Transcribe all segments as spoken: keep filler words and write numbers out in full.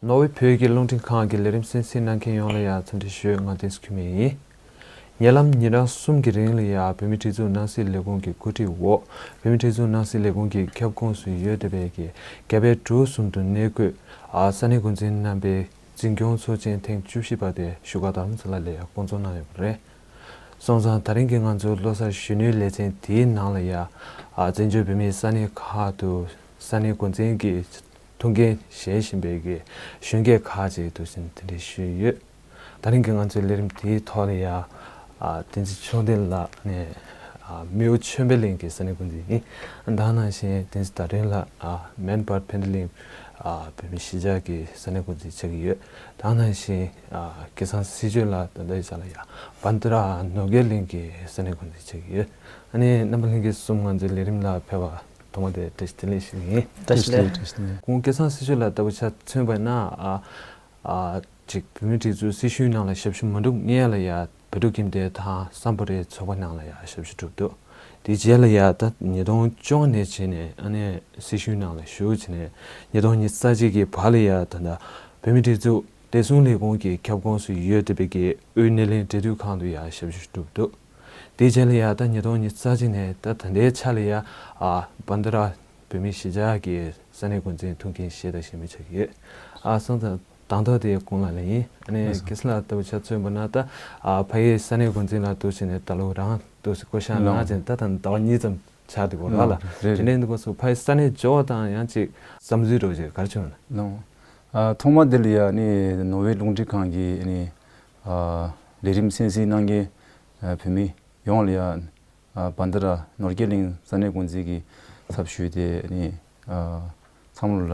ནོར་ཝེ་བོད་ཀྱི་རླུང་འཕྲིན་ཁང་གི་ལས་རིམ་གསན་གཟིགས་གནང་མཁན་ཡོངས་ལ་ཡང་འཚམས་འདྲི་ཞུ། ང་བསྟན་འཛིན་འཁྱུད་མེད་ཡིན། ཉེ་ལམ་ཉིན་གྲངས་གསུམ་གྱི་རིང་ལ་ཡང་བོད་མིའི་སྒྲིག་འཛུགས་ནང་སྲིད་ལས་ཁུངས་ཀྱི་གོ་སྒྲིག་འོག་བོད་མིའི་སྒྲིག་འཛུགས་ནང་སྲིད་ལས་ཁུངས་ཀྱི་ཁྱབ་ཁོངས་སུ་ཡོད་བསྡད་པའི་གི་རྒྱ་བལ་འབྲུག་གསུམ་དུ་གནས་འཁོད་ཨ་ས་གནས་འགོ་འཛིན་རྣམ་པའི་འཛིན་སྐྱོང་ཚོགས་ཆེན་ཐེངས་བཅུ་བཞི་པ་དེ་བཞུགས་སྒར་རྡ་རམ་ས་ལ་ལ་ཡང་བསྐོང་ཚོགས་གནང་ཡོད་པ་རེད། སོང་ཙང་ད་རིང་གི་ང་ཚོའི་ལོ་གསར་གཞོན་ནུའི་ལེ་ཚན་དེའི་ནང་ལ་ཡང་ཨ་བཙན་བྱོལ་བོད་མིའི་ས་གནས་ཁག་ཏུ་ས་གནས་འགོ་འཛིན་གྱི་ཐུགས་འགན་བཞེས་བཞིན་པའི་གི་གཞོན་སྐྱེས་ཁག་ཅིག་འདུག་ཟེར་ནས་དེ་འདྲ་ཞུས་ཡོད། ད་རིང་གི་ང་ཚོའི་ལས་རིམ་དེའི་ཐོག་ལ་ཡང་ཨ་བསྟན་འཛིན་ཕྱོགས་ལྡན་ལགས་ནས་ཨ་རྨེའུ་ཆོས་འཕེལ་གླིང་གི་ས་གནས་འགོ་འཛིན་ཡིན། ད་ག་ནང་བཞིན་བསྟན་འཛིན་ཟླ་སྒྲོན་ལགས་ཨ་མན་སྦར་ཕན་ཐི་གླིང་ཨ་བོད་མི་གཞིས་ཆགས་ཀྱི་ས་གནས་འགོ་འཛིན་ཆགས་ཀྱི་ཡོད། ད་ག་ནང་བཞིན་ཨ་སྐལ་བཟང་སྲིད་གཅོད་ལགས་ད་ལྟའི་ཆ་ལ་ཡང་བན་དྷ་ར་ནོར་རྒྱས་གླིང་གི་ས་གནས་འགོ་འཛིན་ཆགས་ཀྱི་ཡོད། ཨ་ནི་རྣམ་པ་ལྷན་རྒྱས་གསུམ་ང་ཚོའི་ལས་རིམ་ལ་ཕེབས་པ་ཐོག་མ་དེ་བཀྲ་ཤིས་བདེ་ལེགས་ཞུ་གི་ཡིན། བཀྲ་ཤིས་བདེ་ལེགས། བཀྲ་ཤིས་བདེ་ལེགས། ཁོང་སྐལ་བཟང་སྲིད་གཅོད་ལགས་ལྟ་བུ་ཆ་མཚོན་པ་ན་ཨ་ཨ་ཅིག་བོད་མིའི་སྒྲིག་འཛུགས་སྲི་ཞུའི་ནང་ལ་ཞབས་ཞུ་མ་སྒྲུབ་སྔོན་ལ་ཡ་བོད་ཕྲུག་ཁྱིམ་སྡེ་དང་སམ་བྷོ་ཊའི་ཚོགས་པ་ནང་ལ་ཡ་ཞབས་ཞུ་སྒྲུབ་འདུག་དེའི་རྗེས་ལ་ཡ་ད་ཉིས་སྟོང་བཅོ་ལྔ་ནས་བྱས་ནས་ཨ་ནི་སྲི་ཞུའི་ནང་ལ་ཞུགས་བྱས་ནས་ཉིས་སྟོང་ཉི་ཤུ་རྩ་གཅིག་གི་བར་ལ་ཡ་ད་ལྟ་བོད་མིའི་སྒྲིག་འཛུགས་བདེ་སྲུང་ལས་ཁུངས་ཀྱི་ཁྱབ་ཁོངས་སུ་ཡོད་བསྡད་པའི་གི་དབུས་སྣེ་ལེན་འབྲེལ་མཐུད་ཁང་དུ་ཡ་ཞབས་ཞུ་སྒྲུབ་འདུག་དེའི་རྗེས་ལ་ཡ་ད་ཉིས་སྟོང་ཉི་ཤུ་རྩ་གཅིག་ནས་ད་ད་ལྟའི་ཆ་ལ་ཡ་ཨ་བན་དྷ་ར་བོད་མིའི་གཞིས་ཆགས་ཀྱི་ས་གནས་འགོ་འཛིན་ཐུགས་འགན་བཞེས་དང་བཞེས་མུས་ཆགས་ཀྱི་ཡོད། ཨ་སོང་ཙང་དང་ཐོག་དེ་ཁོང་ལ་ལ་ཡིན། ཨ་ནི་ལགས་སོ། སྐལ་བཟང་ལགས་ལྟ་བུ་ཆ་མཚོན་པ་ན་ད་ཨ་ཕ་ཡུལ་ས་གནས་འགོ་འཛིན་ལ་འདུག་བྱས་ནས་ད་ལོ་རང་འདུག་སེ་བསྐོ་བཞག་གནང་བྱས་ནས་ད་ད་ཟླ་བ་གཉིས་ཙམ་ཆགས་འདུག་གོ་ར་ལ། ལགས་རེད་དེ་རེད། འདྲའི་འདུག་གོ་སོ་ཕ་ཡུལ་ས་གནས་འབྱོར་བ་དང་ཡང་ཅིག་བསམ་ཚུལ་འདྲ་བོ་ཅིག་ག་རེ་བྱུང་ན། ལགས། ཨ་ཐོག་མ་དེ་ལ་ཡ་ནི་ནོར་ཝེ་རླུང་འཕྲིན་ཁང་གི་ནི་ཨ་ལས་རིམ་གསན་གཟིགས་གནང་མཁན་ཨ་བོད་མི་ཡོངས་ལ་ཡ་ཨ་བན་དྷ་ར་ནོར་རྒྱས་གླིང་ས་གནས་འགོ་འཛིན་གྱི་ཚབ་ཞུས་ཏེ་ནི་ཨ་ཚང་མ་ལ་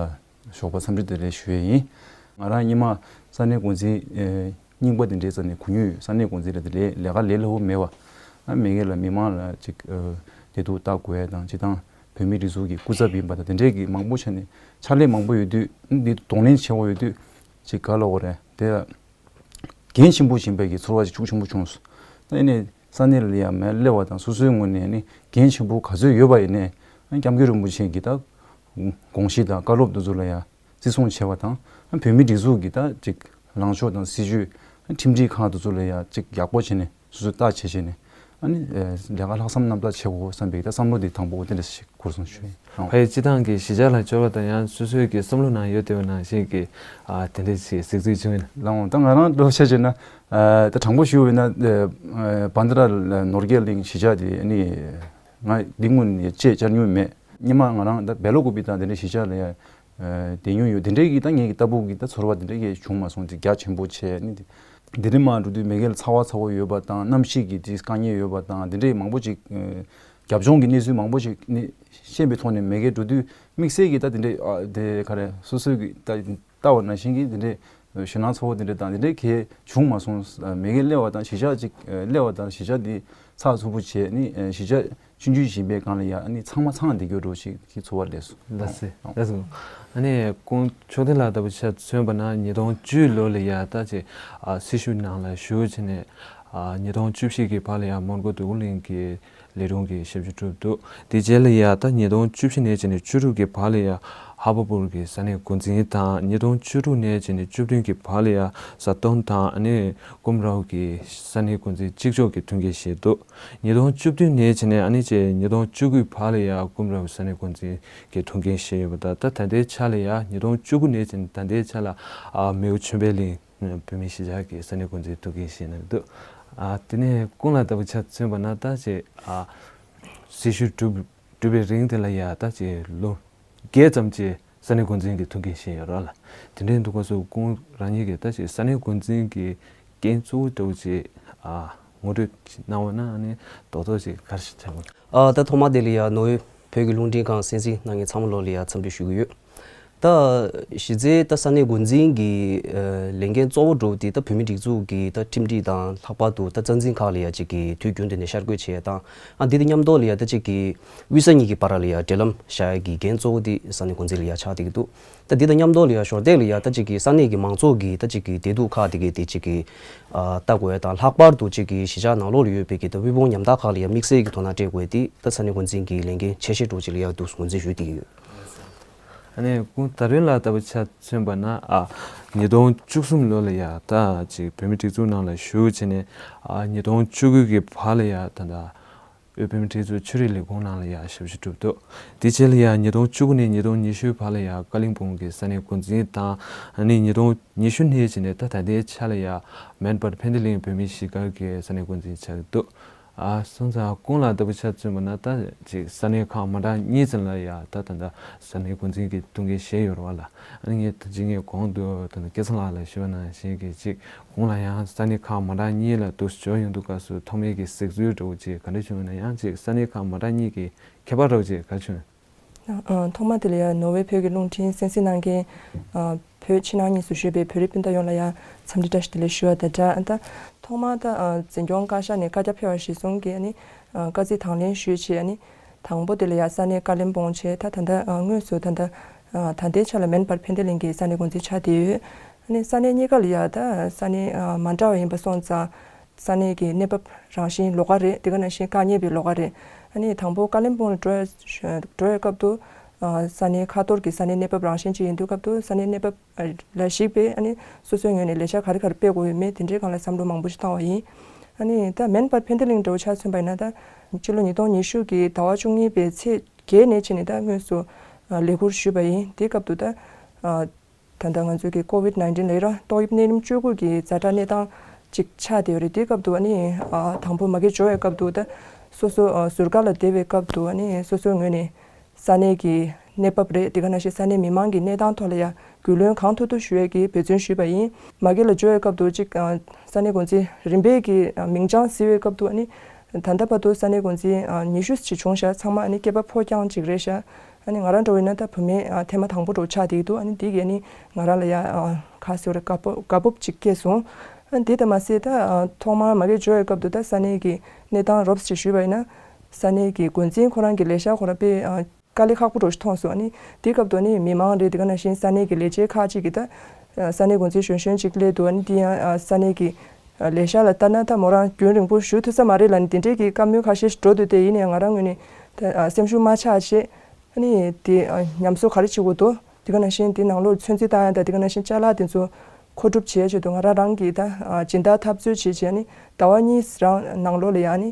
ཞོགས་པ་འཚམས་འདྲི་བདེ་ལེགས་ཞུ་ཡས་ཡིན། ང་རང་སྔོན་མ་ས་གནས་འགོ་འཛིན་ཨེ་རྙིང་པ་དེ་འདྲའི་ས་ནས་གོ་མྱོང་ཡོད། ས་གནས་འགོ་འཛིན་ལ་དེ་ལས་ལས་ཀ་ལས་སླ་པོ་མེད་པ། ཨ་མི་སྒེར་ལ་མི་མང་ལ་ཅིག་ཨ་བདེ་སྡུག་ལྟ་དགོས་ཡ་དང་སྤྱིར་བཏང་བོད་མིའི་སྒྲིག་འཛུགས་ཀྱི་སྐུ་ཚབ་ཡིན་པ་དང་དེ་འདྲའི་གི་མང་པོ་ཆགས་ནས་ཕྱག་ལས་མང་པོ་ཡོད་དུས་འདི་གདོང་ལེན་བྱེད་དགོས་ཡོད་དུས་ཅིག་ག་ལབ་དགོས་རེད་དེ། འགན་ཆེན་པོ་ཡིན་པའི་གི་ཚོར་བ་ཅིག་ཤུགས་ཆེན་པོ་བྱུང་སོང་། ད་ཨེ་ནས་ས་གནས་ལ་ཡ་མེད་སླེབས་པ་དང་སོ་སོའི་ངོས་ནས་ནི་འགན་ཆེན་པོ་ག་ཚོད་ཡོད་པ་ཡིན་ནའི་སྐྱབས་མགོན་རིན་པོ་ཆེ་གི་ད་དགོངས་གཞི་དང་བཀའ་སློབ་དེ་ཚོ་ལ་ཡ་བརྩི་སྲུང་བྱས་པ་དང་བོད་མིའི་སྒྲིག་འཛུགས་ཀྱི་ད་ཅིག་ལངས་ཕྱོགས་དང་སྲིད་ཇུས་ཁྲིམས་སྒྲིག་ཁག་དེ་ཚོ་ལ་ཡ་ཅིག་ཡག་པོ་བྱས་ནས་སོ་སོས་བརྟག་དཔྱད་བྱས་ནས་ཨ་ནི་ལས་ཀ་ལྷག་བསམ་རྣམ་དག་བྱེད་དགོས་བསམ་པའི་ད་བསམ་བློ་དེ་དང་པོ་དེ་འདྲ་ཞིག་འཁོར་སོང་ཞུ་ཡིན། ཕ་ཡུལ་སྤྱི་བཏང་གི་གཞིས་ཆགས་ལ་འབྱོར་བ་དང་ཡང་སོ་སོའི་གི་བསམ་བློ་ནང་ཡོད་བསྡད་པ་ནང་བཞིན་གྱི་ཨ་དེ་འདྲ་ཞིག་གཟིགས་ཚུལ་བྱུང་ཡིན། ལགས་འོང་ད་ང་རང་ལོ་ཤ་བྱས་ན་ཨ་ད་དྲང་པོ་ཞུ་བས་ན་ཨ་བན་དྷ་ར་ནོར་རྒྱས་གླིང་གཞིས་ཆགས་དེ་ནི་ང་འདི་སྔོན་ནས་བཅད་བཅར་མྱོང་མེད། སྔོན་མ་ང་རང་ད་བེ་ལོ་ཀུ་པི་དང་དེ་འདྲའི་གཞིས་ཆགས་ལ་ཡ་ཨ་བསྡད་མྱོང་ཡོད། དེ་འདྲའི་གི་ད་ངའི་གི་ལྟ་བུ་གི་ད་ཚོར་བ་དེ་འདྲའི་གི་བྱུང་མ་སོང་དེ་རྒྱ་ཆེན་པོ་བྱས་ནི་དེ་དེ་རིང་མ་འགྲོ་དུས་མི་སྒེར་ལ་ཚ་བ་ཚ་བོ་ཡོད་པ་དང་གནམ་གཤིས་ཀྱི་དེ་དཀའ་ངལ་ཡོད་པ་དང་དེ་འདྲའི་མང་པོ་ཅིག་ཨ་རྒྱབ་ལྗོངས་ཀྱི་གནས་ཚུལ་མང་པོ་ཞིག་ནི་ཤེས་པའི་ཐོག་ནས་མི་སྒེར་འགྲོ་དུས་དམིགས་བསལ་གྱི་ད་དེ་འདྲའི་ཨ་དེ་ག་རེ་སོ་སོའི་གི་ད་ལྟ་བ་ནང་བཞིན་གྱི་དེ་འདྲའི་ཞེད་སྣང་ཚ་བོ་དེ་འདྲ་དང་དེ་འདྲའི་གལ་བྱུང་མ་སོང་། མི་སྒེར་སླེབས་པ་དང་གཞིས་ཆགས་ཅིག་སླེབས་པ་དང་གཞིས་ཆགས་འདི་ཚགས་ཚུད་པོ་བྱས་ནི་གཞིས་ཆགས་ཆུང་ཆུང་ཞིག་ཡིན་པའི་སྒང་ལ་ཡ་ནི་ཚང་མ་ཚང་བསྡད་རྒྱུ་འདྲ་ཞིག་གི་ཚོར་བ་སླེབས་སོང་། ལགས་སེ་ལགས་སོ། ཨ་ནི་ཁོང་ཕྱོགས་སྡེ་ལགས་ལྟ་བུ་ཆ་མཚོན་པ་ན་ཉིས་སྟོང་བཅུ་ལོ་ལ་ཡ་ད་ཅིག་ཨ་སྲི་ཞུ་ནང་ལ་ཞུགས་བྱས་ནས་ཨ་ཉིས་སྟོང་བཅུ་བཞི་གི་བར་ལ་ཡ་མོན་གྷོ་འདོད་རྒུ་གླིང་གི་ལས་རུང་གི་ཞབས་ཞུ་སྒྲུབ་འདུག་དེ་རྗེས་ལ་ཡ་ད་ཉིས་སྟོང་བཅུ་བཞི་ནས་བྱས་ནས་བཅུ་དྲུག་གི་བར་ལ་ཡ་ཧ་བ་པུར་གྱི་ས་གནས་འགོ་འཛིན་དང་ཉིས་སྟོང་བཅུ་དྲུག་ནས་བྱས་ནས་བཅུ་བདུན་གྱི་བར་ལ་ཡ་ས་སྟོང་དང་ཨ་ནི་ཀུམ་རའོ་གི་ས་གནས་འགོ་འཛིན་གཅིག་ལྕོགས་ཀྱི་ཐུགས་འགན་བཞེས་འདུག་ཉིས་སྟོང་བཅུ་བདུན་ནས་བྱས་ནས་ཨ་ནི་བྱས་ཉིས་སྟོང་བཅུ་དགུའི་བར་ལ་ཡ་ཀུམ་རའོ་ས་གནས་འགོ་འཛིན་གྱི་ཐུགས་འགན་བཞེས་ཡོད་པ་དང་ད་ད་ལྟའི་ཆ་ལ་ཡ་ཉིས་སྟོང་བཅུ་དགུ་ནས་བྱས་ནས་ད་ལྟའི་ཆ་ལ་ཨ་རྨེའུ་ཆོས་འཕེལ་གླིང་བོད་མིའི་གཞིས་ཆགས་ཀྱི་ས་གནས་འགོ་འཛིན་ཐུགས་འགན་བཞེས་གནང་འདུག་ཨ་དེ་ནས་ཀུན་ལ་ལྟ་བུ་ཆ་མཚོན་པ་ན་ད་ཅེ་ཨ་སྲི་ཞུ་བསྒྲུབ་བསྒྲུབས་པའི་རིང་དེ་ལ་ཡ་ད་ཅེ་ལོ་བརྒྱད་ཙམ་ཅེ་ས་གནས་འགོ་འཛིན་གྱི་ཐུགས་འགན་བཞེས་ཡོད་ར་ལ། དེ་འདྲའི་འདུག་ག་སོ་ཀུན་རང་ཉིད་ཀྱི་ད་ཅེ་ས་གནས་འགོ་འཛིན་གྱི་འགན་གཙོ་བོ་ལྟ་བུ་ཅེ་ཨ་ངོ་སྤྲོད་གནང་བ་ན་ཨ་ནི་རྡོག་རྡོག་ཅེ་ག་རེ་ཞིག་ཆགས་དགོས། ཨ་ད་ཐོག་མ་དེ་ལ་ཡ་ནོར་ཝེ་བོད་ཀྱི་རླུང་འཕྲིན་ཁང་གསན་གཟིགས་གནང་མཁན་ཚང་མ་ལོ་ལ་ཡ་འཚམས་འདྲི་ཞུ་གི་ཡོད། ད་གཞི་རྩའི་ད་ས་གནས་འགོ་འཛིན་གྱི་ཨ་ལས་འགན་གཙོ་བོ་འགྲོ་དེ་ད་བོད་མིའི་སྒྲིག་འཛུགས་ཀྱི་ད་ཁྲིམས་སྒྲིག་དང་ལྷག་པར་དུ་ད་རྩ་འཛིན་ཁག་ལ་ཡ་གཅིག་གི་དུས་རྒྱུན་དུ་ནས་ཤར་བསྐྱོད་བྱས་དང་ཨ་འདི་དང་མཉམ་དུ་ལ་ཡ་ད་གཅིག་གི་དབུས་ས་གཉིས་ཀྱི་བར་ལ་ཡ་འབྲེལ་ལམ་བཞག་ཡ་གི་འགན་གཙོ་བོ་དེ་ས་གནས་འགོ་འཛིན་ལ་ཡ་ཆགས་བསྡད་ཀྱི་འདུག་ད་འདི་དང་མཉམ་དུ་ལ་ཡ་ཞོར་དེ་ལ་ཡ་ད་གཅིག་གི་ས་གནས་ཀྱི་མང་ཚོགས་ཀྱི་ད་གཅིག་གི་བདེ་སྡུག་ཁག་དེ་གའི་དེ་གཅིག་གི་ཨ་ལྟ་དགོས་ཡ་དང་ལྷག་པར་དུ་གཅིག་གི་གཞིས་ཆགས་ནང་ལོགས་ལ་ཡོད་པའི་གི་ད་དབུལ་ཕོངས་ཉམ་ཐག་ཁག་ལ་ཡ་དམིགས་བསལ་གྱི་དོ་སྣང་སྤྲད་དགོས་ཡ་དེ་ད་ས་གནས་འགོ་འཛིན་གྱི་ལས་འགན་ཆེ་ཤོས་འདྲ་བོ་ཅིག་ལ་ཡ་འདུག་ངོས་འཛིན་ཞུ་བསྡད་ཀྱི་ཡོད། ཨ་ནི་སྐུ་ངོ་དར་པན་ལགས་ལྟ་བུ་ཆ་མཚོན་པ་ན་ཨ་ཉིས་སྟོང་བཅུ་གསུམ་ལོ་ལ་ཡ་ད་ཅིག་བོད་མིའི་སྒྲིག་འཛུགས་ནང་ལ་ཞུགས་བྱས་ནས་ཨ་ཉིས་སྟོང་བཅུ་དགུ་གི་བར་ལ་ཡ་ད་ད་དབུས་བོད་མིའི་སྒྲིག་འཛུགས་ཆོས་རིག་ལས་ཁུངས་ནང་ལ་ཡ་ཞབས་ཞུ་བསྒྲུབས་འདུག་དེ་རྗེས་ལ་ཡ་ཉིས་སྟོང་བཅུ་དགུ་ནས་ཉིས་སྟོང་ཉི་ཤུའི་བར་ལ་ཡ་ཀ་ལིང་སྦུག་གི་ས་གནས་འགོ་འཛིན་དང་ཨ་ནི་ཉིས་སྟོང་ཉི་ཤུ་ནས་བྱས་ནས་ད་ད་ལྟའི་ཆ་ལ་ཡ་མེན་པར་ཕན་བདེ་གླིང་བོད་མིའི་གཞིས་སྒར་གྱི་ས་གནས་འགོ་འཛིན་ཆགས་འདུག་ཨ་སོང་ཙང་སྐུ་ངོ་ལགས་ལྟ་བུ་ཆ་མཚོན་པ་ན་ད་ཅིག་ས་གནས་ཁག་མ་འདྲ་གཉིས་ཙམ་ལ་ཡ་ད་ད་ད་ས་གནས་འགོ་འཛིན་གྱི་ཐུགས་འགན་བཞེས་ཡོད་རེད་བ་ལ། ཨ་ནི་ངས་ད་ཅིག་ངས་གོང་དུ་ད་ད་སྐལ་བཟང་ལགས་ལ་ཞུས་པ་ནང་བཞིན་གྱི་ཅིག་སྐུ་ངོ་ལགས་ཡང་ས་གནས་ཁག་མ་འདྲ་གཉིས་ལ་འདུག་སེ་འབྱོར་ཡོང་དུས་སྐབས་སུ་ཐོག་མའི་གི་གཟིགས་ཚུལ་འདྲ་བོ་ཅིག་ག་འདྲ་བྱུང་ན་ཡང་ཅིག་ས་གནས་ཁག་མ་འདྲ་གཉིས་ཀྱི་ཁྱད་པར་འདྲ་བོ་ཅིག་ག་རེ་བྱུང་། ཨ་ཐོག་མ་དེ་ལ་ཡང་ནོར་ཝེ་བོད་ཀྱི་རླུང་འཕྲིན་གསན་གཟིགས་གནང་མཁན་ཨ་བོད་ཕྱི་ནང་གཉིས་སུ་བཞུགས་པའི་བོད་རིགས་སྤུན་ཟླ་ཡོངས་ལ་ཡང་འཚམས་འདྲི་བཀྲ་ཤིས་བདེ་ལེགས་ཞུ་བ་དང་སྦྲགས། ཨ་ད་ཐོག་མར་ད་ཨ་འཛིན་སྐྱོང་བཀའ་ཤག་ནས་བཀའ་རྒྱ་ཕེབས་པ་གཞིར་བཟུང་གིས་ཨ་ནི་ཨ་བཀའ་གཙིགས་དང་ལེན་ཞུས་བྱས། ཨ་ནི་དང་པོ་དེ་ལ་ཡང་ས་གནས་ཀ་ལིམ་པོང་བྱས། ད་ད་ལྟ་ཨ་དངོས་སུ་ད་ལྟ་ཨ་ད་ལྟའི་ཆ་ལ་མེན་པར་ཕན་བདེ་གླིང་གི་ས་གནས་འགོ་འཛིན་ཆགས་བསྡད་ཡོད། ཨ་ནི་ས་གནས་གཉིས་ཀ་ལ་ཡང་ད་ས་གནས་ཨ་མ་འདྲ་བ་ཡིན་པ་སོང་ཙང་། ས་གནས་ཀྱི་གནས་བབ་རང་བཞིན་ལོགས་ཀ་རེད། དེ་ག་ནང་བཞིན་དཀའ་ངལ་བའི་ལོགས་ཀ་རེད། ཨ་ནི་དང་པོ་ཀ་ལིམ་པོང་ལ་འགྲོ་འགྲོ་བའི་སྐབས་དུ་ཨ་ས་གནས་ཁ་ཐོར་གྱི་ས་གནས་གནས་བབ་རང་བཞིན་ཅིག་ཡིན་དུས་སྐབས་དུ་ས་གནས་གནས་བབ་ལ་གཞིགས་པའི་ཨ་ནི་སོ་སོའི་ངོས་ནས་ལས་འཆར་ག་རེ་ག་རེ་སྤེལ་དགོས་ཡོད་མེད་དེ་འདྲའི་སྒང་ལ་བསམ་བློ་མང་པོ་ཞིག་བཏང་བ་ཡིན། ཨ་ནི་ད་མེན་པར་ཕན་བདེ་གླིང་འདྲ་བོ་ཆ་མཚོན་པ་ཡིན་ན་ད་སྤྱི་ལོ་ཉིས་སྟོང་ཉི་ཤུ་གི་ཟླ་བ་བཅུ་གཉིས་པའི་ཚེས་བརྒྱད་ནས་བྱས་ནས་ད་དངོས་སུ་ཨ་ལས་ཁུར་ཞུས་པ་ཡིན། དེའི་སྐབས་དུ་ད་ཨ། ད་ལྟ་ང་ཚོའི་གི་ཀོ་ཝིད་ནའིན་ཊིན་ལབ་ཡ་ཏོག་དབྱིབས་ནད་རིམས་བཅུ་དགུ་གི་ཛ་དྲག་གནས་སྟངས་ཅིག་ཆགས་བསྡད་ཡོད་རེད། དེའི་སྐབས་དུ་ཨ་ནི་ཨ་དང་པོ་མ་གི་འབྱོར་བའི་སྐབས་དུ་ད་སོ་སོ་ཨ་ཟུར་བཀག་ལ་བསྡད་པའི་སྐབས་དུ་ཨ་ནི་སོ་སོའི་ངོས་ནས་ས་གནས་ཀྱི་གནས་བབ་རེད། དེ་ག་ནང་བཞིན་ས་གནས་མི་མང་གི་གནས་སྟངས་ཐོག་ལ་ཡ་རྒུས་ལོན་གང་ཐུབ་ཐུབ་ཞུ་ཡས་ཀྱི་འབད་བརྩོན་ཞུས་པ་ཡིན། མ་གི་ལ་འབྱོར་བའི་སྐབས་དུ་ཅིག་ཨ་ས་གནས་འགོ་འཛིན་རིམ་པས་ཀྱི་ཨ་མིང་བྱང་གཟིགས་པའི་སྐབས་དུ་ཨ་ནི་ད་ལྟ་བར་དུ་ས་གནས་འགོ་འཛིན་ཨ་ཉི་ཤུ་ཅིག་བྱུང་ཤག་ཚང་མ་ཨ་ནི་སྐྱེས་པ་ཕོ་རྐྱང་ཅིག་རེད་ཤག་ཨ་ནི་ང་རང་འདྲ་བོ་ཡིན་ན་ད་བུད་མེད་ཨ་ཐེངས་མ་དང་པོ་འདྲ་བོ་ཆགས་བསྡད་ཀྱི་འདུག་ཨ་ནི་འདི་གིས་ཨ་ནི་ང་རང་ལ་ཡ་ཨ་ག་ཟེར་རེད་དགའ་སྤོབས་དགའ་སྤོབས་ཅིག་སྐྱེས་སོང་། ཨ་ནི་འདི་ལྟ་མ་ཟད་ད་ཨ་ཐོག་མར་མ་གི་འབྱོར་བའི་སྐབས་དུ་ད་ས་གནས་ཀྱི་གནས་སྟངས་རོབ་ཙམ་ཞུས་པ་ཡིན་ན་ས་གནས་ཀྱི་འགོ་འཛིན་ཁོ་རང་གི་ལས་ཤག་ཁོ་རང་དཔེ་ཨ་དཀའ་ལས་ཁག་པོ་འདྲ་བོ་ཞིག་མཐོང་སོང་། ཨ་ནི་དེའི་སྐབས་དུ་ཨ་ནི་མི་མང་རེད། དེ་ག་ནང་བཞིན་ས་གནས་ཀྱི་ལས་བྱེད་ཁག་ཅིག་གིས་ད་ཨ་ས་གནས་འགོ་འཛིན་གཞོན་གཞོན་ཅིག་སླེབས་འདུག་ཨ་ནི་དེ་ཡང་ཨ་ས་གནས་ཀྱི་ཨ་ལས་ཤག་ལ་ལྟ་ན་ད་མོ་རང་རྒྱུན་རིང་པོ་བཞུགས་ཐུབ་ས་མ་རེད་ལབ་ནས་དེ་འདྲས་ཀྱི་བཀའ་མོལ་ཁ་ཤས་ཤིག་འགྲོ་འདུག་སྟེ། ཡིན་ནའང་ང་རང་ངོས་ནས་ད་ཨ་སེམས་ཤུགས་མ་ཆག་བྱས། ཨ་ནི་དེ་ཨ་ཉམས་གསོ་ག་རེ་བྱེད་དགོས་འདུག་དེ་ག་ནང་བཞིན་དེ་ནང་ལོགས་ཚོད་འཛིན་བཏང་ཡ་དང་དེ་ག་ནང་བཞིན་ཅ་ལག་དེ་ཚོ་མཁོ་སྒྲུབ་བྱེད་ཡ་ཆེད་དུ་ང་རང་རང་གིས་ད་ཨ་སྦྱིན་བདག་འཐབ་རྩོད་བྱེད་བྱས། ཨ་ནི་ཟླ་བ་གཉིས་རང་ནང་ལོགས་ལ་ཡ་ཨ་ནི་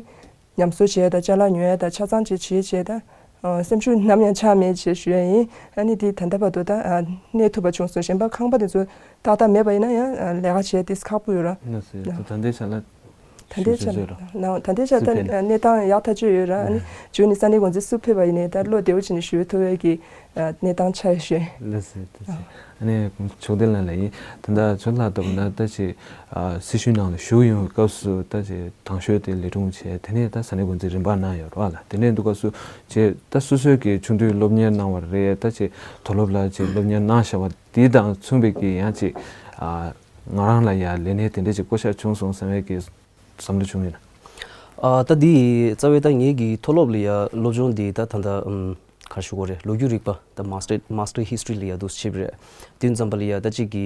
ཉམས་གསོ་བྱས་དང་ཅ་ལག་ཉོ་ཡ་དང་ཆ་ཚང་བྱས་བྱས་བྱས་ད་ཨ་སེམས་ཤུགས་ནམ་ཡང་ཆག་མེད་ཅེས་ཞུ་ཡ་ཡིན། ཨ་ནི་དེ་ད་ལྟ་བར་དུ་ད་ཨ་གནས་ཐུབ་པ་བྱུང་སོང་། གཞན་པ་ཁང་པ་དེ་ཚོ་ཏག་ཏག་མེད་པ་ཡིན་ན་ཡང་ཨ་ལས་ཀ་བྱས་ཏེ་ཁག་པོ་ཡོད་ར། ལགས་སོ། ད་ལྟའི་ཆ་ལ་ད་ལྟའི་ཆ་ཞུ་ཞུ་ར། ན་ད་ལྟའི་ཆ་ད་སུ་ཕེབས་ན། གནས་སྟངས་ཡག་ཐག་ཆོད་ཡོད་ར། ཨ་ནི་ཨ་འཇུ་ནི་ས་གནས་འགོ་འཛིན་སུ་ཕེབས་པ་ཡིན་ནའི་ད་བློ་བདེ་བོ་བྱས་ནས་ཞུ་ཐུབ་ཡ་གི་ཨ་གནས་སྟངས་ཆགས་ཡོད་ཤོད། ལགས་སོ། ལགས་སོ། ཨ་ནི་མཆོག་ལྡན་ལགས་ལ་ཡིན། ད་ལྟ་མཆོག་ལགས་ལྟ་བུ་ན་ད་ཅིག་ཨ་སྲི་ཞུའི་ནང་ལ་ཞུགས་ཡོང་བའི་སྐབས་སུ་ད་ཅིག་དང་ཤོས་དེ་ལས་དྲུང་བྱས། དེ་ནས་ད་ས་གནས་འགོ་འཛིན་རིམ་པ་གནང་ཡོད་རེད་བ་ལ། དེ་ནས་འདུག་སྐབས་སུ་ཅིག་ད་སོ་སོའི་གི་ཆུང་དུས་སློབ་གཉེར་གནང་བ་རེད། ད་ཅིག་མཐོ་སློབ་ལ་ཅིག་སློབ་གཉེར་གནང་བཞག་པ་དེ་དང་མཚུངས་པའི་གི་ཡང་ཅིག་ཨ་ང་རང་ལ་ཡང་ལས་གནས་དེ་འདྲས་ཅིག་བསྐོ་བཞག་བྱུང་སོང་བསམ་པའི་གི་བསམ་བློ་བྱུང་ཡོད་ན། ཨ་ད་འདི་རྩ་བའི་ད་ངེད་ཀྱི་མཐོ་སློབ་ལ་ཡ་སློབ་སྦྱོང་འདི་ད་ད་ད་ཨམ་ག་རེ་ཞུ་དགོས་རེད། ལོ་རྒྱུས་རིག་པ་ད་Master Master History ལ་ཡ་འདུག་སེ་བྱས་པ་རེད། དེ་ཙམ་པ་ལ་ཡ་ད་ཅིག་གི་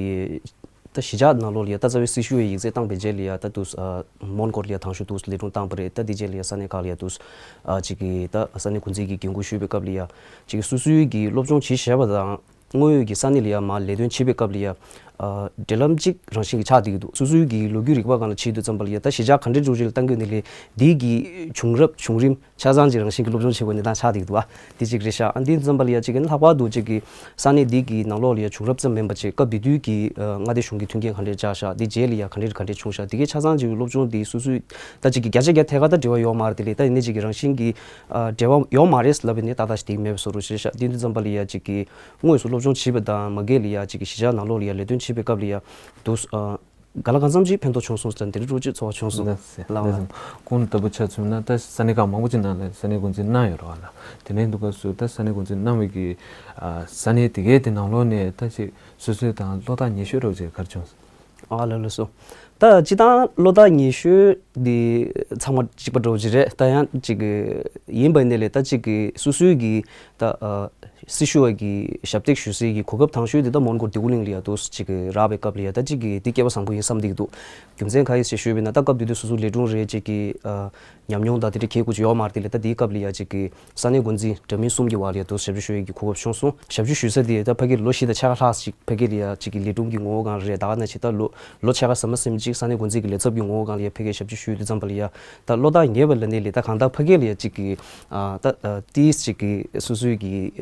ད་གཞིས་ཆགས་ནང་ལོགས་ལ་ཡ་ད་རྩ་བའི་སྲི་ཞུ་ཡི་ཡིག་ཚད་བཏང་པའི་རྗེས་ལ་ཡ་ད་འདུག་སེ་ཨ་མོན་གྷོ་ལ་ཡ་དང་ཤོས་འདུག་སེ་ལས་དྲུང་བཏང་པ་རེད། ད་དེ་རྗེས་ལ་ཡ་ས་གནས་ཁག་ལ་ཡ་འདུག་སེ་ཨ་ཅིག་གི་ད་ས་གནས་འགོ་འཛིན་གྱི་འགན་འཁུར་ཞུས་པའི་སྐབས་ལ་ཡ་ཅིག་གི་སོ་སོའི་གི་སློབ་སྦྱོང་བྱེད་བཞག་པ་དང་། དངོས་ཡོད་ཀྱི་ས་གནས་ལ་ཡ་མར་ལས་དོན་བྱེད་པའི་སྐབས་ལ་ཡ། ཨ་འབྲེལ་ལམ་གཅིག་རང་བཞིན་གྱི་ཆགས་བསྡད་ཀྱི་འདུག་སོ་སོའི་གི་ལོ་རྒྱུས་རིག་པ་སྒང་ལ་བྱེད་དུས་ཙམ་པ་ལ་ཡ་ད་གཞིས་ཆགས་ག་འདྲའི་འགྲོ་རྒྱུ་ལ་བཏང་གི་ཡོད་ནི་ལས་འདི་གི་བྱུང་རབས་བྱུང་རིམ་ཆ་ཚང་གཅིག་རང་བཞིན་གྱི་སློབ་སྦྱོང་བྱེད་དགོས་གནས་སྟངས་ཆགས་བསྡད་ཀྱི་འདུག་བ། དེ་གཅིག་རེད་ཤག་ཨ་འདི་ཙམ་པ་ལ་ཡ་གཅིག་གི་ལྷག་པར་དུ་གཅིག་གི་ས་གནས་འདི་གི་ནང་ལོགས་ལ་ཡ་བྱུང་རབས་ཙམ་མིན་པ་བྱས་སྐབས་དེ་དུས་ཀྱི་ཨ་མངའ་སྡེ་གཞུང་གི་མཐུན་རྐྱེན་ག་འདྲས་བཅག་ཤག་དེ་རྗེས་ལ་ཡ་ག་འདྲས་ག་འདྲས་བྱུང་ཤག་དེ་གའི་ཆ་ཚང་གཅིག་གི་སློབ་སྦྱོང་འདི་སོ་སོའི་ད་གཅིག་གི་བརྒྱ་ཆ་བརྒྱ་ཐད་ཀར་ད་འབྲེལ་བ་ཡོད་མ་རེད། དེ་ལས་ད་ཡིན་ནའི་གཅིག་གི་རང་བཞིན་གྱི་ཨ་འབྲེལ་བ་ཡོད་མ་རེད་ལབ་པ་ཡིན་ནའི་ཏག་ཏག་ཞིག་དེ་མེད་པའི་བཟོ་འདྲ་ཞིག་རེད་ཤག་དེ་དུས་ཙམ་པ་ལ་ཡ་གཅིག་གི་དངོས་སུ་སློབ་སྦྱོང་བྱེད་པ་དང་མ་གི་ལ་ཡ་གཅིག་གི་གཞིས་ཆགས་ནང་ལོགས་ལ་ཡ་ལས་དོན་བྱེད་པའི་སྐབས་ལ་ཡ་འདུག་ཨ་ག་ལ་གང་འཚམ་ཅིག་ཕན་ཐོགས་བྱུང་སོང་ཟེར་དེ་འདྲ་འདྲ་བོ་ཅིག་ཚོར་བ་བྱུང་སོང་། ལགས་སེ། ལགས་ལགས་སེ། ཁོང་ལྟ་བུ་ཆ་མཚོན་ན་ད་ས་གནས་ཁག་མང་པོ་ཅིག་ནང་ལ་ས་གནས་འགོ་འཛིན་གནང་ཡོད་རེད་བ་ལ། དེ་ནས་འདུག་སྐབས་སུ་ད་ས་གནས་འགོ་འཛིན་གནང་བའི་གི་ཨ་ས་གནས་དེ་གའི་དེ་ནང་ལོགས་ནས་ད་ཅིག་སོ་སོའི་དང་བློ་ཐག་ཉེ་ཤོས་འདྲ་བོ་ཅིག་ག་རེ་བྱུང་སོང་། ཨ་ལགས་ལགས་སོ། ད་སྤྱིར་བཏང་བློ་ཐག་ཉེ་ཤོས་འདི་ཚང་མ་གཅིག་པ་འདྲ་བོ་ཅིག་རེད། ད་ཡང་ཅིག་གི་ཡིན་པ་ནི་ལས་ད་ཅིག་གི་སོ་སོའི་གི་ད་ཨ་སྲི་ཞུ་བ་གི་ཞབས་སྟེགས་ཞུ་སའི་གི་གོ་སྐབས་དང་ཤོས་འདི་ད་མོན་གྷོ་འདོད་རྒུ་གླིང་ལ་ཡ་འདུག་ཅིག་གི་རག་པའི་སྐབས་ལ་ཡ་ད་ཅིག་གི་འདི་སྐལ་བ་བཟང་པོ་ཡིན་བསམ་འདུག་འདུག་རྒྱུ་མཚན་ག་ཡིན་ཟེར་ཞུས་པ་ཡིན་ན། ད་སྐབས་དེ་དུས་སོ་སོ་ལས་དྲུང་རེད། ཅིག་གི་ཨ་ཉམས་མྱོང་དང་དེ་འདྲ་གལ་དགོས་ཅིག་ཡོད་མ་རེད། དེ་ལས་ད་དེའི་སྐབས་ལ་ཡ་ཅིག་གི་ས་གནས་འགོ་འཛིན་འདྲ་མིན་གསུམ་གྱི་བར་ལ་ཡ་དུ་ཞབས་ཞུ་ཞུ་ཡས་ཀྱི་གོ་སྐབས་བྱུང་སོང་། ཞབས་ཞུ་ཞུ་ས་དེ་ད་ཕ་གིར་ལོ་བཞི་དང་ཕྱེད་ཀ་ལྷག་ཅིག་ཕ་གིར་ལ་ཡ་ཅིག་གི་ལས་དྲུང་གི་ངོ་བོ་སྒང་རེད། ད་ག་ནང་བཞིན་ད་ལོ་ལོ་ཕྱེད་ཀ་ཟ་མ་ཟིན་ཅིག་ས་གནས་འགོ་འཛིན་གྱི་ལས་ཚབ་ཀྱི་ངོ་བོ་སྒང་ལ་ཡ་ཕ་གིར་ཞབས་ཞུ་ཞུ་དུས་ཙམ་པ་ལ་ཡ་ད་བློ་ཐག་ཉེ་བ་ལ་ནི་ལས་ད་གང་ལྟར་ཕ་གིར་ལ་ཡ་ཅིག་གི་ཨ་ད་ཨ་ཏིས་ཅིག་གི་སོ་སོའི་གི་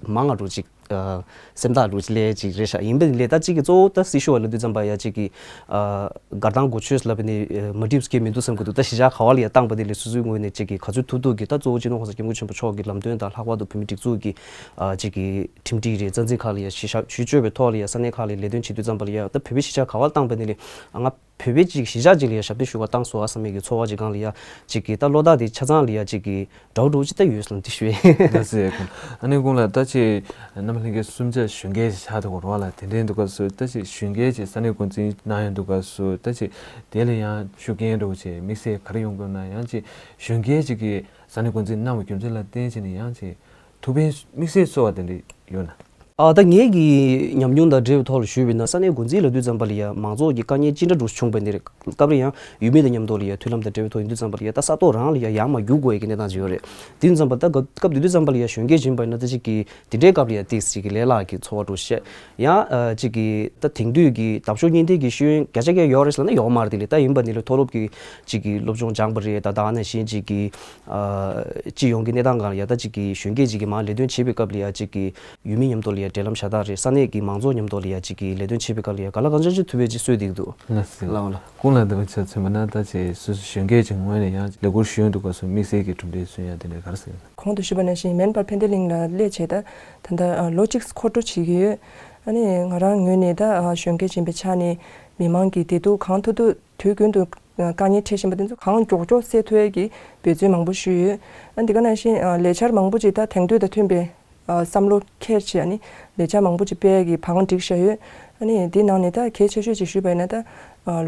མང་ང་འགྲོ་ཅིག་ཨ་སེམས་ཐག་འགྲོ་ཅིག་ལས་ཅིག་རེད་ཤག་ཡིན་པ་ལས་ད་ཅིག་གི་གཙོ་བོ་ད་སྲི་ཞུ་བ་ལ་དུས་ཙམ་པ་ཡ་ཅིག་གི་ཨ་དགར་སྟངས་གོ་ཆོད་ལབ་ནི་མ་འགྲིག་གི་མི་འདུག་བསམ་གི་འདུག་ད་གཞིས་ཆགས་ག་བ་ལ་ཡ་བཏང་པ་དེ་ལས་སོ་སོའི་ངོས་ནས་ཅིག་གི་ག་ཚོད་ཐུབ་ཐུབ་ཀྱི་ད་གཙོ་བོ་སྤྱི་ནོར་༸གོང་ས་༸སྐྱབས་མགོན་ཆེན་པོ་མཆོག་གི་ལམ་སྟོན་དང་ལྷག་པར་དུ་བོད་མི་སྒྲིག་འཛུགས་ཀྱི་ཨ་ཅིག་གི་ཁྲིམས་སྒྲིག་རེད། རྩ་འཛིན་ཁག་ལ་ཡ་གཞིས་ཆགས་ཞུ་བཅོས་པའི་ཐོག་ལ་ཡ་ས་གནས་ཁག་ལ་ལས་དོན་བྱེད་དུས་ཙམ་པ་ལ་ཡ་ད་བོད་པའི་གཞིས་ཆགས་ག་བ་ལ་བཏང་པ་དེ་ལས་ང་བོད་པའི་ཅིག་གཞིས་ཆགས་ཅིག་ལ་ཡ་ཞབས་འདེགས་ཞུ་བ་བཏང་སོང་ཨ་བསམ་མེད་ཀྱི་ཚོར་བ་ཅིག་སྒང་ལ་ཡ་ཅིག་གི་ད་བློ་ཐག་དེ་ཆ་ཚང་ལ་ཡ་ཅིག་གི་འདྲ་བོ་འདྲ་བོ་ཅིག་ད་ཡོད་ཟེར་ན་དེ་ཞུ་ཡས། ད་ཟེར་ཁོང་ཨ་ནི་ཁོང་ལ་ད་ཅིག་རྣམ་པ་ལྷན་རྒྱས་གསུམ་ཆ་གཞོན་སྐྱེས་ཆགས་འདུག་གོ་རོགས་ལ་དེ་འདྲའི་འདུག་ག་སུ་ད་ཅིག་གཞོན་སྐྱེས་ཅིག་ས་གནས་འགོ་འཛིན་གནང་ཡོང་འདུག་ག་སུ་ད་ཅིག་དེ་ལ་ཡང་ཤུགས་རྐྱེན་འདྲ་བོ་ཅིག་དམིགས་བསལ་ག་རེ་ཡོང་དགོས་ན་ཡང་ཅིག་གཞོན་སྐྱེས་ཅིག་གི་ས་གནས་འགོ་འཛིན་གནང་བའི་རྒྱུ་མཚན་ལ་བརྟེན་བྱས་ནས་ཡང་ཅིག་ཐུགས་ཕན་དམིགས་བསལ་གསོ་བ་དེ་འདྲ་ཡོད་ན། ཨ་ད་ངེད་ཀྱི་ཉམས་མྱོང་དང་འབྲེལ་བའི་ཐོག་ལ་ཞུས་པ་ཡིན་ན་ས་གནས་འགོ་འཛིན་ལབ་དུས་ཙམ་པ་ལ་ཡ་མང་ཚོགས་ཀྱི་དཀའ་ངལ་ཅི་འདྲ་འདྲ་བྱུང་བ་འདི་རེད། སྐབས་རེ་ཡང་ཡུལ་མི་དང་མཉམ་དུ་ལ་ཡ་མཐུན་ལམ་དང་འབྲེལ་བའི་ཐོག་ཡིན་དུས་ཙམ་པ་ལ་ཡ་ད་ས་ཐོག་རང་ལ་ཡ་ཡར་མར་རྒྱུག་དགོས་ཡ་གི་གནས་སྟངས་ཅིག་ཡོད་རེད། དེ་ཡིན་ཙམ་པ་ད་སྐབས་སྐབས་དེ་དུས་ཙམ་པ་ལ་ཡ་གཞོན་སྐྱེས་ཡིན་པ་ཡིན་ན་ད་ཅིག་གི་དེ་འདྲའི་སྐབས་ལ་ཡ་ཏིག་ཅིག་གི་ལས་སླ་གི་ཚོར་བ་འདྲ་བཤད། ཡང་ཨ་ཅིག་གི་ད་དེང་དུས་ཀྱི་འདབ་གཤོག་བརྙན་འཕྲིན་གྱི་ཤེས་ཡོན་བརྒྱ་ཆ་བརྒྱ་ཡོད་རེད་ཟེར་ན་ཡོད་མ་རེད། དེ་ལས་ད་ཡིན་པ་ནི་ལས་མཐོ་སློབ་ཀྱི་ཅིག་གི་སློབ་སྦྱོང་སྦྱངས་པ་རེད། ད་ད་ག་ནང་བཞིན་ཅིག་གི་ཨ་སྤྱི་ཡོངས་ཀྱི་གནས་སྟངས་སྒང་ལ་ཡ་ད་ཅིག་གི་གཞོན་སྐྱེས་ཅིག་གི་མར་ལས་དོན་བྱེད་པའི་སྐབས་ལ་ཡ་ཅིག་གི་ཡུལ་མི་མཉམ་དུ་ལ་ཡ་འབྲེལ་ལམ་ཞབས་ཏོག་རེད། ས་གནས་ཀྱི་མང་ཚོགས་མཉམ་དུ་ལ་ཡ་ཅིག་གི་ལས་དོན་བྱེད་པའི་སྐབས་ལ་ཡ་ག་ལ་གང་འཚམ་ཅིག་ཐུབ་པའི་ཅིག་གསོས་བསྡད་ཀྱི་འདུག་ལགས་སོ། ལགས་འོ་ལགས། ཁོང་ལ་འདི་མ་ཆ་མཚོན་པ་ན་ད་ཅིག་སོ་སོ་གཞོན་སྐྱེས་ཀྱི་ངོས་ནས་ཡང་ལས་འཁུར་ཞུ་ཡོང་དུས་སྐབས་སུ་དམིགས་བསལ་གྱི་གྲུབ་འབྲས་སོན་ཡ་དེ་འདྲ་ག་རེ་ཟེར་ན། གོང་དུ་ཞུས་པ་ནང་བཞིན་མེན་པར་ཕན་བདེ་གླིང་ལ་སླེབས་བྱས་ད་ད་ལྟ་ལོ་གཅིག་འཁོར་འགྲོ་བྱེད་ཀྱི་ཡོད། ཨ་ནི་ང་རང་ངོས་ནས་ད་གཞོན་སྐྱེས་ཡིན་པའི་ཆ་ནས་མི་མང་གི་བདེ་སྡུག་གང་ཐུབ་ཐུབ་དུས་རྒྱུན་དུ་དཀའ་ངལ་འཕྲད་བཞིན་པ་དེ་ཚོ་གང་མགྱོགས་མགྱོགས་སེལ་ཐུབ་ཡས་ཀྱི་འབད་བརྩོན་མང་པོ་ཞུས་ཡོད། ཨ་འདི་ག་ནང་བཞིན་ལས་འཆར་མང་པོ་ཅིག་ད་དེང་དུས་དང་མཐུན་པའི་བསམ་བློ་འཁྱེར་བྱས་ཨ་ནི་ལས་འཆར་མང་པོ་ཅིག་སྤེལ་ཡས་ཀྱི་བང་སྒྲིག་བཞག་ཡོད། ཨ་ནི་འདི་ནང་ནས་ད་གལ་ཆེ་ཤོས་ཅིག་ཞུས་པ་ཡིན་ན་ད་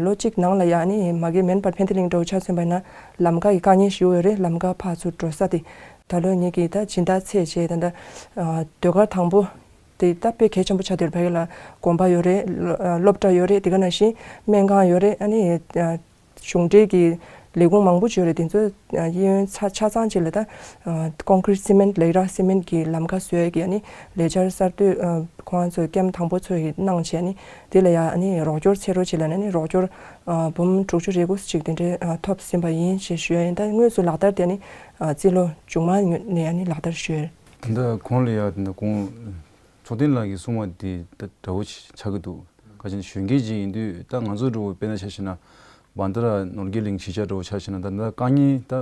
ལོ་གཅིག་ནང་ལ་ཡ་ཨ་ནི་མ་གི་མེན་པར་ཕན་བདེ་གླིང་འདྲ་བོ་ཆ་མཚོན་པ་ཡིན་ན་ལམ་ཁ་གི་དཀའ་ངལ་ཞེ་པོ་ཡོད་རེད། ལམ་ཁ་ཕར་ཚུར་འགྲོ་ས་དེ་ད་ལོ་ངེད་ཀྱི་ད་སྦྱིན་བདག་ཚད་བྱས་ད་ད་ཟློས་གར་དང་པོ་དེ་ད་དཔེ་གལ་ཆེན་པོ་ཆགས་བསྡད་ཡོད་རེད། ཕ་གི་ལ་དགོན་པ་ཡོད་རེད། སློབ་གྲྭ་ཡོད་རེད། དེ་ག་ནང་བཞིན་སྨན་ཁང་ཡོད་རེད། ཨ་ནི་གཞུང་འབྲེལ་གྱི་ལས་ཁུངས་མང་པོ་ཅིག་ཡོད་རེད། དེ་ཚོ་གཡས་གཡོན་ཆ་ཆ་ཚང་ཅིག་ལ་ད་ཀོང་ཀྲིཊ་སི་མེན་ཊི་ལེགས་ར་སི་མེན་ཊི་གི་ལམ་ཁ་བཟོ་ཡས་ཀྱི་ཨ་ནི་ལས་འཆར་གསར་གཏོད་ཁོང་ཚོ་ཀེམ་དང་པོ་ཚོ་ཡི་གནང་བྱས་ཨ་ནི་དེ་ལ་ཡ་ཨ་ནི་རོགས་སྐྱོར་ཚད་རོགས་བྱེད་ལ་ཨ་ནི་རོགས་སྐྱོར་འབུམ་དྲུག་ཅུ་རེ་དགུ་ཅིག་དེ་འདྲའི་ཐོབ་ཟིན་པ་ཡིན་ཞེས་ཞུ་ཡ་ཡིན། ད་དངོས་སུ་ལག་བསྟར་དེ་ཨ་ནི་རྩིས་ལོ་མཇུག་མ་ནས་ཨ་ནི་ལག་བསྟར་ཞུ་ཡ། ད་གོང་ལ་ཡ་ད་གོང་མཚོ་བསྟན་ལགས་ཀྱིས་གསུངས་པ་དེ་ད་འདྲ་བོ་ཆགས་ཀྱི་འདུག་ག་ཅིག་གཞོན་སྐྱེས་ཅིག་ཡིན་དུས་ད་ང་ཚོ་འདྲ་བོ་དཔེར་ན་ཆ་བཞག་ན་བྷན་དྷ་ར་ནོར་རྒྱས་གླིང་གཞིས་ཆགས་འདྲ་བོ་ཆ་བཞག་ན་ད་ད་དཀའ་ངལ་ད་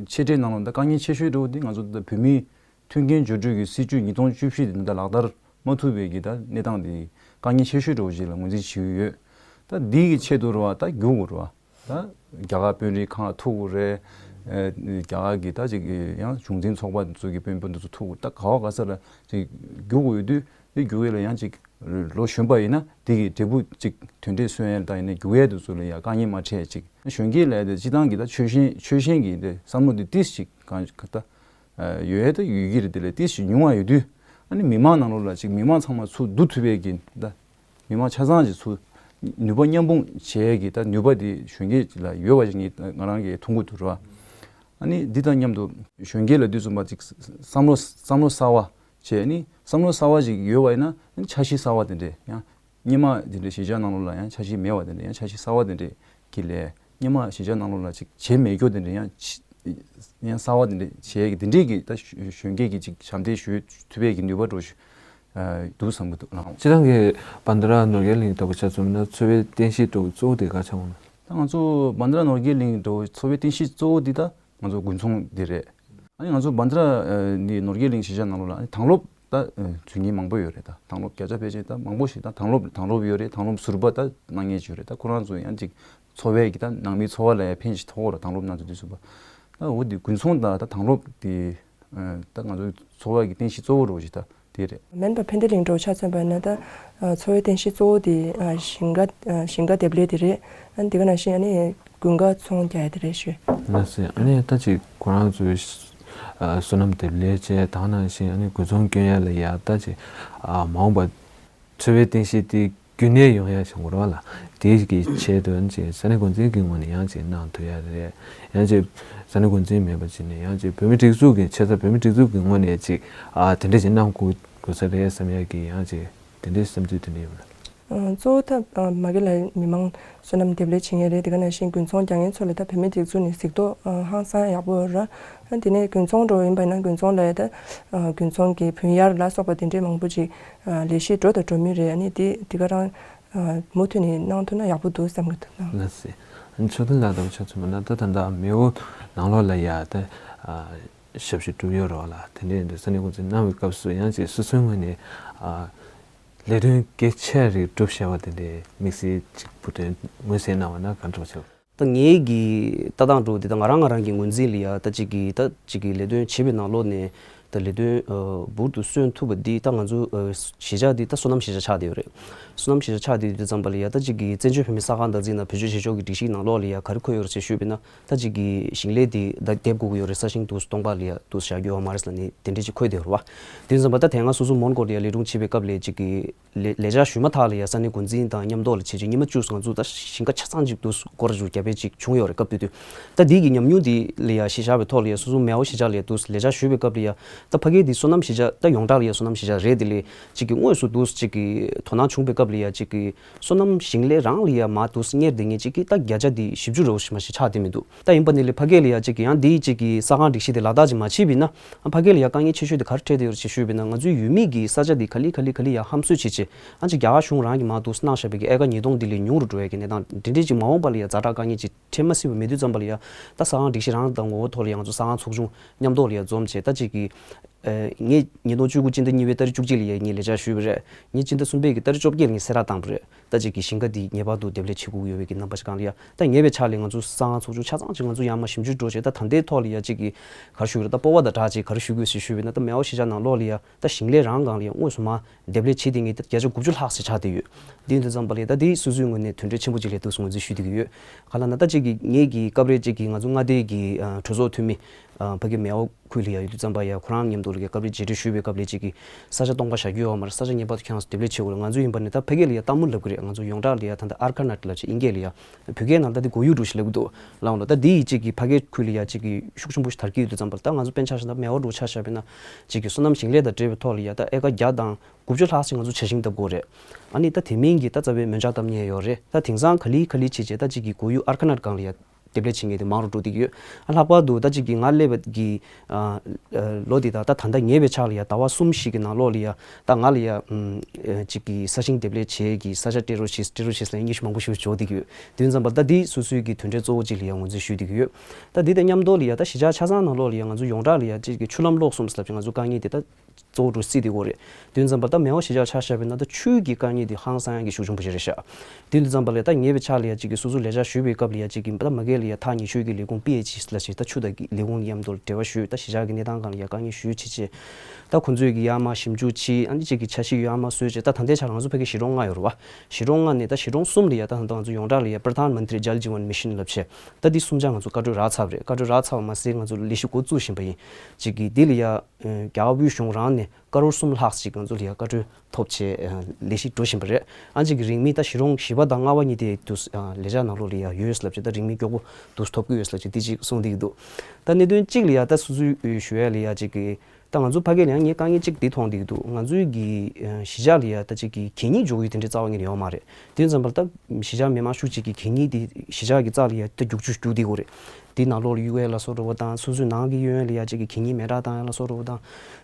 ཆེ་གྲས་ནང་ལ་ད་དཀའ་ངལ་ཆེ་ཤོས་འདྲ་བོ་དེ་ང་ཚོ་ད་བོད་མིའི་མཐུན་རྐྱེན་སྦྱོར་སྤྲོད་ཀྱི་སྲིད་ཇུས་ཉིས་སྟོང་བཅུ་བཞི་དེ་ད་ལག་བསྟར་མ་ཐུབ་པའི་གི་ད་གནས་སྟངས་དེ་དཀའ་ངལ་ཆེ་ཤོས་འདྲ་བོ་ཞིག་ལ་ངོས་འཛིན་བྱེད་ཀྱི་ཡོད། ད་འདི་གི་ཆེད་དུ་རེད་བ་ད་རྒྱུག་དགོས་རེད་བ། ད་རྒྱ་གར་དཔོན་རིགས་ཁག་ཐུག་དགོས་རེད། ཨེ་རྒྱ་གར་གྱི་ད་ཅིག་ཡང་གཞུང་འཛིན་ཚོགས་པ་ཚོ་གི་དཔོན་པོ་འདི་ཚོ་ཐུག་དགོས། ད་ག་བ་ག་ས་ལ་ཅིག་རྒྱུག་དགོས་ཡོད་དུས་དེ་རྒྱུག་ཡས་ལ་ཡང་ཅིག་ལོ་གཞོན་པ་ཡིན་ན་དེ་གི་འབྲས་བུ་ཅིག་དོན་འབྲས་སོན་ཡས་ལ་ད་ཡིན་ན་རྒྱུག་ཡས་དེ་ཚོ་ལ་ཡང་དཀའ་ངལ་མ་འཕྲད་ཅིག་གཞོན་སྐྱེས་ལ་ཡ་དེ་སྤྱི་བཏང་གི་ད་ཆོལ་ཞེན་ཆོལ་ཞེན་གྱི་དེ་བསམ་བློ་དེ་ཏིས་ཅིག་གང་ག་ད་ཡོད་ཡས་ད་ཡོད་ཀྱི་རེད། དེ་ལས་ཏིས་ཅིག་ཉུང་བ་ཡོད་དུས་ཨ་ནི་མི་མང་ནང་ལོགས་ལ་ཅིག་མི་མང་ཚང་མ་ཚུར་བསྡུ་ཐུབ་ཡས་ཀྱི་ད། མི་མང་ཆ་ཚང་གི་ཚུར་ནུས་པ་མཉམ་སྤུངས་བྱེད་ཀྱི་ད་ནུས་པ་དེ་གཞོན་སྐྱེས་ལ་ཡོད་པ་ཞིག་ངས་ང་རང་གིས་མཐོང་གི་འདུག་ར། ཨ་ནི་འདི་དང་མཉམ་དུ་གཞོན་སྐྱེས་ལ་དུས་གསུམ་པ་ཅིག་བསམ་བློ་བསམ་བློ་གསར་བ་བྱས་ནི་བསམ་བློ་གསར་བ་ཞིག་ཡོད་པ་ཡིན་ན་ཨ་ནི་འཆར་གཞི་གསར་བ་དེ་འདྲས་ཡང་སྔོན་མ་དེ་འདྲས་གཞིས་ཆགས་ནང་ལོགས་ལ་ཡང་འཆར་གཞི་མེད་པ་དེ་འདྲས་ཡང་འཆར་གཞི་གསར་བ་དེ་འདྲས་ཀྱི་ལས་སྔོན་མ་གཞིས་ཆགས་ནང་ལོགས་ལ་ཅིག་བྱས་མེད་རྒྱུ་དེ་འདྲས་ཡང་ཅི་ཡང་གསར་བ་དེ་འདྲས་བྱས་ཀྱི་དེ་འདྲས་ཀྱི་ད་གཞོན་སྐྱེས་ཀྱི་ཅིག་ཞབས་འདེགས་ཞུ་ཐུབ་པའི་གི་ནུས་པ་འགྲོ་ཞུ། འདུག་བསམ་གྱི་འདུག་ལགས། སྤྱིར་བཏང་གི་བྷན་དྷ་ར་ནོར་རྒྱས་གླིང་ལྟ་བུ་ཆ་མཚོན་ན་འཚོ་བའི་རྟེན་གཞི་ལྟ་བུ་གཙོ་བོ་དེ་ག་ཆགས་འོང་ན། ད་ང་ཚོ་བྷན་དྷ་ར་ནོར་རྒྱས་གླིང་ལྟ་བུ་འཚོ་བའི་རྟེན་གཞི་གཙོ་བོ་འདི་ད་ང་ཚོ་དགུན་ཚོང་འདི་རེད། ཨ་ནི་ང་ཚོ་བྷན་དྷ་ར་འདི་ནོར་རྒྱས་གླིང་གཞིས་ཆགས་ནང་ལོགས་ལ་ཨ་ནི་དང་ལོབ་ད་འཛུལ་མཁན་མང་པོ་ཡོད་རེད། ད་དང་ལོབ་བརྒྱ་ཆ་ཕལ་ཆེར་ད་མང་པོ་ཞིག་ད་དང་ལོབ་དང་ལོབ་ཡོད་རེད། དང་ལོབ་ཟུར་པ་ད་གནང་མཁན་ཅིག་ཡོད་རེད། ད་ཁོ་རང་ཚོ་ཡང་ཅིག་འཚོ་བའི་གི་ད་ནང་མིའི་འཚོ་བ་ལ་ཡང་ཕན་ཞིག་ཐོགས་ར་དང་ལོབ་གནང་ཚུལ་འདི་ཟུར་པ་ད་འོ་འདི་དགུན་ཚོང་ད་ད་དང་ལོབ་འདི་ད་ང་ཚོའི་འཚོ་བ་གི་རྟེན་གཞི་གཙོ་བོ་རུ་ཞིག་ད་ དེ་རེད། སྨན་པ་ཕན་བདེ་གླིང་འདྲ་བོ་ཆ་མཚོན་པ་ཡིན་ན་ད། ཨ། འཚོ་བའི་རྟེན་གཞི་གཙོ་བོ་དེ། ཨ། ཞིང་ཁ། ཨ། ཞིང་ཁ་འདེབས་ལས་དེ་རེད། ཨ། འདི་ག་ནང་བཞིན་ཨ་ནི་དགུན་ཁ་ཚོང་རྒྱག་ཡ་དེ་རེད་ཞུ། ལགས་སེ། ཨ་ནི་ད་ཅིག་ཁོ་རང་ཚོའི། ཨ། སོ་ནམ་འདེབས་ལས་བྱས་དེ་ག་ནང་བཞིན་ཨ་ནི་དགུན་ཚོང་སྐྱོན་ཡ་ལ་ཡ་ད་ཅིག་ཨ། མ་འོངས་པ་འཚོ་བའི་རྟེན་གཞི་དེ་རྒྱུན་གནས་ཡོང་ཡ་ཞིག་འོ་རོགས་ལ། དེའི་གི་ཆེད་དུ་ཅིག་ས་གནས་འགོ་འཛིན་གྱི་ངོས་ནས་ཡང་ཅིག་གནང་ཐུབ་ཡ་རེད། ཡང་ཅིག་ས་གནས་འགོ་འཛིན་མེད་པ་ཅིག་ནས་ཡང་ཅིག་བོད་མི་སྒྲིག་འཛུགས་ཀྱི་ཆེད་དུ་བོད་མི་སྒྲིག་འཛུགས་ཀྱི་ངོས་ནས་ཅིག་ཨ། དེ་འདྲ་ཅིག་གནང་དགོས་དགོས་ས་རེད་བསམ་ཡ་གི་ཡང་ཅིག་དེ་འདྲའི་བསམ་ཚུལ་དེ་འདྲ་ཡོད་ལ། ཨ། གཙོ་བོ་ད། ཨ། མ་གི་ལ་མི་མང་སོ་ནམ་འདེབས་ལས་བྱེད་མཁན་རེད། དེ་ག་ནང་བཞིན་དགུན་ཚོང་རྒྱག་མཁན་ཚོ་ལ་ད་བོད་མི་སྒྲིག་འཛུགས་ནས་གཟིགས་རྟོག་ཨ། ཧང་སང་ཡག་པོ་ཡོད་ར། ཨ། དེ་ནས་དགུན་ཚོང་འགྲོ་ཡིན་པ་ཡིན་ན་དགུན་ཚོང་ལ་ད། ཨ། དགུན་ཚོང་གི་བུན་གཡར་ལ་སོགས་པ་དེ་འདྲའི་མང་པོ་ཅིག་ཨ། ལས་གཞི་འགྲོ་དང་འགྲོ་མུས་རེད། ཨ་ནི་དེ་དེ་ག་རང་། ཨ། མུ་མཐུད་ནས་གནང་ཐུབ་ན་ཡག་པོ་འདུག་བསམ་གྱི་འདུག་ལགས་སེ། ཨ་ནི་ཆོས་སྐྱིད་ལགས་དང་ཆ་མཚོན་པ་ན་ད་ད་ལྟ་མེའོ་ནང་ལོགས་ལ་ཡ་ད། ཨ། ཞབས་ཞུ་སྒྲུབ་ཡོད་རོགས་ལ། དེ་འདྲའི་འདི་ས་གནས་འགོ་འཛིན་གནང་བའི་སྐབས་སུ་ཡང་ཅིག་སོ་སོའི་ངོས་ནས། ཨ། ལས་དོན་གལ་ཆེ་རིགས་སྒྲུབ་བྱས་པ་དེ་འདྲའི་དམིགས་བསལ་ཅིག་བུ་དོན་མངོན་གསལ་གནང་བ་ན་ག་འདྲ་བྱེད། ད་ངའི་གི་ལྟ་སྟངས་འགྲོ་འདི་ད་ང་རང་ང་རང་གི་ངོས་འཛིན་ལ་ཡ་ད་ཅིག་གི་ད་ཅིག་གི་ལས་དོན་བྱེད་པའི་ནང་ལོགས་ནས་ད་ལས་དོན་ཨ་འབུར་དུ་སོན་ཐུབ་པ་འདི་ད་ང་ཚོ་ཨ་གཞིས་ཆགས་འདི་ད་སོ་ནམ་གཞིས་ཆགས་ཆགས་བསྡད་ཡོད་རེད། སོ་ནམ་གཞིས་ཆགས་ཆགས་བསྡད་དུས་ཙམ་པ་ལ་ཡ་ད་ཅིག་གི་བཙན་བྱོལ་བོད་མིའི་ས་ཁང་བདག་འཛིན་དང་བོད་ཆས་བྱེད་ཕྱོགས་ཀྱི་སྒྲིག་གཞིའི་ནང་ལོགས་ལ་ཡ་ག་རེ་འཁོད་ཡོད་རེད་ཅེས་ཞུས་པ་ཡིན་ན། ད་ཅིག་གི་ཞིང་ལས་དེ་ད་འདེབས་དགོས་ཀྱི་ཡོད་རེད། ས་ཞིང་དུ་སྟོང་པ་ལ་ཡ་དུ་བཞག་རྒྱུ་ཡོད་མ་རེད་ལབ་ནས་དེ་འདྲ་ཅིག་འཁོད་བསྡད་ཡོད་རེད་བ། དེ་ཙམ་པ་ད་དེ་སྔ་སོ་སོ་མོན་གྷོ་ལ་ཡ་ལས་སྒྲུང་བྱེད་པའི་སྐབས་ལ་ཅིག་གི་ལས་ལས་བྱ་ཞུས་མ་ཐག་ལ་ཡ་ས་གནས་འགོ་འཛིན་དང་མཉམ་དུ་ལ་བྱེད་ཅིག་ཉི་མ་བཅུ་ང་ཚོ་ད་ཞིང་ཁ་ཆ་ཚང་ཅིག་དུ་སྐོར་ར་རྒྱུ་རྒྱབ་པའི་ཅིག་བྱུང་ཡོད་རེད། སྐབས་དེ་དུས་ད་དེ་གི་ཉམས་མྱོང་དེ་ལ་ཡ་གཞི་བཞག་པའི་ཐོག་ལ་ཡ་སོ་སོ་མེའོ་གཞིས་ཆགས་ལ་ཡ་དུ་ལས་བྱ་ཞུས་པའི་སྐབས་ལ་ཡ་ད་ཕ་གི་དེ་སོ་ནམ་གཞིས་ཆགས་ད་ཡོངས་གྲགས་ལ་ཡ་སོ་ནམ་གཞིས་ཆགས་རེད། དེ་ལས་ཅིག་གི་དངོས་སུ་དུ་ཅིག་གི་དོ་སྣང་བྱུང་པའི་སྐབས་ལ་ཡ་ཅིག་གི་སོ་ནམ་ཞིང་ལས་རང་ལ་ཡ་མ་དུ་གཉེར་བསྡད་མཁན་ཅིག་གི་ད་བརྒྱ་ཆ་དེ་བཞི་བཅུ་རེ་བ་ཞིག་མ་ཞིག་ཆགས་བསྡད་མི་འདུག་ད་ཡིན་པ་ནི་ལས་ཕ་གི་ལ་ཡ་ཅིག་གི་ཡང་དེའི་ཅིག་གི་ས་ཁང་སྒྲིག་གཞི་དེ་ལག་བསྟར་ཅིག་མ་བྱས་པ་ཡིན་ན་ཕ་གི་ལ་ཡ་དཀའ་ངལ་ཆེ་ཤོས་དེ་ག་རེ་འཕྲད་བསྡད་ཡོད་རེད་ཅེས་ཞུས་པ་ཡིན་ན། ང་ཚོའི་ཡུལ་མི་གི་ས་ཆ་དེ་ག་ལེ་ག་ལེ་ག་ལེ་ཡ་ཧམ་གསོད་བྱེད་ཆེད་ཨ་ཅིག་རྒྱ་གར་གཞུང་རང་གི་མ་དུ་གནང་བཞག་པའི་གི་ཨེ་ཀར་ཉིས་སྟོང་དེ་ལས་ཉུང་རུ་འགྲོ་ཡ་གི་གནས་སྟངས་དེ་འདྲས་ཅིག་མ་འོངས་པ་ལ་ཡ་ཛ་དྲག་དཀའ་ངལ་ཅིག་འཕྲད་མ་སྲིད་པ་མེད་དུས་ཙམ་པ་ལ་ཡ་ད་ས་ཁང་སྒྲིག་གཞི་རང་དང་ངོ་བོ་ཐོག་ལ་ཡ་ང་ཚོ་ས་ཁང་ཚོགས་ཆུང་མཉམ་ཐོག་ལ་ཡ་འཛོམས་བྱས་ད་ཅིག་གི་ཨ། ངས་ཉིས་སྟོང་བཅུ་དགུ་སྤྱི་ཟླ་གཉིས་པའི་ཏ་རིག་བཅུ་གཅིག་ལ་ཡ་ངས་ལས་བཅར་ཞུས་པ་རེད། ངས་སྤྱི་ཟླ་གསུམ་པའི་གི་ཏ་རིག་བཅོ་བརྒྱད་ལ་ངས་གསལ་བསྒྲགས་བཏང་པ་རེད། ད་ཅིག་གི་ཞིང་ཁ་འདི་ངེས་པར་དུ་འདེབས་ལས་བྱེད་དགོས་ཀྱི་ཡོད་པའི་གི་རྣམ་པ་ཞིག་སྒང་ལ་ཡ། ད་ངེས་པའི་ཆ་ལ་ང་ཚོ་ས་ཁང་ཚོགས་ཆུང་ཆ་ཚང་ཅིག་ང་ཚོ་ཡར་མར་ཞིབ་འཇུག་འགྲོ་བྱས་ད་ད་ལྟའི་ཐོག་ལ་ཡ་ཅིག་གི་ག་རེ་ཞུ་གི་རེད། ད་སྤོབས་པ་དང་སྦྲགས་ཅིག་ག་རེ་ཞུ་དགོས་ཟེར་ཞུས་པ་ཡིན་ན་ད་མེའོ་གཞིས་ཆགས་ནང་ལོགས་ལ་ཡ་ད་ཞིང་ལས་རང་སྒང་ལ་ཡ་དངོས་སུ་མར་འདེབས་ལས་བྱེད་བསྡད་མཁན་ད་བརྒྱ་ཆ་དགུ་བཅུ་ལྷག་ཙམ་ཆགས་བསྡད་ཡོད། དེ་ཡིན་དུས་ཙམ་པ་ལ་ཡ་ད་དེ་སོ་སོའི་ངོས་ནས་དོན་འབྲས་ཆེན་པོ་ཅིག་སླེབས་འདུག་ཟེར་ངོས་འཛིན་ཞུ་བསྡད་ཀྱི་ཡོད། ག་ལ་ན་ད་ཅིག་གི་ངེད་ཀྱི་སྐབས་རེ་ཅིག་གི་ང་ཚོ་མངའ་སྡེ་གི་ཨ་གྲོས་ཚོགས་འཐུས་མི་ཨ་ཕ་གི་མེའོ་ཁུལ་ལ་ཡ་ཡོད་དུས་ཙམ་པ་ཡ་ཁོ་རང་མཉམ་དུ་ལ་གི་སྐབས་རེ་མཇལ་འཕྲད་ཞུས་པའི་སྐབས་ལ་ཅིག་གི་ས་ཆ་སྟོང་པ་བཞག་རྒྱུ་ཡོད་མ་རེད། ས་ཆ་ངེས་པར་དུ་ཁྱེད་རང་ཚོ་འདེབས་ལས་བྱེད་དགོས་རེད། ང་ཚོ་ཡོངས་གྲགས་ལ་ཡ་ད་ལྟ་ཨར་ཁ་ནཊ་ལབ་ཅིག་དབྱིན་སྐད་ལ་ཡ་བོད་སྐད་ནང་ད་དེ་གོ་ཡུལ་འདྲ་ཞིག་ལབ་ཀྱི་འདུག་ལབ་འོང་ལ། ད་དེ་ཡི་ཅིག་གི་ཕ་གི་ཁུལ་ལ་ཡ་ཅིག་གི་ཤུགས་ཆེན་པོ་ཞིག་དར་གྱི་ཡོད་དུས་ཙམ་པ་ལ་ད་ང་ཚོ་དཔེར་ན་ཆ་བཞག་ན་མེའོ་འདྲ་ཆ་བཞག་པ་ཡིན་ན་ཅིག་གི་སོ་ནམ་ཞིང་ལས་དང་འབྲེལ་བའི་ཐོག་ལ་ཡ་ད་ཨེ་ཀར་བརྒྱ་དང་དགུ་བཅུ་ལྷག་ཅིག་ང་ཚོ་བྱ་ཞིང་བཏབ་དགོས་རེད། ཨ་ནི་ད་དེ་མིན་གྱི་ད་རྩ་བའི་མོན་ཆ་བཏབ་མཁན་ཡོད་རེད། ད་དེང་སང་ག་ལེ་ག་ལེ་བྱས་བྱས་ད་ཅིག་གི་གོ་ཡུལ་ཨར་ཁ་ནཊ་སྒང་ལ་ཡ་འདེབས་ལས་བྱེད་མཁན་དེ་མང་རུ་འགྲོ་བསྡད་ཀྱི་ཡོད། ཨ་ལྷག་པར་དུ་ད་ཅིག་གི་ང་སླེབས་པ་གི་ཨ་ལོ་འདི་དང་ད་ད་ལྟ་ངེས་པའི་ཆ་ལ་ཡ་ཟླ་བ་གསུམ་ཞིག་གི་ནང་ལོགས་ལ་ཡ་ད་ང་ལ་ཡ་ཨ་ཅིག་གི་ས་ཞིང་འདེབས་ལས་བྱེད་ཀྱི་ས་ཆ་སྤྲད་རོགས་བྱེད་སྤྲད་རོགས་བྱེད་ཟེར་ཡ་སྙན་ཞུ་མང་པོ་ཞིག་འབྱོར་བསྡད་ཀྱི་ཡོད། དེ་ཡིན་ཙམ་པ་ད་འདི་སོ་སོའི་གི་དོན་འབྲས་གཙོ་བོ་ཅིག་ལ་ཡ་ངོས་འཛིན་ཞུ་བསྡད་ཀྱི་ཡོད། ད་འདི་དང་མཉམ་དུ་ལ་ཡ་ད་གཞིས་ཆགས་ཆ་ཚང་ནང་ལོགས་ལ་ཡ་ང་ཚོ་ཡོངས་གྲགས་ལ་ཡ་ཅིག་གི་ཆུ་ལམ་གློག་གསུམ་ཟེར་ལབ་ཅིག་ང་ཚོ་དཀའ་ངལ་དེ་ད་གཙོ་བོ་འདྲ་སྲིད་དེ་གོ་རེད། དེ་ཙམ་པ་ད་མེའོ་གཞིས་ཆགས་ཆ་བཞག་པ་ཡིན་ན་ད་ཆུ་གི་དཀའ་ངལ་དེ་ཧང་སང་ཡག་གི་ཤུགས་ཆེན་པོ་ཞིག་རེད་ཤག་དེ་ཙམ་པ་ལ་ད་ངེས་པའི་ཆ་ལ་ཡ་གཅིག་གི་སོ་སོ་ལས་བྱ་ཞུས་པའི་སྐབས་ལ་ཡ་གཅིག་གི་ད་མ་གི་ལ་ཡ་ཐག་ཉེ་ཤོས་ཀྱི་ལས་ཁུངས་པི་ཨེཆ་ཨི་ལ་ཞིག་ད་ཆུ་དང་གི་ལས་ཁུངས་མཉམ་དུ་འབྲེལ་བ་ཞུས། ད་གཞིས་ཆགས་ཀྱི་གནས་སྟངས་སྒང་ལ་ཡ་དཀའ་ངལ་ཞུས་བྱས་བྱས་ད་ཁོང་ཚོས་ཀྱི་ཡར་མར་ཞིབ་འཇུག་བྱས། ཨ་ནི་གཅིག་གི་འཆར་གཞི་ཡར་མར་བཟོས་བྱས་ད་ད་ལྟའི་ཆར་ང་ཚོ་ཕ་གི་གཞིས་གྲོང་ལྔ་ཡོད་རེད་བ། གཞིས་གྲོང་ལྔ་ནས་ད་གཞིས་གྲོང་གསུམ་ལ་ཡ་ད་ད་ང་ཚོ་ཡོངས་གྲགས་ལ་ཡ་པྲ་དྷཱན་མན་ཏྲི་ཇལ་ཇི་ཝན་མི་ཤན་ལབ་བྱས་ད་འདི་གསུམ་ཆ་ང་ཚོ་བཀའ་འཁྲོལ་རག་ཚར་བ་རེད། བཀའ་འཁྲོལ་རག་ཚར་བ་མ་ཟད་ང་ཚོ་ལས་གཞི་འགོ་བཙུགས་བཞིན་པ་ཡིན། གཅིག་གི་འདི་ལ་ཡ་རྒྱ་གར་དབུས་གཞུང་རང་ནས་ཀ་རོར་གསུམ་ལྷག་ཅིག་ང་ཚོ་ལ་ཡ་བཀའ་འཁྲོལ་ཐོབ་བྱས་ལས་གཞི་འགྲོ་བཞིན་པ་རེད། ཨ་ཅིག་གི་རིང་མིན་ད་གཞིས་གྲོང་བཞི་པ་དང་ལྔ་པ་གཉིས་དེ་དུས་ལས་འཆར་ནང་ལོགས་ལ་ཡ་ཡོད་ལབ་བྱས་ད་རིང་མིན་མགྱོགས་པོ་དུས་ཐོབ་ཀྱི་ཡོད་ལབ་བྱས་དེ་གཅིག་གསུངས་བསྡད་ཀྱི་འདུག་ད་གནད་དོན་གཅིག་ལ་ཡ་ད་སོ་སོའི་ཞུ་ཡ་ལ་ཡ་གཅིག་གི་ད་ང་ཚོ་ཕ་གི་ལ་ཡང་ངས་དཀའ་ངལ་གཅིག་འདི་མཐོང་བསྡད་ཀྱི་འདུག་ང་ཚོའི་གི་གཞིས་ཆགས་ལ་ཡ་ད་གཅིག་གི་གད་སྙིགས་འཇོག་ཡུལ་དེ་འདྲའི་རྩ་བ་ཉིད་ནས་ཡོད་མ་རེད། དེ་ཙམ་པར་ད་གཞིས་ཆགས་མི་མང་ཤུགས་གཅིག་གི་གད་སྙིགས་དེ་གཞིས་ཆགས་ཀྱི་རྩ་ལ་ཡ་ད་རྒྱུག་ཆུ་རྒྱུག་བསྡད་ཀྱི་ཡོད་རེད། དེ་ནང་ལོགས་ལ་གཡུག་ཡས་ལ་སོགས་འགྲོ་བ་དང་སོ་སོའི་ནང་གི་གཡུག་ཡས་ལ་ཡ་གཅིག་གི་གད་སྙིགས་མེ་དྲག་བཏང་ཡས་ལ་སོགས་འགྲོ་བ་དང་།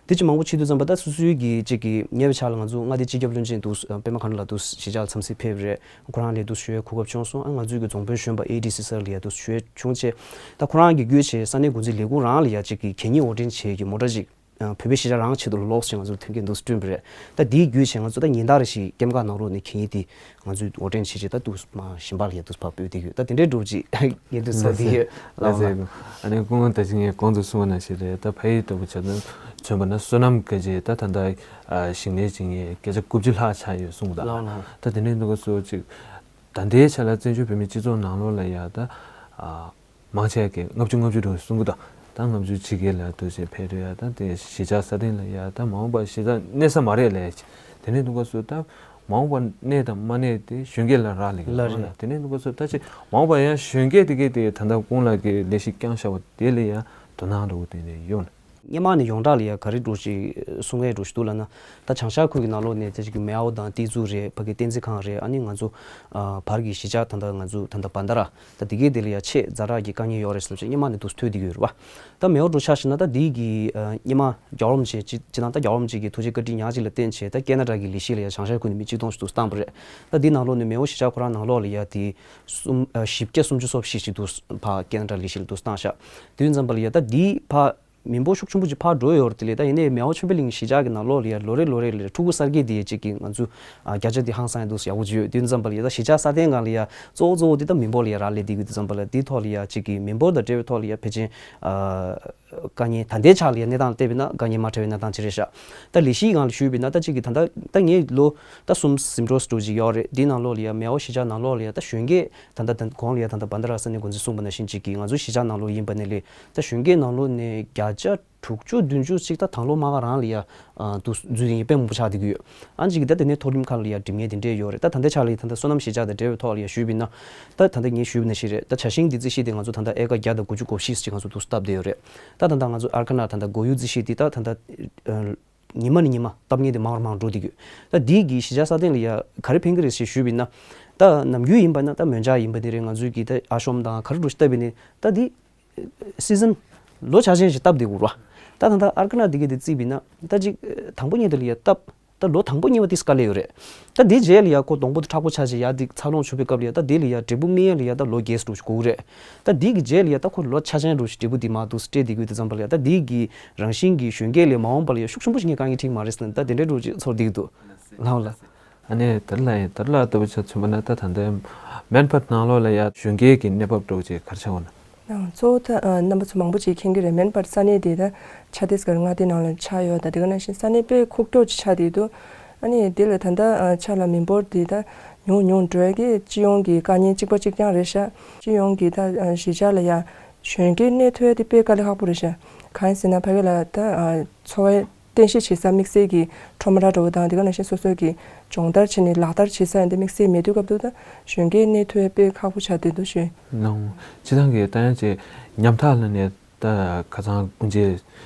དེ་ཅིག་མང་པོ་བྱེད་དུས་ཙམ་པ་ད་སོ་སོའི་གི་གཅིག་གི་ཉེ་བའི་ཆར་ལ་ང་ཚོ་མངའ་སྡེའི་སྤྱི་ཁྱབ་བློན་ཆེན་འདུག་པད་མ་མཁའ་འགྲོ་ལགས་འདུག་གཞིས་ཆགས་ལ་འཚམས་གཟིགས་ཕེབས་རེད། ཁོ་རང་ལ་འདུག་ཞུ་ཡས་གོ་སྐབས་བྱུང་སོང་། ཨ་ང་ཚོའི་གི་རྫོང་དཔོན་གཞོན་པ་ཨེ་ཌི་སི་སར་ལ་ཡ་འདུག་ཞུ་ཡས་བྱུང་བྱས། ད་ཁོ་རང་གི་བརྒྱུད་བྱས་ས་གནས་འགོ་འཛིན་ལས་ཁུངས་རང་ལ་ཡ་གཅིག་གི་གད་སྙིགས་དབོར་འདྲེན་བྱེད་ཀྱི་མོ་ཊ་གཅིག་བོད་པའི་གཞིས་ཆགས་རང་ཆེད་དུ་ལོགས་ཤིག་ང་ཚོར་མཐུན་རྐྱེན་འདུག་བསྐྲུན་པ་རེད། ད་དེའི་བརྒྱུད་བྱས་ང་ཚོ་ད་ཉིན་ལྟར་རེ་བཞིན་སྐྱེམས་ཁང་ནང་ལོགས་ནས་གད་སྙིགས་དེ་ང་ཚོས་འོར་འདྲེན་བྱས་བྱས་ད་དུ་མ་གཞན་པ་ལ་ཡ་དུ་ཕར་སྤོས་བསྡད་ཡོད། ད་དེ་འདྲའི་འགྲོ་ཅིག་ངས་དུ་ཚོར་བསྡད་ཡོད། ལགས་སོ། ཨ་ནི་སྐུ་ངོ་ད་ཅི་ངས་གོང་དུ་གསུངས་པ་ནང་བཞིན་རེད། ད་ཕ་ཡུལ་ལྟ་བུ་བྱས་ན་མཚོན་པ་ན་སོ་ནམ་གྱི་ད་ད་ད་ཞིང་ལས་བྱེད་མཁན་སྐད་ཆ་དགུ་བཅུ་ལྷག་ཆགས་ཡོད་གསུངས་ད། ལགས་ལགས། ད་དེ་འདྲའི་འདུག་ག་སོ་ཅིག་ད་ལྟའི་ཆ་ལ་བཙན་བྱོལ་བོད་མིའི་སྤྱི་ཚོགས་ནང་ལོགས་ལ་ཡ་ད་ཨ་མང་ཆེ་གི་ལྔ་བཅུ་ལྔ་བཅུ་འདྲ་གསུང་གི་འདུག་ད་ལྔ་བཅུ་ཕྱེད་ཀའི་ལ་དུ་ཞེས་ཕེབས་རེད་ཡ། ད་དེ་གཞིས་ཆགས་སྲ་བརྟན་ལ་ཡ་ད་མ་འོངས་པ་གཞིས་ཆགས་གནས་ས་མ་རེད་ལས། དེ་ནས་འདུག་ག་སོ་ད་མ་འོངས་པ་གནས་དང་མ་གནས་དེ་གཞོན་སྐྱེས་ལ་རག་ལས་ཀྱི་ལ་འདུག་རེད། ལ། དེ་ནས་འདུག་ག་སོ་ད་ཅི་མ་འོངས་པ་ཡང་གཞོན་སྐྱེས་དེ་གའི་དེ་ད་ལྟ་ཀུན་ལ་གི་ལས་གཞི་བསྐྱངས་བཞག་པ་དེ་ལ་ཡ་དོ་སྣང་འདྲ་བོ་དེ་ནས་ཡོང་། སྔོན་མ་ནས་ཡོངས་གྲགས་ལ་ཡ་ག་རེ་འདྲ་ཞིག་གསུང་མཁན་འདྲ་ཞིག་འདུག་ལབ་ན། ད་བྱང་ཤར་ཁུལ་གྱི་ནང་ལོགས་ནས་ད་ཅིག་མེའོ་དང་ཏི་ཙུ་རེད། ཕ་གི་བསྟན་འཛིན་ཁང་རེད། ཨ་ནི་ང་ཚོ་ཨ་བར་གྱི་གཞིས་ཆགས་ད་ལྟ་ང་ཚོ་ད་ལྟ་བན་ད་ར་ད་དེ་གའི་དེ་ལ་ཡ་ཆེས་ཛ་དྲག་གི་དཀའ་ངལ་ཡོད་རེད་བསམ་བྱས་སྔོན་མ་ནས་འདུག་ཐོས་བསྡད་ཀྱི་ཡོད་རེད་པ། ད་མེའོ་འདྲ་ཆ་བཞག་ན་ད་འདི་གི་ཨ་སྔོན་མ་རྒྱལ་བ་རིན་པོ་ཆེ་སྤྱི་སྤྱི་ནང་ད་རྒྱལ་བ་རིན་པོ་ཆེ་གི་ཐུགས་རྗེ་བཀའ་དྲིན་ཉག་གཅིག་ལ་བརྟེན་བྱས་ད་ཀེ་ན་ཌ་གི་ལས་གཞི་ལ་ཡ་བྱང་ཤར་ཁུལ་ནས་མི་གཅིག་སྟོང་ཞིག་འདུག་བཏང་པ་རེད། ད་འདི་ནང་ལོགས་ནས་མེའོ་གཞིས་ཆགས་ཁོ་རང་ནང་ལོགས་ལ་ཡ་དེ་གསུམ་ཨ་བཞི་བརྒྱ་སུམ་ཅུ་སོ་བཞི་ཞིག་འདུག་ཕར་ཀེ་ན་ཌ་ལས་གཞི་ལ་འདུག་བཏང་ཤག་དུས་ཙམ་པ་ལ་ཡ་ད་འདི་ཕར་མི་འབོར་ཤུགས་ཆེན་པོ་ཅིག་ཕར་འགྲོ་ཡོད་རེད། དེ་ལས་ད་ཡིན་ནའི་མེའོ་ཆོས་འཕེལ་གླིང་གཞིས་ཆགས་ཀྱི་ནང་ལོགས་ལ་ཡ་ལོ་རེ་ལོ་རེ་ལ་ཕྲུ་གུ་གསར་སྐྱེས་དེ་ཡ་གཅིག་གིས་ང་ཚོས་ཨ་བརྒྱ་ཆ་དེ་ཧང་སང་ཡ་འདུག་ཡག་པོ་ཅིག་ཡོད། དུས་ཙམ་པ་ལ་ཡ་ད་གཞིས་ཆགས་སྲ་བརྟན་སྒང་ལ་ཡ་གཙོ་བོ་གཙོ་བོ་དེ་ད་མི་འབོར་ལ་ཡ་རག་ལས་བསྡད་ཀྱི་དུས་ཙམ་པ་ལ་དེའི་ཐོག་ལ་ཡ་གཅིག་གིས་མི་འབོར་དང་འབྲེལ་བའི་ཐོག་ལ་ཡ་ཕལ་ཆེར་ཨ་དཀའ་ངལ་ད་ལྟའི་ཆ་ལ་ཡ་གནས་སྟངས་ལ་བལྟས་པ་ན་དཀའ་ངལ་མ་འཕྲད་པའི་གནས་སྟངས་ཅིག་རེད་ཤག་ད་ལས་གཞིའི་སྒང་ལ་ཞུས་པ་ཡིན་ན་ད་གཅིག་གིས་ད་ལྟ་ད་ངའི་ལོ་ད་གསུམ་ཟིན་འགྲོ་འགྲོ་ཅིག་ཡོད་རེད། འདིའི་ནང་ལོགས་ལ་ཡ་མེའོ་གཞིས་ཆགས་ནང་ལོགས་ལ་ཡ་ད་གཞོན་སྐྱེས་ད་ལྟ་ད་གོང་ལ་ཡ་ད་ལྟ་བན་ད་ར་ས་གནས་འགོ་འཛིན་གསུངས་པ་ནང་བཞིན་གཅིག་གིས་ང་ཚོ་གཞིས་ཆགས་ནང་ལོགས་ཡིན་པ་ནས་ལས་ད་གཞོན་སྐྱེས་ནང་ལོགས་ནས་བརྒྱ་ཆ་དྲུག་ཅུ་བདུན་ཅུ་ཅིག་ད་དང་ལོ་མ་ག་རང་ལ་ཡ་ཨ་འདུག་འཛུལ་ཡིན་དཔེ་མང་པོ་ཆགས་བསྡད་ཀྱི་ཡོད། ཨ་ནི་གཅིག་གིས་ད་དེ་ནས་མཐོ་རིམ་ཁག་ལ་ཡ་འགྲིམ་མཁན་དེ་འདྲས་ཡོད་རེད། ད་ད་ལྟའི་ཆ་ལ་ཡ་ད་ལྟ་སོ་ནམ་གཞིས་ཆགས་དང་འབྲེལ་བའི་ཐོག་ལ་ཡ་ཞུས་པ་ཡིན་ན་ད་ད་ལྟ་ངས་ཞུས་པ་ནང་བཞིན་རེད། ད་ཇ་ཤིང་འདི་རྩི་ཤིང་དེ་ང་ཚོ་ད་ལྟ་ཨེ་ཀ་བརྒྱ་དང་དགུ་བཅུ་གོ་བཞི་ཅིག་ང་ཚོ་འདུག་བཏབ་བསྡད་ཡོད་རེད། ད་ད་ལྟ་ང་ཚོ་ཨར་ཁ་ན་ད་ལྟ་སྒོ་ཡུ་རྩི་ཤིང་འདི་ད་ད་ལྟ་ཨ་ཉི་མ་ནས་ཉི་མ་བཏབ་མཁན་དེ་མང་རུ་མང་རུ་འགྲོ་བསྡད་ཡོད། ད་འདི་གི་གཞིས་ཆགས་སྲ་བརྟན་ལ་ཡ་ག་རེ་ཕན་གི་རེད་ཞེས་ཞུས་པ་ཡིན་ན། ད་ནམ་རྒྱུན་ཡིན་པ་ན་ད་མོན་ཇ་ཡིན་པ་དེ་རེད། ང་ཚོའི་གི་ད་ཨ་ཤོམ་དང་ག་རེ་འགྲོ་ཞིག་བཏབ་པ་ཡིན་ནའི་ད་འདི་སི་ཛན་ལོ་ཆ་ཅན་ཞིག་བཏབ་བསྡད་ཡོད་རེད་པ། ད་ད་ལྟ་ཨར་ཁ་ན་འདི་གི་དེ་བརྩིས་པ་ཡིན་ན་ད་ཅིག་དང་པོ་ཉིད་དེ་ལ་ཡ་བཏབ། ད་ལོ་དང་པོ་གཉིས་པ་དེ་དཀའ་ལས་ཡོད་རེད། ད་དེའི་རྗེས་ལ་ཡ་ཁོ་སྡོང་པོ་དེ་མཁྲེགས་པོ་ཆགས་བྱས་ཡ་དེ་འཚར་ལོངས་བྱུང་བའི་སྐབས་ལ་ཡ་ད་དེ་ལ་ཡ་འབྲས་བུ་སྨིན་ཡ་ལ་ཡ་ད་ལོ་བརྒྱད་ཙམ་ཞིག་འགོར་གི་རེད། ད་དེ་གི་རྗེས་ལ་ཡ་ད་ཁོ་ལོ་ཆ་ཅན་འདྲ་ཞིག་འབྲས་བུ་དེ་མར་འདུག་སྤྲད་བསྡད་དགོས་དུས་ཙམ་པ་ལ་ཡ་ད་དེ་གི་རང་བཞིན་གྱི་གཞོན་སྐྱེས་ལ་མ་འོངས་པ་ལ་ཡ་ཤུགས་ཆེན་པོ་ཞིག་ངས་དཀའ་ངལ་འཕྲད་ཀྱི་མ་རེད་ཟེར་ནས་ད་དེ་འདྲའི་འདྲ་ཅིག་ཚོར་བསྡད་ཀྱི་འདུག་ལགས་ལགས། ཨ་ནི་དེ་ལ་ཡིན་དེ་ལ་ལྟ་བུ་ཆ་མཚོན་པ་ན་ད་ད་ལྟའི་མན་ཕད་ནང་ལོགས་ལ་ཡ་གཞོན་སྐྱེས་ཀྱི་གནས་བབ་འདྲ་ཅིག་ག་རེ་ཆགས་ཡོད་ན། ནང་གཙོ་བོ་ད་ཨ་རྣམ་པ་ཚོ་མང་པོ་ཅིག་མཁྱེན་གྱི་རེད། མན་པར་ས་གནས་དེ་ད་ཆ་ཏིས་གར་མངའ་སྡེ་ནང་ལ་ཆགས་ཡོད། ད་དེ་ག་ནང་བཞིན་ས་གནས་དཔེ་ཁུག་ཀྱོག་ཅིག་ཆགས་བསྡད་འདུག་ཨ་ནི་དེ་ལ་ད་ལྟ་ཨ་ཆ་ལ་མི་འབོར་དེ་ད་ཉུང་ཉུང་འགྲོ་ཡ་གི་སྤྱི་ཡོངས་ཀྱི་དཀའ་ངལ་གཅིག་པ་གཅིག་རྐྱང་རེད་ཤག་སྤྱི་ཡོངས་ཀྱི་ད་ཨ་གཞིས་ཆགས་ལ་ཡ་གཞོན་སྐྱེས་གནས་ཐུབ་ཡ་དེ་དཔེ་དཀའ་ལས་ཁག་པོ་རེད་ཤག་གང་ཡིན་ཟེར་ན་ཕ་གི་ལ་ད་ཨ་འཚོ་བའི་རྟེན་གཞི་བྱེད་ས་དམིགས་བསལ་གྱི་ཁྲོམ་ར་འདྲ་བོ་དང་དེ་ག་ནང་བཞིན་སོ་སོ་གི་སྦྱོང་བརྡར་བྱས་ནས་ལག་བསྟར་བྱེད་ས་ཡང་དེ་དམིགས་བསལ་མེད་དུས་སྐབས་དུ་ད་གཞོན་སྐྱེས་གནས་ཐུབ་ཡ་དཔེ་ཁག་པོ་ཆགས་བསྡད་འདུག་ཞུ། ལགས་འོང་། སྤྱིར་བཏང་གི་ད་ཡང་ཅིག་ཉམ་ཐག་ལ་ནས་ད་ཁ་སང་དབུ་འབྱེད་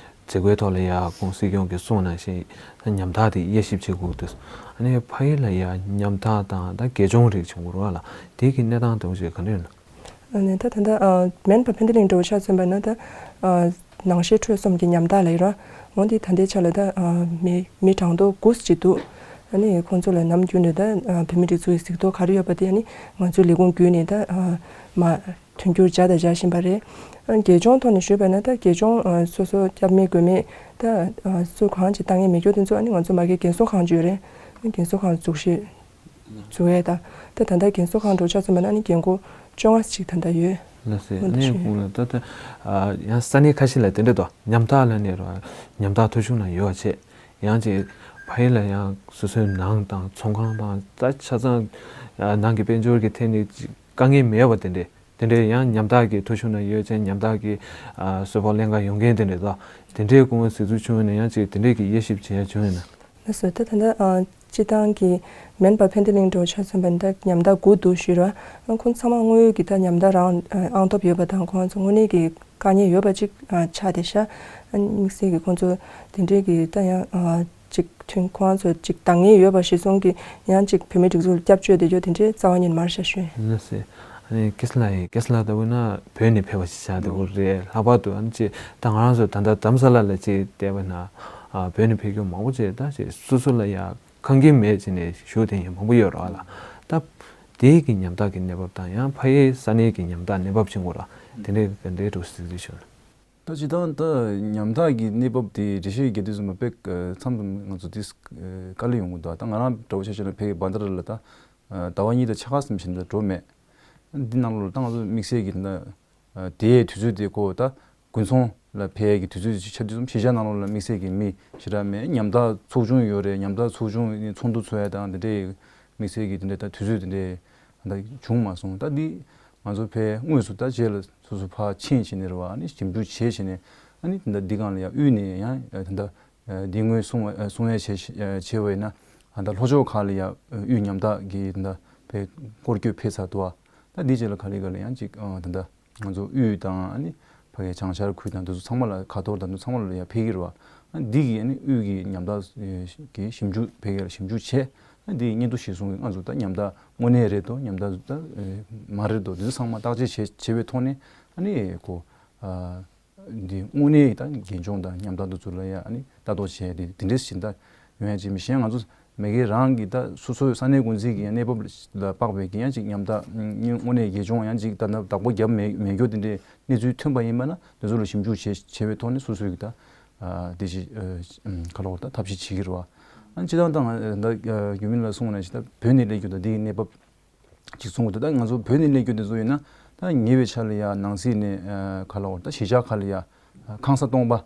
མཛད་སྒོའི་ཐོག་ལ་ཡ་ཁོང་སྲིད་སྐྱོང་གིས་གསུངས་ནང་བཞིན་ད་ཉམ་ཐག་དེ་དབྱེ་ཞིབ་བྱེད་དགོས་འདུག་ཨ་ནི་ཕ་ཡུལ་ལ་ཡ་ཉམ་ཐག་དང་ད་དགེ་སྦྱོང་རིགས་བྱུང་དགོས་རེད་བ་ལ་དེ་གི་གནས་སྟངས་དེ་འདྲ་ཅིག་ག་འདྲ་ཡོད་ན། ཨ་ནི་ད་ད་ལྟ་ཨ་མན་པ་ཕན་བདེ་གླིང་འདྲ་བོ་ཆ་མཚོན་པ་ན་ད་ཨ་ནང་ཤེས་འཕྲོས་གསུམ་གྱི་ཉམ་ཐག་ལ་ཡོད་ར། འོན་ཏེ་ད་ལྟའི་ཆ་ལ་ད་ཨ་མི་མི་གྲངས་ཐོ་དགུ་ཅིག་འདུག་ཨ་ནི་ཁོང་ཚོ་ལ་ནམ་རྒྱུན་ནས་ད་ཨ་བོད་མི་སྒྲིག་འཛུགས་ཀྱི་གཟིགས་རྟོག་ག་རེ་ཡོད་པ་དེ་ཨ་ནི་ང་ཚོའི་ལས་ཁུངས་བརྒྱུད་ནས་ད་ཨ་མ་མཐུན་འགྱུར་བྱ་དང་བྱ་བཞིན་པ་རེད། ཨ་དགེ་སྦྱོང་ཐོག་ནས་ཞུས་པ་ན་ད་དགེ་སྦྱོང་ཨ་སོ་སོ་སྐྱབས་མེད་མགོན་མེད་ད་ཨ་སུ་གང་ཅིག་ལྟ་མཁན་མེད་རྒྱུ་དེ་ཚོ་ཨ་ནི་ང་ཚོ་མ་གི་རྒན་གསོ་ཁང་ཅིག་ཡོད་རེད། རྒན་གསོ་ཁང་འཛུགས་གཞི། བཟོ་ཡས་དང་། ད་ད་ལྟ་རྒན་གསོ་ཁང་འགྲོ་ཆ་ཚང་མ་ན་ནི་རྒན་གོག་བཅོ་ལྔ་ཅིག་ད་ལྟ་ཡོད། ལགས་སེ། ཨ་ནི་ཁོང་ལ་ད་ལྟ་ཡང་ས་གནས་ཁ་ཤས་ལ་དེ་འདྲ་འདུག་ཉམ་ཐག་ལ་ནི་རོ་ཉམ་ཐག་ཐོ་གཞུང་ན་ཡོད་བྱས། ཡང་ཅིག་ཕ་ཡུལ་ལ་ཡང་སོ་སོའི་ནང་དང་ཚོང་ཁང་དང་ད་ཆ་ཚང་ནང་གི་དཔལ་འབྱོར་གྱི་ཐད་ནས་དཀའ་ངལ་མེད་པ་དེ་འདྲས། དེ་འདྲའི་ཡང་ཉམ་ཐག་གི་ཐོ་གཞུང་ན་ཡོད་ཅན་ཉམ་ཐག་གི་ཨ་གསོལ་ཕོགས་ལེན་ག་ཡོང་མཁན་དེ་འདྲས་དོ། དེ་འདྲའི་སྐུ་ངོ་གཟིགས་ཚུལ་བྱུང་ཡོད་ན་ཡང་ཅིག་དེ་འདྲའི་གི་དབྱེ་ཞིབ་བྱེད་ཡ་བྱུང་ཡོད་ན། ལགས་སོ། ད་ད་ལྟ་ཨ་སྤྱི་བཏང་གི་མན་པ་ཕན་བདེ་གླིང་འགྲོ་ཆ་མཚོན་པ་འདི་ཉམ་ཐག་དགུ་འདུག་ཞུས་ར། ཨ་ཁོང་ཚང་མ་དངོས་ཡོད་ཀྱི་ད་ཉམ་ཐག་རང་ཨ་ཨང་ཐོབ་ཡོད་པ་དང་ཁོང་ཚོ་དངོས་གནས་ཀྱི་དཀའ་ངལ་ཡོད་པ་ཅིག་ཨ་ཆགས་བསྡད་ཤག་ཨ་དམིགས་བསལ་གྱི་ཁོང་ཚོ་དེ་འདྲའི་གི་ད་ཡང་ཨ། ཅིག་མཐུན་ཁོང་ཚོ་ཅིག་འདང་ངེས་ཡོད་པ་གཞིར་བཟུང་གིས་ཡང་ཅིག་བོད་མིའི་སྒྲིག་འཛུགས་ལ་སྐྱབས་བཅོལ་བསྡད་རྒྱུ་དེ་འདྲའི་རྩ་བ་ཉིད་མ་རེད་ཤག་ཞུ། ལགས་སེ། ཨ་ནི་ཀེ་སི་ལགས་ཡིན། ཀེ་སི་ལགས་ལྟ་བུ་ན་བོད་ནས་ཕེབས་པ་ཞིག་ཆགས་བསྡད་ཡོད་རེད། ལྷག་པར་དུ་ཨ་ནི་ཅིག་ད་ང་རང་ཚོ་ད་ལྟ་རྡ་རམ་ས་ལ་ལ་ཅིག་བལྟས་པ་ན་ཨ་བོད་ནས་ཕེབས་མཁན་མང་པོ་ཅིག་ད་ཅིག་སོ་སོ་ལ་ཡ་ཁང་ཁྱིམ་མེད་ཅིག་ནས་བཞུགས་བསྡད་མཁན་མང་པོ་ཡོད་རེད་བ་ལ། ད་དེའི་གི་ཉམ་ཐག་གི་གནས་བབ་དང་ཡང་ཕ་ཡུལ་ས་གནས་ཀྱི་ཉམ་ཐག་གནས་བབ་ཆེན་པོ་ར་དེ་འདྲའི་ག་འདྲའི་འདུག་གཟིགས་རེ་ཞུ། ད་སྤྱིར་བཏང་ད་ཉམ་ཐག་གི་གནས་བབ་དེ་འགྲེལ་བཤད་རྒྱག་དུས་ཙམ་པ་དཔེ་མཚམས་མཚམས་ང་ཚོ་དེ་དཀའ་ལས་ཡོང་གི་འདུག་ད་ང་རང་འདྲ་བོ་ཆ་བཞག་ན་ཕ་གི་བྷན་དྷ་ར་ལ་ད་ཟླ་བ་གཉིས་དང་ཕྱེད་ཀ་ཙམ་ཞིག་འདྲ་འགྲོ་མེད། འདི་ནང་ལོགས་ལ་ད་ང་ཚོ་དམིགས་བསལ་གྱི་ད་དེའི་དུས་ཚོད་དེ་ཁོ་ད་དགུན་ཚོང་ལ་ཕེབས་ཡས་ཀྱི་དུས་ཚོད་ཅིག་ཆགས་དུས་ཙམ་གཞིས་ཆགས་ནང་ལོགས་ལ་དམིགས་བསལ་གྱི་མི་ཞེ་དྲག་མེད། ཉམ་ཐག་ཚོགས་ཆུང་ཡོད་རེད། ཉམ་ཐག་ཚོགས་ཆུང་ཚོགས་འདུ་ཚོགས་ཡས་དང་དེ་འདྲའི་དམིགས་བསལ་གྱི་དེ་འདྲའི་ད་དུས་ཚོད་དེ་འདྲའི་ད་བྱུང་མ་སོང་། ད་འདི་ང་ཚོ་ཕེབས་དངོས་སུ་ད་རྗེས་ལ་སོ་སོ་ཕར་ཕྱིན་བྱས་ནས་རེད་བ། ཨ་ནི་ཞིབ་འཇུག་བྱས་བྱས་ནས་ཨ་ནི་ད་ལྟ་འདི་སྒང་ལ་ཡང་དབུས་ནས་ཡང་ད་ལྟ་འདི་སྔོན་གསུང་བ་གསུང་ཡས་བྱས་བྱས་པ་ཡིན་ན་ད་ལྟ་ལྷོ་ཕྱོགས་ཁག་ལ་ཡང་དབུས་ཉམ་ཐག་གི་ད་ལྟ་ཕེབས་སྐོར་སྐྱོད་ཕེབས་ཚར་འདུག་བ། ད་འདི་རྗེས་ལ་ག་ལེ་ག་ལེ་ཡང་ཅིག་ད་ལྟ་ང་ཚོ་དབུས་དང་ཨ་ནི་ཕ་གི་བྱང་ཤར་ཁུལ་དང་འདི་ཚོ་ཚང་མ་ལ་ཁ་ཐོར་དང་འདི་ཚང་མ་ལ་ཡང་ཕེབས་ཀྱི་རེད་བ། ཨ་འདི་གི་ཨ་ནི་དབུས་ཀྱི་ཉམ་ཐག་གི་ཞིབ་འཇུག་ཕ་གི་ལ་ཞིབ་འཇུག་བྱས། ཨ་འདི་སྙན་ཐོ་གཞིར་བཟུང་གི་ང་ཚོ་ད་ཉམ་ཐག་དངོས་གནས་རེད་དོ་ཉམ་ཐག་ད་མ་རེད་དོ་འདི་ཚོ་ཚང་མ་བརྟག་དཔྱད་བྱས་བྱས་པའི་ཐོག་ནས་ཨ་ནི་ཁོ་འདི་དངོས་གནས་ད་དགེ་སྦྱོང་དང་ཉམ་ཐག་འདི་ཚོ་ལ་ཡང་ཨ་ནི་ལྟ་རྟོག་བྱས་ཏེ་དེ་འདྲས་ཞིག་ད་ཡོང་ཡ་ཅིག་མི་ཤེས། ང་ཚོ་མ་གི་རང་གི་ད་སོ་སོའི་ས་གནས་འགོ་འཛིན་གྱི་ཡང་གནས་བབ་ལ་དཔག་པའི་གི་ཡང་ཅིག་ཉམ་ཐག་དངོས་གནས་དགེ་སྦྱོང་ཡང་ཅིག་ད་ནི་བདག་པོ་རྒྱབ་མེད་མེད་རྒྱུ་དེ་འདྲའི་གནས་ཚུལ་ཐོན་པ་ཡིན་པ་ན་དེ་ཚོ་ལ་ཞིབ་འཇུག་བྱས་བྱས་པའི་ཐོག་ནས་སོ་སོའི་གི་ད་དེ་ཅིག་ཁ་ལོ་ད་ཐབས་ཤེས་བྱེད་ཀྱི་རེད་བ། ཨ་ནི་སྤྱིར་བཏང་ད་ང་ད་རྒྱུད་སྨིན་ལ་གསུངས་ནས་ཅིག་ད་བོད་ནས་སླེབས་རྒྱུ་ད་འདི་གི་གནས་བབ་ཅིག་གསུང་གི་འདུག་ད་ང་ཚོ་བོད་ནས་སླེབས་རྒྱུ་དེ་ཚོ་ཡིན་ན་ད་ཉེ་བའི་ཆར་ལ་ཡ་ནང་སྲིད་ནས་ཨ་ག་ལ་བར་ད་གཞིས་ཆགས་ཁག་ལ་ཡ་ཨ་ཁང་གསར་སྟོང་པ་ཨ་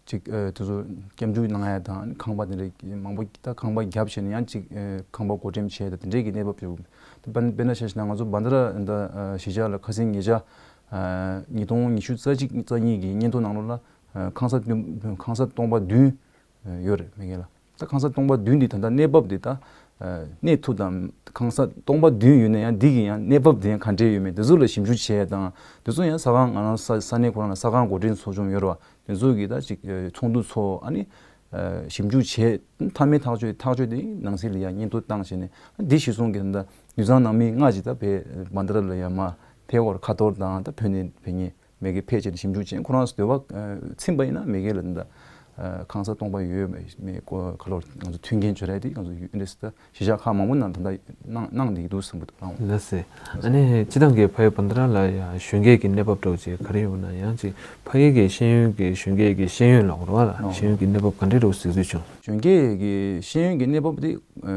ཅིག་ཨ་དེ་ཚོ་སྐྱབས་འཇུག་གནང་ཡ་དང་ཁང་པ་དེ་འདྲ་མང་པོ་ད་ཁང་པ་བརྒྱབ་བྱས་ནས་ཡང་ཅིག་ཨ་ཁང་པ་བགོ་འགྲེམས་བྱས་ད་དེ་འདྲའི་གི་གནས་བབ་ཅིག་ད་དཔེར་དཔེར་ན་ཆ་བཞག་ན་ང་ཚོ་བྷན་དྷ་ར་ད་ཨ་གཞིས་ཆགས་ལ་ཁ་སང་ཉེ་ཆར་ཨ་ཉིས་སྟོང་ཉི་ཤུ་རྩ་གཅིག་རྩ་གཉིས་ཀྱི་སྙན་ཐོ་ནང་ལོགས་ལ་ཨ་ཁང་གསར་བདུན་ཁང་གསར་སྟོང་པ་བདུན་ཡོད་རེད་མ་གི་ལ། ད་ཁང་གསར་སྟོང་པ་བདུན་འདི་ད་ལྟ་གནས་བབ་འདི་ད་གནས་ཐུབ་དང་ཁང་གསར་སྟོང་པ་བདུན་ཡོད་ན་ཡང་འདི་གི་ཡང་གནས་བབ་དེ་ཡང་ག་འདྲས་ཡོད་མེད་འདི་ཚོ་ལ་ཞིབ་འཇུག་བྱས་དང་འདི་ཚོ་ཡང་ས་ཁང་ང་རང་ས་ས་གནས་ཁོ་རང་ལ་ས་ཁང་བགོ་འགྲེམས་ཚོགས་ཆུང་ཡོད་རེད་བ། དེ་ཚོ་གི་ད་ཅིག་ཚོགས་འདུ་ཚོགས་ཨ་ནི་ཞིབ་འཇུག་བྱས་མཐའ་མའི་ཐག་གཅོད་ཐག་གཅོད་དེ་ནང་སྲིད་ལ་ཡང་སྙན་ཐོ་བཏང་བྱས་ནས་འདི་གཞིར་བཟུང་གི་ད་ལྟ་དུད་ཚང་ནང་མི་ལྔ་ཅིག་ད་བེ་བྷན་དྷ་ར་ལ་ཡང་མ་ཕེབས་བར་ཁ་ཐོར་དང་ད་བོད་ནས་ཕེབས་མཁན། མ་གི་ཕལ་ཆེར་ཞིབ་འཇུག་བྱས་ཁོ་རང་ཚོ་འདོད་པ་ཚིམ་པ་ཡིན་ན་མ་གི་ལ་འདི་ཁང་གསར་སྟོང་པ་ཡོད་མེད་ཁ་ལོ་ང་ཚོ་མཐུན་རྐྱེན་བྱོས་རེད་དེ་ང་ཚོ་ཡུ་ཨེན་ཨེས་ད་གཞིས་ཆགས་ཁག་མང་པོ་ནང་ད་ལྟ་གནང་གནང་བསྡད་ཀྱི་འདུག་བསམ་གྱི་འདུག་ལགས། ལགས་སེ། ཨ་ནི་སྤྱི་བཏང་གི་ཕ་ཡུལ་བྷན་དྷ་ར་ལ་ཡང་གཞོན་སྐྱེས་ཀྱི་གནས་བབ་འདྲ་བོ་ཅིག་ག་རེ་ཡོད་ན་ཡང་ཅིག་ཕ་ཡུལ་གྱི་ཤེས་ཡོན་གྱི་གཞོན་སྐྱེས་ཀྱི་ཤེས་ཡོན་ལ་འོར་བ་ལ་ཤེས་ཡོན་གྱི་གནས་བབ་ག་འདྲ་འདྲ་བོ་གཟིགས་ཚུལ་བྱུང་། གཞོན་སྐྱེས་ཀྱི་ཤེས་ཡོན་གྱི་གནས་བབ་དེ་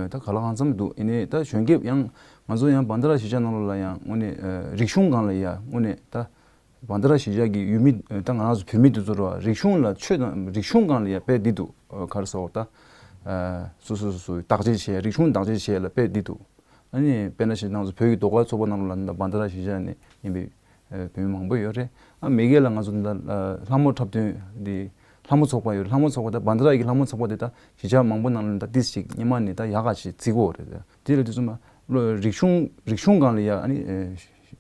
ད་ག་ལ་གང་འཚམ་འདུག་ཡིན་ནའི་ད་གཞོན་སྐྱེས་ཡང་ང་ཚོ་ཡང་བྷན་དྷ་ར་གཞིས་ཆགས་ནང་ལོགས་ལ་ཡང་དངོས་གནས་རིག་གཞུང་སྒང་ལ་ཡང་དངོས་གནས་ད། བྷན་དྷ་ར་གཞིས་ཆགས་ཀྱི་ཡུལ་མི་ད་ང་རང་ཚོ་བོད་མི་དེ་ཚོ་ར་རིག་གཞུང་ལ་ཆོས་དང་རིག་གཞུང་སྒང་ལ་ཡ་དཔེ་འདི་འདུག་ག་རེ་ཟེར་བ་ད་སོ་སོ་སོ་སོའི་བརྟག་དཔྱད་བྱས་རིག་གཞུང་བརྟག་དཔྱད་བྱས་ལ་དཔེ་འདི་འདུག་ཨ་ནི་དཔེར་ན་ཞིག་ང་ཚོ་བོད་ཀྱི་ཟློས་གར་ཚོགས་པ་ནང་ལ་ད་བྷན་དྷ་ར་གཞིས་ཆགས་ནས་ཡིན་པའི་བོད་མི་མང་པོ་ཡོད་རེད། ཨ་མ་གི་ལ་ང་ཚོ་ད་ལྷ་མོ་འཁྲབ་སྟོན་འདི་ལྷ་མོ་ཚོགས་པ་ཡོད་རེད། ལྷ་མོ་ཚོགས་པ་ད་བྷན་དྷ་ར་གི་ལྷ་མོ་ཚོགས་པ་དེ་ད་གཞིས་ཆགས་མང་པོ་ནང་ལ་ད་ཏིས་ཅིག་སྔོན་མ་ནས་ད་ཡག་ག་ཞིག་བརྩི་གི་ཡོད་རེད། དེ་ལ་དུས་ཚོད་མ་རིག་གཞུང་རིག་གཞུང་སྒང་ལ་ཡ་ཨ་ནི་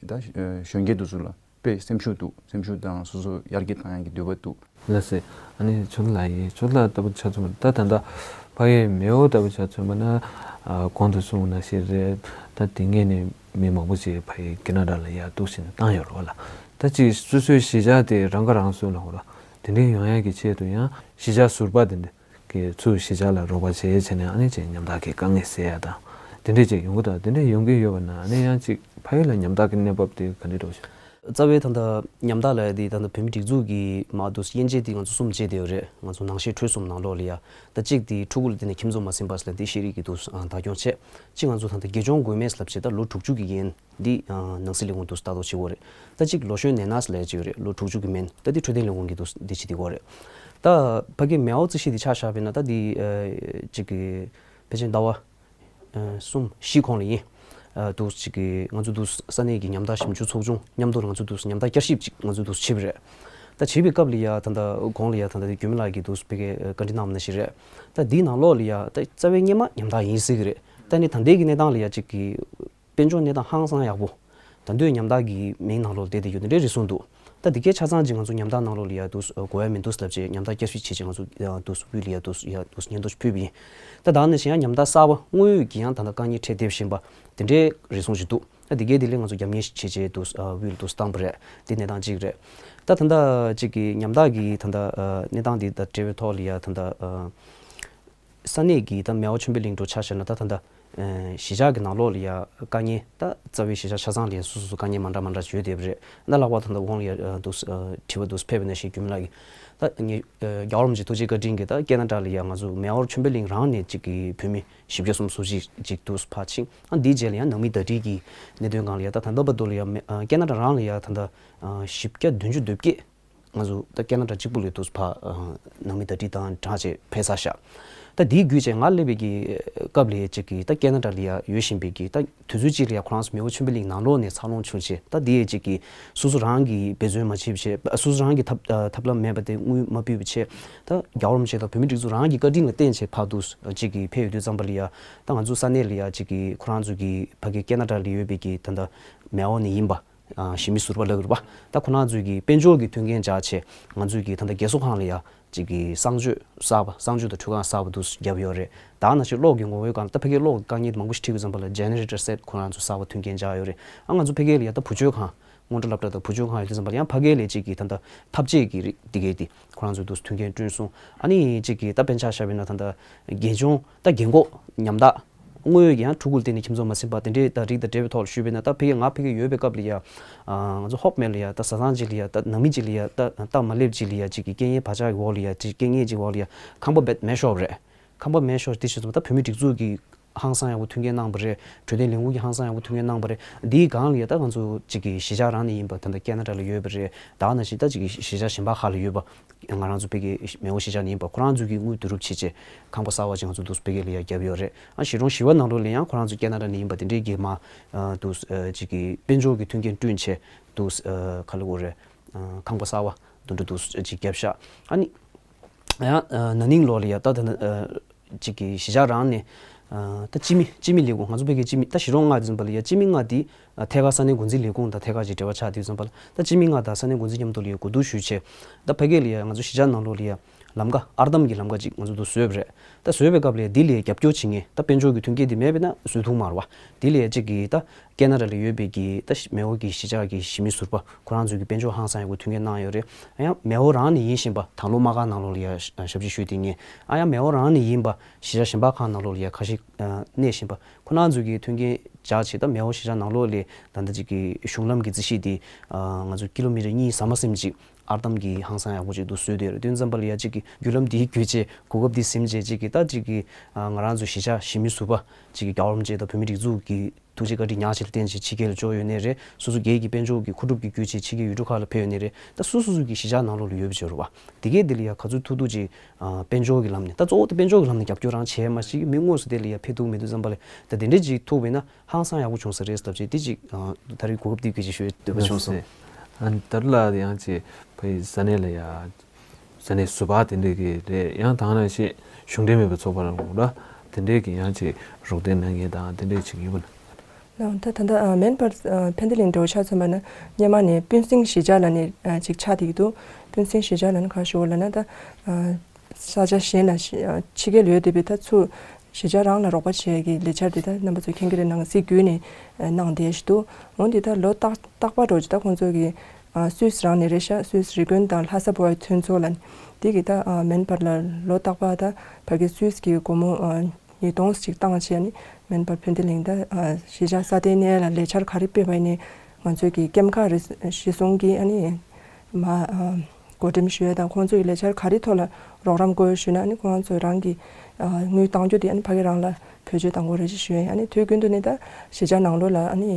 ད་གཞོན་སྐྱེས་དེ་ཚོ་ལ། དཔེ་སེམས་ཤུགས་འདུག་སེམས་ཤུགས་དང་སོ་སོ་ཡར་རྒྱས་བཏང་ཡག་གི་འདོད་པ་འདུག་ལགས་སེ། ཨ་ནི་ཆོས་ལགས་ཡིན་ཆོས་ལགས་ལྟ་བུ་ཆ་མཚོན་པ་ད་ད་ལྟ་ཕ་གིའི་མེའོ་ལྟ་བུ་ཆ་མཚོན་པ་ན་ཨ་གོང་དུ་གསུངས་ནང་བཞིན་རེད། ད་དེ་སྔས་ནས་མི་མང་པོ་ཞིག་ཕ་གི་ཁེ་ན་ཌ་ལ་ཡར་འདུག་ཟེར་ནས་བཏང་ཡོད་རེད་བ་ལ། ད་ཅིག་སོ་སོའི་གཞིས་ཆགས་དེ་རང་ཁ་རང་གསོ་ལ་འོ་ར་དེ་འདྲའི་ཡོང་ཡག་གི་ཆེད་དུ་ཡང་གཞིས་ཆགས་ཟུར་པ་དེ་འདྲ། གི་ཚུར་གཞིས་ཆགས་ལ་རོགས་པ་བྱས་བྱས་ནས་ཨ་ནི་ཅིག་ཉམ་ཐག་གི་དཀའ་ངལ་སེལ་ཡ་དང་དེ་འདྲས་ཅིག་ཡོང་གི་འདུག་དེ་འདྲས་ཡོང་གི་ཡོད་པ་ན་ཨ་ནི་ཡང་ཅིག་ཕ་ཡུལ་ལ་ཉམ་ཐག་གི་གནས་བབ་དེ་ག་འདྲས་འགྲོ་བཞིན། རྩ་བའི་ད་ལྟ་ཉམ་ཐག་ལབ་ཡ་དེ་ད་ལྟ་བོད་མི་སྒྲིག་འཛུགས་ཀྱི་མ་འདུག་དབྱེ་འབྱེད་དེ་ང་ཚོ་གསུམ་བྱས་བསྡད་ཡོད་རེད། ང་ཚོ་ནང་ཆོས་ཁྲོད་གསུམ་ནང་ལོགས་ལ་ཡ། ད་གཅིག་དེ་ཕྲུ་གུ་ལ་བརྟེན་ནས་ཁྱིམ་ཚང་མ་ཟིན་པ་ཟེར་ལ་དེ་ཤེས་རིག་གི་འདུག་བདག་སྐྱོང་བྱས། གཅིག་ང་ཚོ་ད་ལྟ་དགེ་སྦྱོང་དགོས་མེད་ལབ་བྱས་ད་ལོ་དྲུག་ཅུ་གི་ཡན། འདི་ནང་སྲིད་ལས་ཁུངས་དུ་ལྟ་རྟོག་བྱེད་དགོས་རེད། ད་གཅིག་ལོ་གཞོན་ནན་ན་ལས་བྱེད་རེད། ལོ་དྲུག་ཅུ་གི་མན་ད་འདི་འཕྲོད་བསྟེན་ལས་ཁུངས་ཀྱི་དུ་འདི་བྱེད་དགོས་རེད། ད་ཕ་གི་མེའོ་རྩི་ཤིང་འདི་ཆ་བཞག་པས་ན་ད་འདི་གཅིག་གི་ཕལ་ཆེར་ཟླ་བ་གསུམ་བཞི་གོང་ལ་ཡིན། དུ་གཅིག་གི་ང་ཚོ་དུ་ས་གནས་ཀྱི་ཉམ་ཐག་ཞིབ་འཇུག་ཚོགས་ཆུང་མཉམ་དུ་ང་ཚོ་དུ་ཉམ་ཐག་བསྐྱར་ཞིབ་ཅིག་ང་ཚོ་དུ་བྱེད་པ་རེད། ད་བྱེད་པའི་སྐབས་ལ་ཡ་ད་ད་གོང་ལ་ཡ་ད་ད་འདི་རྒྱུད་སྨིན་ལགས་ཀྱིས་དུ་ཕ་གི་བཀའ་འདྲི་གནང་བ་ནང་བཞིན་རེད། ད་འདིའི་ནང་ལོགས་ལ་ཡ་ད་རྩ་བའི་སྔོན་མ་ཉམ་ཐག་ཡིན་སྲིད་ཀྱི་རེད། ད་ནི་ད་ལྟའི་གི་གནས་སྟངས་ལ་ཡ་གཅིག་གི་དཔལ་འབྱོར་གནས་སྟངས་ཧང་སང་ཡག་པོ། ད་དུང་ཉམ་ཐག་གི་མིང་ནང་ལོགས་བསྡད་དེ་ཡོད་དེ་འདྲའི་རེ་ཟུང་འདུག་ད་འདི་གའི་ཆ་ཚང་ཅིག་ང་ཚོ་ཉམ་ཐག་ནང་ལོགས་ལ་ཡ་འདུག་དགོས་ཡ་མི་འདུག་ལབ་བྱས་ཉམ་ཐག་བསྐྱར་ཞིབ་བྱེད་ཅིག་ང་ཚོ་ཡ་འདུག་དབུས་ལ་ཡ་འདུག་ཡ་འདུག་སྙན་ཐོ་ཞིག་ཕུལ་བ་ཡིན། ད་ད་ནི་གཞན་ཡང་ཉམ་ཐག་གསར་པ་དངོས་ཡོད་ཀྱི་ཡང་ད་ལྟ་དཀའ་ངལ་འཕྲད་བསྡད་བཞིན་པ་དེ་འདྲའི་རེ་ཟུང་ཞིག་འདུག་ད་འདི་གའི་དེ་ལས་ང་ཚོ་རྒྱབ་གཉེར་ཞིག་བྱེད་ཅིག་འདུག་དབུས་ལ་འདུག་བཏང་པ་རེད། འདི་གནས་སྟངས་གཅིག་རེད། ད་ད་ལྟ་ཅིག་གི་ཉམ་ཐག་གི་ད་ལྟ་གནས་སྟངས་འདི་ད་འབྲེལ་བའི་ཐོག་ལ་ཡ་ད་ལྟ། ས་གནས་ཀྱི་ད་མེའོ་ཆོས་འཕེལ་གླིང་འགྲོ་ཆ་བཞག་ན་ད་ད་ལྟ་གཞིས་ཆགས་ཀྱི་ནང་ལོགས་ལ་ཡ་དཀའ་ངལ་ད་རྩ་བའི་གཞིས་ཆགས་ཆ་ཚང་ལ་ཡ་སོ་སོ་སོ་དཀའ་ངལ་མ་འདྲ་མ་འདྲ་བརྗོད་བསྡད་པ་རེད། ད་ལྷག་པར་ད་ལྟ་དབང་ལ་ཡ་འདུག་དྲི་བ་འདུག་ཕེབས་པ་ནང་བཞིན་རྒྱུན་མི་ལགས་ཀྱིས་ད་ངས་རྒྱལ་བ་རིན་པོ་ཆེ་ཐུགས་རྗེ་བཀའ་དྲིན་གྱིས་ད་ཀེ་ན་ཌ་ལ་ཡ་ང་ཚོ་མེའོ་ཆོས་འཕེལ་གླིང་རང་ནས་གཅིག་གི་བོད་མི་བཞི་བརྒྱ་སུམ་ཅུ་ཅིག་འདུག་ཕར་ཕྱིན། ཨ་འདིའི་རྗེས་ལ་ཡང་ནང་མི་ཟླ་སྒྲིལ་གྱི་གནད་དོན་སྒང་ལ་ཡ་ད་ད་ལྟ་བར་དུ་ལ་ཡ་ཀེ་ན་ཌ་རང་ལ་ཡ་ད་ལྟ་བཞི་བརྒྱ་བདུན་ཅུ་དོན་བརྒྱད་ང་ཚོ་ད་ཀེ་ན་ཌ་གཅིག་པུ་ལ་འདུག་ཕར་ནང་མི་ཟླ་སྒྲིལ་དང་སྦྲགས་བྱས་ཕེབས་ཚར་ཤག་ད་འདིའི་བརྒྱུད་བྱས་ང་སླེབས་པའི་གི་སྐབས་ལ་ཡ་གཅིག་གི་ད་ཀེ་ན་ཌ་ལ་ཡ་ཡོད་བཞིན་པའི་གི་ད་དུས་ཚོད་གཅིག་ལ་ཡ་ཁོ་རང་ཚོ་མེའོ་ཆོས་འཕེལ་གླིང་ནང་ལོགས་ནས་འཚར་ལོངས་བྱུང་བྱས་ད་འདི་ཡ་གཅིག་གི་སོ་སོ་རང་གིས་འབད་བརྩོན་མ་བྱས་བྱས་སོ་སོ་རང་གི་ཐབས་ཐབས་ལམ་མེད་པ་དེ་དངུལ་མ་ཕུལ་བ་བྱས། ད་རྒྱལ་བ་རིན་པོ་ཆེ་དང་བོད་མི་སྒྲིག་འཛུགས་རང་གི་བཀའ་དྲིན་ལ་བརྟེན་བྱས་ཕར་འདུག་གཅིག་གི་ཕེབས་ཡོང་དུས་ཙམ་པ་ལ་ཡ་ད་ང་ཚོ་ས་གནས་ལ་ཡ་གཅིག་གི་ཁོ་རང་ཚོ་གི་ཕ་གི་ཀེ་ན་ཌ་ལ་ཡོད་པའི་གི་ད་ལྟ་མེའོ་ནས་ཡིན་པ། གཞིས་མི་ཟུར་པ་ལབ་ཀྱི་རེད་པ། ད་ཁོ་རང་ཚོའི་གི་དཔལ་འབྱོར་གྱི་མཐུན་རྐྱེན་སྦྱར་བྱས་ང་ཚོའི་གི་ད་ལྟ་རྒས་གསོ་ཁང་ལ་ཡ་གཅིག་གི་གསང་སྤྱོད་གསར་པ་གསང་སྤྱོད་དང་ཁྲུས་ཁང་གསར་པ་འདུག་བརྒྱབ་ཡོད་རེད། ད་ནང་བཞིན་གློག་གི་ངོ་བོའི་སྒང་ད་ཕ་གིའི་གློག་གི་དཀའ་ངལ་མང་པོ་ཞིག་འཕྲད་ཀྱི་ཙམ་པ་ལ་ཇེ་ནེ་རེ་ཊར་སེ་ཊི་ཁོ་རང་ཚོ་གསར་པ་མཐུན་རྐྱེན་སྦྱར་ཡོད་རེད། ཨ་ང་ཚོ་ཕ་གི་ལ་ཡ་ད་བུ་བཅོལ་ཁང་སྔོན་འགྲོ་སློབ་གྲྭ་དང་བུ་བཅོལ་ཁང་ཡོད་དུས་ཙམ་པ་ལ་ཡང་ཕ་གི་ལ་གཅིག་གི་ད་ལྟ་ཐབས་ཤེས་ཀྱི་རིགས་འདི་གས་དེ་ཁོ་རང་ཚོས་འདུག་མཐུན་རྐྱེན་བསྐྲུན་སོང་། ཨ་ནི་གཅིག་གི་ད་དཔེར་ན་ཆ་བཞག་པ་ཡིན་ན་ད་ལྟ་རྒས་གཅུང་ད་རྒན་འཁོགས་ཉམ་ཐག་དངོས་ཡོད་ཀྱི་ཡང་ཕྲུ་གུ་ལ་བརྟེན་ནས་ཁྱིམ་ཚང་མ་ཟིན་པ་དེ་འདྲའི་ད་རིགས་དང་འབྲེལ་བའི་ཐོག་ལ་ཞུས་པ་ཡིན་ན་ད་ཕ་གི་ང་ཕ་གི་ཡོད་པའི་སྐབས་ལ་ཡ་ང་ཚོ་ཧོབ་མེད་ལ་ཡ་ད་བཟའ་ཚང་གཅིག་ལ་ཡ་ད་ནང་མི་གཅིག་ལ་ཡ་ད་སྟབས་མ་ལེགས་གཅིག་ལ་ཡ་གཅིག་གི་རྐྱེན་ངན་བག་ཆགས་ཀྱི་འོག་ལ་ཡ་གཅིག་རྐྱེན་ངན་གཅིག་འོག་ལ་ཡ་ཁང་པ་རྦད་མེད་ཤོར་བ་རེད། ཁང་པ་མེད་ཤོར་དེ་བྱས་ཙང་ད་བོད་མི་སྒྲིག་འཛུགས་ཀྱི་ཧང་སང་ཡག་པོ་མཐུན་རྐྱེན་གནང་བ་རེད། འཕྲོད་བསྟེན་ལས་ཁུངས་ཀྱིས་ཧང་སང་ཡག་པོ་མཐུན་རྐྱེན་གནང་བ་རེད། འདིའི་སྒང་ལ་ཡ་ད་ང་ཚོ་གཅིག་གི་གཞིས་ཆགས་རང་ནས་ཡིན་པ་ད་ལྟ་ཀེ་ན་ཌ་ལ་ཡོད་པ་རེད། ད་ནང་བཞིན་ད་གཅིག་གི་གཞིས་ཆགས་གཞན་པ་ཁག་ལ་ཡོད་པ་ང་རང་ཚོ་ཕ་གི་མེའོ་གཞིས་ཆགས་ནས་ཡིན་པ་ཁོ་རང་ཚོ་གིས་དངུལ་བསྡུ་རུབ་བྱེད་བྱས་ཁང་པ་གསར་པ་ཅིག་ང་ཚོ་འདུག་ཕ་གི་ལ་ཡ་བརྒྱབ་ཡོད་རེད། ཨ་གཞིས་གྲོང་བཞི་པ་ནང་ལོགས་ལ་ཡང་ཁོ་རང་ཚོ་ཀེ་ན་ཌ་ནས་ཡིན་པ་དེ་འདྲའི་གི་མ་འདུག་གཅིག་གི་དཔལ་འབྱོར་གྱི་མཐུན་རྐྱེན་བསྐྲུན་བྱས་འདུག་ག་ལ་གོ་རེད། ཁང་པ་གསར་པ་འདུག་འདྲ་འདུག་གཅིག་བརྒྱབ་ཤག་ཨ་ནི་ཡང་ན་ནིང་ལོ་ལ་ཡ་ད་ད་ནི་གཅིག་གི་གཞིས་ཆགས་རང་ནས་ད་སྤྱི་མི་སྤྱི་མི་ལས་ཁུངས་ང་ཚོ་ཕ་གི་སྤྱི་མི་ད་གཞིས་གྲོང་ལྔ་དེ་ཙམ་པ་ལ་ཡ་སྤྱི་མི་ལྔ་དེ་ཐད་ཀར་ས་གནས་འགོ་འཛིན་ལས་ཁུངས་དང་ཐད་ཀར་གྱི་འབྲེལ་བ་ཆགས་དུས་ཙམ་པ་ལ་ད་སྤྱི་མི་ལྔ་དང་ས་གནས་འགོ་འཛིན་མཉམ་དུ་ལ་ཡ་གོ་བསྡུར་ཞུས་བྱས་ད་ཕ་གི་ལ་ཡ་ང་ཚོ་གཞིས་ཆགས་ནང་ལོགས་ལ་ཡ་ལམ་ཀ་ཨར་འདམ་གྱི་ལམ་ཀ་ཅིག་ང་ཚོ་འདུག་བཟོས་པ་རེད། ད་བཟོས་པའི་སྐབས་ལ་ཡ་འདི་ལ་ཡ་རྒྱབ་སྐྱོར་བྱེད་མཁན་ད་དཔལ་འབྱོར་གྱི་མཐུན་རྐྱེན་དེ་མེད་པས་ན་བཟོས་ཐུབ་མ་རེད་བ། འདི་ལ་ཡ་གཅིག་གི་ད་ཀེ་ན་ཌ་ལ་ཡོད་པའི་གི་ད་མེའོ་གི་གཞིས་ཆགས་ཀྱི་གཞིས་མི་ཟུར་པ་ཁོ་རང་ཚོས་ཀྱི་དཔལ་འབྱོར་ཧང་སང་ཡག་པོ་མཐུན་རྐྱེན་གནང་ཡོད་རེད། ཨ་ཡང་མེའོ་རང་ནས་ཡིན་བཞིན་པ་དང་ལོ་མ་ག་ནང་ལོགས་ལ་ཡ་ཞབས་ཕྱི་ཞུས་དེ་ངས་ཨ་ཡང་མེའོ་རང་ནས་ཡིན་པ་གཞིས་ཆགས་གཞན་པ་ཁག་ནང་ལོགས་ལ་ཡ་ཁ་ཤས་གནས་བཞིན་པ་ཁོ་རང་ཚོས་ཀྱི་མཐུན་རྐྱེན་སྦྱར་བྱས་ད་མེའོ་གཞིས་ཆགས་ནང་ལོགས་ལ་ད་ལྟ་ཅིག་གི་གཞུང་ལམ་གྱི་རྩིས་གཞི་དེ་ང་ཚོ་ཀི་ལོ་མི་ཊར་གཉིས་ཟ་མ་ཟིན་ཅིག་ཨར་འདམ་གྱི་ཧང་སང་ཡག་པོ་ཅིག་ཏུ་བཟོས་ཏེ་ཡོད་རེད། དེ་ཙམ་པ་ལ་ཡ་གཅིག་གི་བརྒྱུད་ལམ་འདིའི་བརྒྱུད་བྱས་གོ་སྐབས་འདི་ཟིན་བྱས་གཅིག་གི་ད་གཅིག་གི་ང་རང་ཚོ་གཞིས་ཆགས་གཞིས་མི་ཟུར་པ་གཅིག་གི་རྒྱལ་བ་རིན་པོ་ཆེ་དང་བོད་མི་སྒྲིག་འཛུགས་ཀྱི་ཐུགས་རྗེ་བཀའ་དྲིན་ཉག་ཅིག་ལ་བརྟེན་བྱས་ཕྱི་རྒྱལ་ལ་འབྱོར་ཡོད་ནའི་རེད། སོ་སོ་སྒེར་གྱི་དཔལ་འབྱོར་གྱི་མཁོ་སྒྲུབ་ཀྱི་བརྒྱུད་བྱས་ཕྱི་རྒྱལ་ཡུལ་གྲུ་ཁག་ལ་ཕེབས་ཡོད་ནའི་རེད། ད་སོ་སོ་སོ་གི་གཞིས་ཆགས་ནང་ལོགས་ལ་ཡོད་པ་བྱས་རེད་བ། དེ་གས་འདི་ལ་ཡ་ག་ཚོད་ཐུབ་ཐུབ་ཅིག་དཔལ་འབྱོར་གྱི་ལམ་ནས་རྒྱབ་སྐྱོར་རང་བྱས་མ་ཤེས་མི་དངོས་སུ་དེ་ལ་ཡ་ཕེབས་ཐུབ་མེད་དུས་ཙམ་པ་ལ་ད་དེ་འདྲས་ཅིག་ཐུབ་པ་ཡིན་ན་ཧང་སང་ཡག་པོ་བྱུང་ས་རེད་ལབ་བྱས་དེ་ཅིག་ད་རེས་གོ་སྐབས་འདི་བརྒྱུད་བྱས་ཞུ་འདོད་པ་བྱུང་སོང་། ཨ་ནི་ད་ལ་ཡང་ཅིག་ཕ་ཡི་ས་གནས་ལ་ཡ་ས་གནས་ཟུར་པ་དེ་འདྲས་ཀྱི་རེད། ཡང་དང་ནང་བཞིན་གཞུང་འབྲེལ་མེད་པའི་ཚོགས་པ་རང་ལ་དེ་འདྲས་ཀྱི་ཡང་ཅིག་རོགས་འདེགས་གནང་མཁན་དང་དེ་འདྲས་ཅིག་ཡོད་པ་ན། ད་ད་ལྟ་མེན་པར་ཕན་བདེ་གླིང་འགྲོ་ཆ་མཚོན་པ་ན་སྔོན་མ་ནས་སྤུན་སྲིང་གཞིས་ཆགས་ལ་ནས་ཅིག་ཆགས་བསྡད་ཀྱི་འདུག་སྤུན་སྲིང་གཞིས་ཆགས་ལ་ནི་ག་ཞུ་བ་ལ་ན་ད་ས་ཆ་གཞན་ལ་ཕྱི་རྒྱལ་ཡོད་བསྡད་པའི་ད་ཚུར་གཞིས་ཆགས་རང་ལ་རོགས་པ་བྱེད་ཀྱི་ལས་འཆར་དེ་ད་རྣམ་པ་ཚོས་མཁྱེན་གྱི་རེད། ནང་སྲིད་བརྒྱུད་ནས་གནང་བསྡད་ཞིག་འདུག་འོན་ཏེ་ད་ལོ་རྟག་རྟག་པར་འགྲོ་ཅིག་ད་ཁོང་ཚོ་གི་སུད་སི་རང་ནས་རེད་ཤག་སུད་སི་རི་ཀོན་དང་ལྷ་ས་བོད་མཐུན་ཚོགས་ལ་དེ་གི་ད་མེན་པར་ལ་ལོ་རྟག་པར་ད་ཕ་གི་སུད་སི་གི་སྒོར་མོ་ཉིས་སྟོང་ཅིག་བཏང་བྱས་ནི་མེན་པར་ཕན་བདེ་གླིང་ད་གཞིས་ཆགས་སྲ་བརྟན་གནས་ལ་ལས་འཆར་ག་རེ་སྤེལ་བ་ཡིན་ནི་ང་ཚོས་ཀྱི་སྐྱེམས་ཁ་རེ་གཞི་བཟུང་གི་ཨ་ནི་མ་བགོ་འགྲེམས་ཞུ་ཡ་དང་ཁོང་ཚོ་ཡི་ལས་འཆར་ག་རེ་ཐོག་ལ་རོགས་རམ་དགོས་ཞུས་ན་ཨ་ནི་ཁོང་ཚོས་རང་གི་དངུལ་གཏང་རྒྱུ་དེ་ཨ་ནི་ཕ་གི་རང་ལ་བེད་སྤྱོད་གཏང་དགོས་རེད་ཅེས་ཞུ་ཡ་ཡིན། ཨ་ནི་དུས་རྒྱུན་དུ་ནི་ད་གཞིས་ཆགས་ནང་ལོགས་ལ་ཨ་ནི་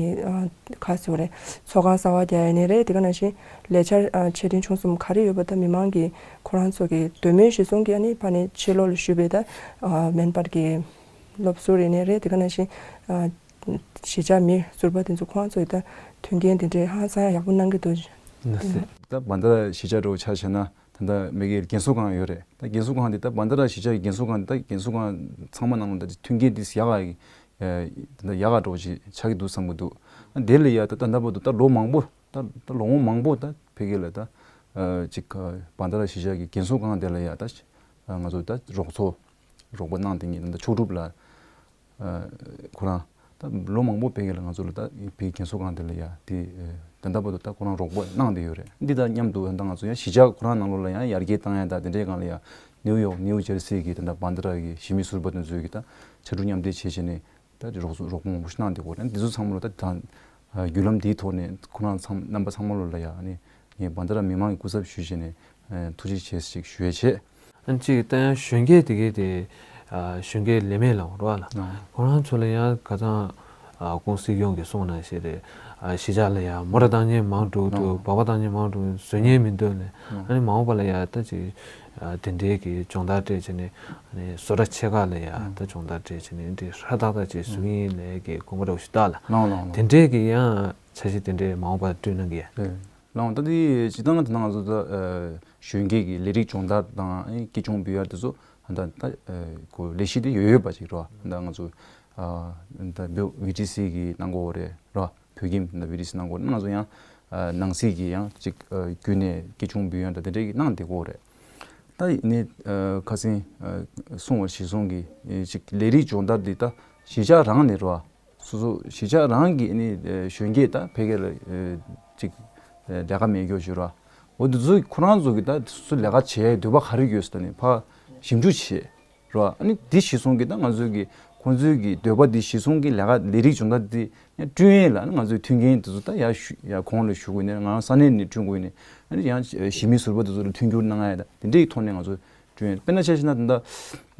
ཁ་གསོ་རེད་ཚོགས་ཁང་གསར་པ་རྒྱག་ཡ་ནི་རེད། དེ་ག་ནང་བཞིན་ལས་འཆར་ཆེ་འབྲིང་ཆུང་གསུམ་ག་རེ་ཡོད་པ་ད་མི་མང་གི་ཁོ་རང་ཚོ་གི་འདོད་མོས་གཞི་བཟུང་གི་ཨ་ནི་ཕ་ནི་ཕྱི་ལོགས་ལ་བཞུགས་པའི་ད་མེན་པར་གི་སློབ་ཟུར་ཡིན་ནའི་རེད། དེ་ག་ནང་བཞིན་གཞིས་ཆགས་མི་ཟུར་པ་དེ་ཚོ་ཁོང་ཚོས་ད་མཐུན་རྐྱེན་དེ་འདྲའི་ཧང་སང་ཡག་པོ་གནང་གི་འདུག་ད་བན་ད་ར་གཞིས་ཆགས་འདྲ་བོ་ཆ་བཞག་ན་ད་ལྟ་མི་གི་རྒན་གསོ་ཁང་ཡོད་རེད། ད་རྒན་གསོ་ཁང་དེ་ད་བན་ད་ར་གཞིས་ཆགས་ཀྱི་རྒན་གསོ་ཁང་དེ་ད་རྒན་གསོ་ཁང་ཚང་མ་ནང་ལ་ད་མཐུན་རྐྱེན་དེ་ཡག་ག་ད་ཡག་ག་འདྲ་བོ་ཞིག་ཆགས་ཀྱི་འདུག་བསམ་གྱི་འདུག་དེ་ལ་ཡ་ད་ད་ལྟ་བར་དུ་ད་ལོ་མང་པོ་ད་ད་ལོ་ངོ་མང་པོ་ད་ཕ་གི་ལ་ད་ཅིག་བན་ད་ར་གཞིས་ཆགས་ཀྱི་རྒན་གསོ་ཁང་དེ་ལ་ཡ་ད་ང་ཚོ་ད་རོགས་ཚོ་རོགས་པ་གནང་དེ་ངས་ད་ལྟ་ཆོས་གྲུབ་ལ། ཁོ་རང་ད་ལོ་མང་པོ་ཕ་གི་ལ་ང་ཚོ་ལ་ད་ཕ་གི་རྒན་གསོ་ཁང་དེ་ལ་ཡ་དེ་ད་ལྟ་བར་དུ་ད་ཁོ་རང་རོགས་པ་གནང་བསྡད་ཡོད་རེད། འདི་དང་མཉམ་དུ་ད་ང་ཚོ་ཡང་གཞིས་ཆགས་ཁོ་རང་ནང་ལོགས་ལ་ཡང་ཡར་རྒྱས་བཏང་ཡ་ད་དེ་འདྲའི་སྒང་ལ་ཡ་ ནིའུ་ཡོག་ནིའུ་ཇར་སི་གི་ད་ལྟ་བྷན་དྷ་ར་གི་གཞིས་མི་ཟུར་པ་དེ་ཚོས་གི་ད་ཕྱར་གྲུ་མཉམ་འདེགས་བྱས་བྱས་ནས་ད་རོགས་རོགས་པ་མང་པོ་ཞིག་གནང་བསྡད་ཡོད་རེད། འདི་ཚོ་ཚང་མ་ལ་ད་ད་བརྒྱུད་ལམ་འདིའི་ཐོག་ནས་ཁོ་རང་ཚང་རྣམ་པ་ཚང་མ་ལོ་ལ་ཡ་ཨ་ནི་ངས་བྷན་དྷ་ར་མི་མང་གི་སྐུ་ཚབ་ཞུས་བྱས་ནས་ཐུགས་རྗེ་ཆེ་ཞིག་ཞུ་ཡས་བྱས། ཨ་ནི་གཅིག་ད་ཡང་གཞོན་སྐྱེས་དེ་གས་དེ་ཨ་གཞོན་སྐྱེས་ལས་མེད་ལ་འོར་བ་ལ་ཨ་ཁོ་རང་ཚོ་ལ་ཡང་ཁ་སང་ཨ་ཁོང་སྲིད་སྐྱོང་གིས་གསུངས་ནང་བཞིན་རེད། ཨ་གཞིས་ཆགས་ལ་ཡང་མོ་ཊ་བཏང་མཁན་མང་དྲགས་འདུག་ཨ་སྦག་སྦག་བཏང་མཁན་མང་དྲགས་འདུག་བཟོ་མཁན་མི་འདུག་ལས། ཨ་ཨ་ནི་མ་འོངས་པ་ལ་ཡང་ད་ཅིག་ཨ་དེ་འདྲའི་གི་སྦྱོང་བརྡར་སྤྲད་བྱས་ནས་ཨ་ནི་བཟོ་གྲྭ་ཆེ་ཁག་ལ་ཡང་ཨ་ད་སྦྱོང་བརྡར་སྤྲད་བྱས་ནས་འདི་ཧྲ་ཏག་ཏག་ཅིག་བཟོ་གི་ཡིན་ལས་ཀྱི་དགོངས་པ་འདྲ་བོ་ཞིག་བཏགས་ལ། ལགས་ལགས་ལགས། དེ་འདྲའི་གི་ཡང་འཆར་གཞི་དེ་འདྲའི་མ་འོངས་པར་བསྐྲུན་གནང་གི་ཡ། ཨེ། ལགས་ད་དེ་སྤྱིར་བཏང་ང་དེ་ན་ང་ཚོ་ད་ཨ་གཞོན་སྐྱེས་ཀྱི་ལས་རིགས་སྦྱོང་བརྡར་དང་ཨ་ནི་སྐྱིད་ཆུང་འབུལ་ཡ་དེ་ཚོ་ད་ད་ཨ་ཁོ་ལས་གཞི་དེ་ཡོད་ཡོད་པ་ཅིག་རེད་བ། ད་ང་ཚོ་ཨ་ད་བི་ཊི་སི་གི་གནང་གོ་རེད་རེད་བ། བོད་ཁྱིམ་ད་བི་ཊི་སི་གནང་གོ་རེད། ང་ཚོ་ཡང་ཨ་ནང་སྲིད་ཀྱི་ཡང་ཅིག་ཨ་བརྒྱུད་ནས་སྐྱིད་ཆུང་འབུལ་ཡ་ད་དེ་འདྲའི་གི་གནང་བསྡད་གོ་རེད། ད་ཡིན་ནའི་ཨ་ཁ་སང་ཨ་གསུངས་པ་གཞིར་བཟུང་གི་ཨ་ཅིག་ལས་རིགས་སྦྱོང་བརྡར་འདི་ད་གཞིས་ཆགས་རང་ནས་རེད་བ། སོ་སོ་གཞིས་ཆགས་རང་གི་ཨ་ནི་ཨ་གཞོན་སྐྱེས་ད་ཕལ་སྐད་ལ་ཨ་ཅིག་ཨ་ལས་ཀ་མེད་རྒྱུ་ཞིག་རེད་བ། འོ་འདི་ཚོ་ཁོ་རང་ཚོ་གི་ད་སོ་སོ་ལས་ཀ་བྱེད་འདོད་པ་ག་རེ་ཡོད་ཟེར་ད་ནི་ཕར་ཞིབ་འཇུག་བྱེད། རེད་བ། ཨ་ནི་འདི་གཞིར་བཟུང་གི་ད་ང་ཚོའི་གི་ཁོང་ཚོའི་གི་འདོད་པ་འདི་གཞིར་བཟུང་གི་ལས་ཀ་ལས་རིགས་སྦྱོང་བརྡར་འདི་ཡང་བསྐྲུན་ཡས་ལ་ཨ་ནི་ང་ཚོའི་མཐུན་རྐྱེན་འདི་ཚོ་ད་ཡར་ཞུ་ཡར་གོང་ལ་ཞུ་དགོས་ནས་ང་རང་ས་གནས་ནས་བསྐྲུན་དགོས་ནས་ཨ་ནི་ཡང་གཞིས་མི་ཟུར་པ་འདི་ཚོ་ལ་མཐུན་འགྱུར་གནང་ཡས་ད་འདི་འདྲའི་ཐོག་ནས་ང་ཚོ་བསྐྲུན་ཡས། དཔེར་ན་ཆ་བཞག་ན་ད་ལྟ་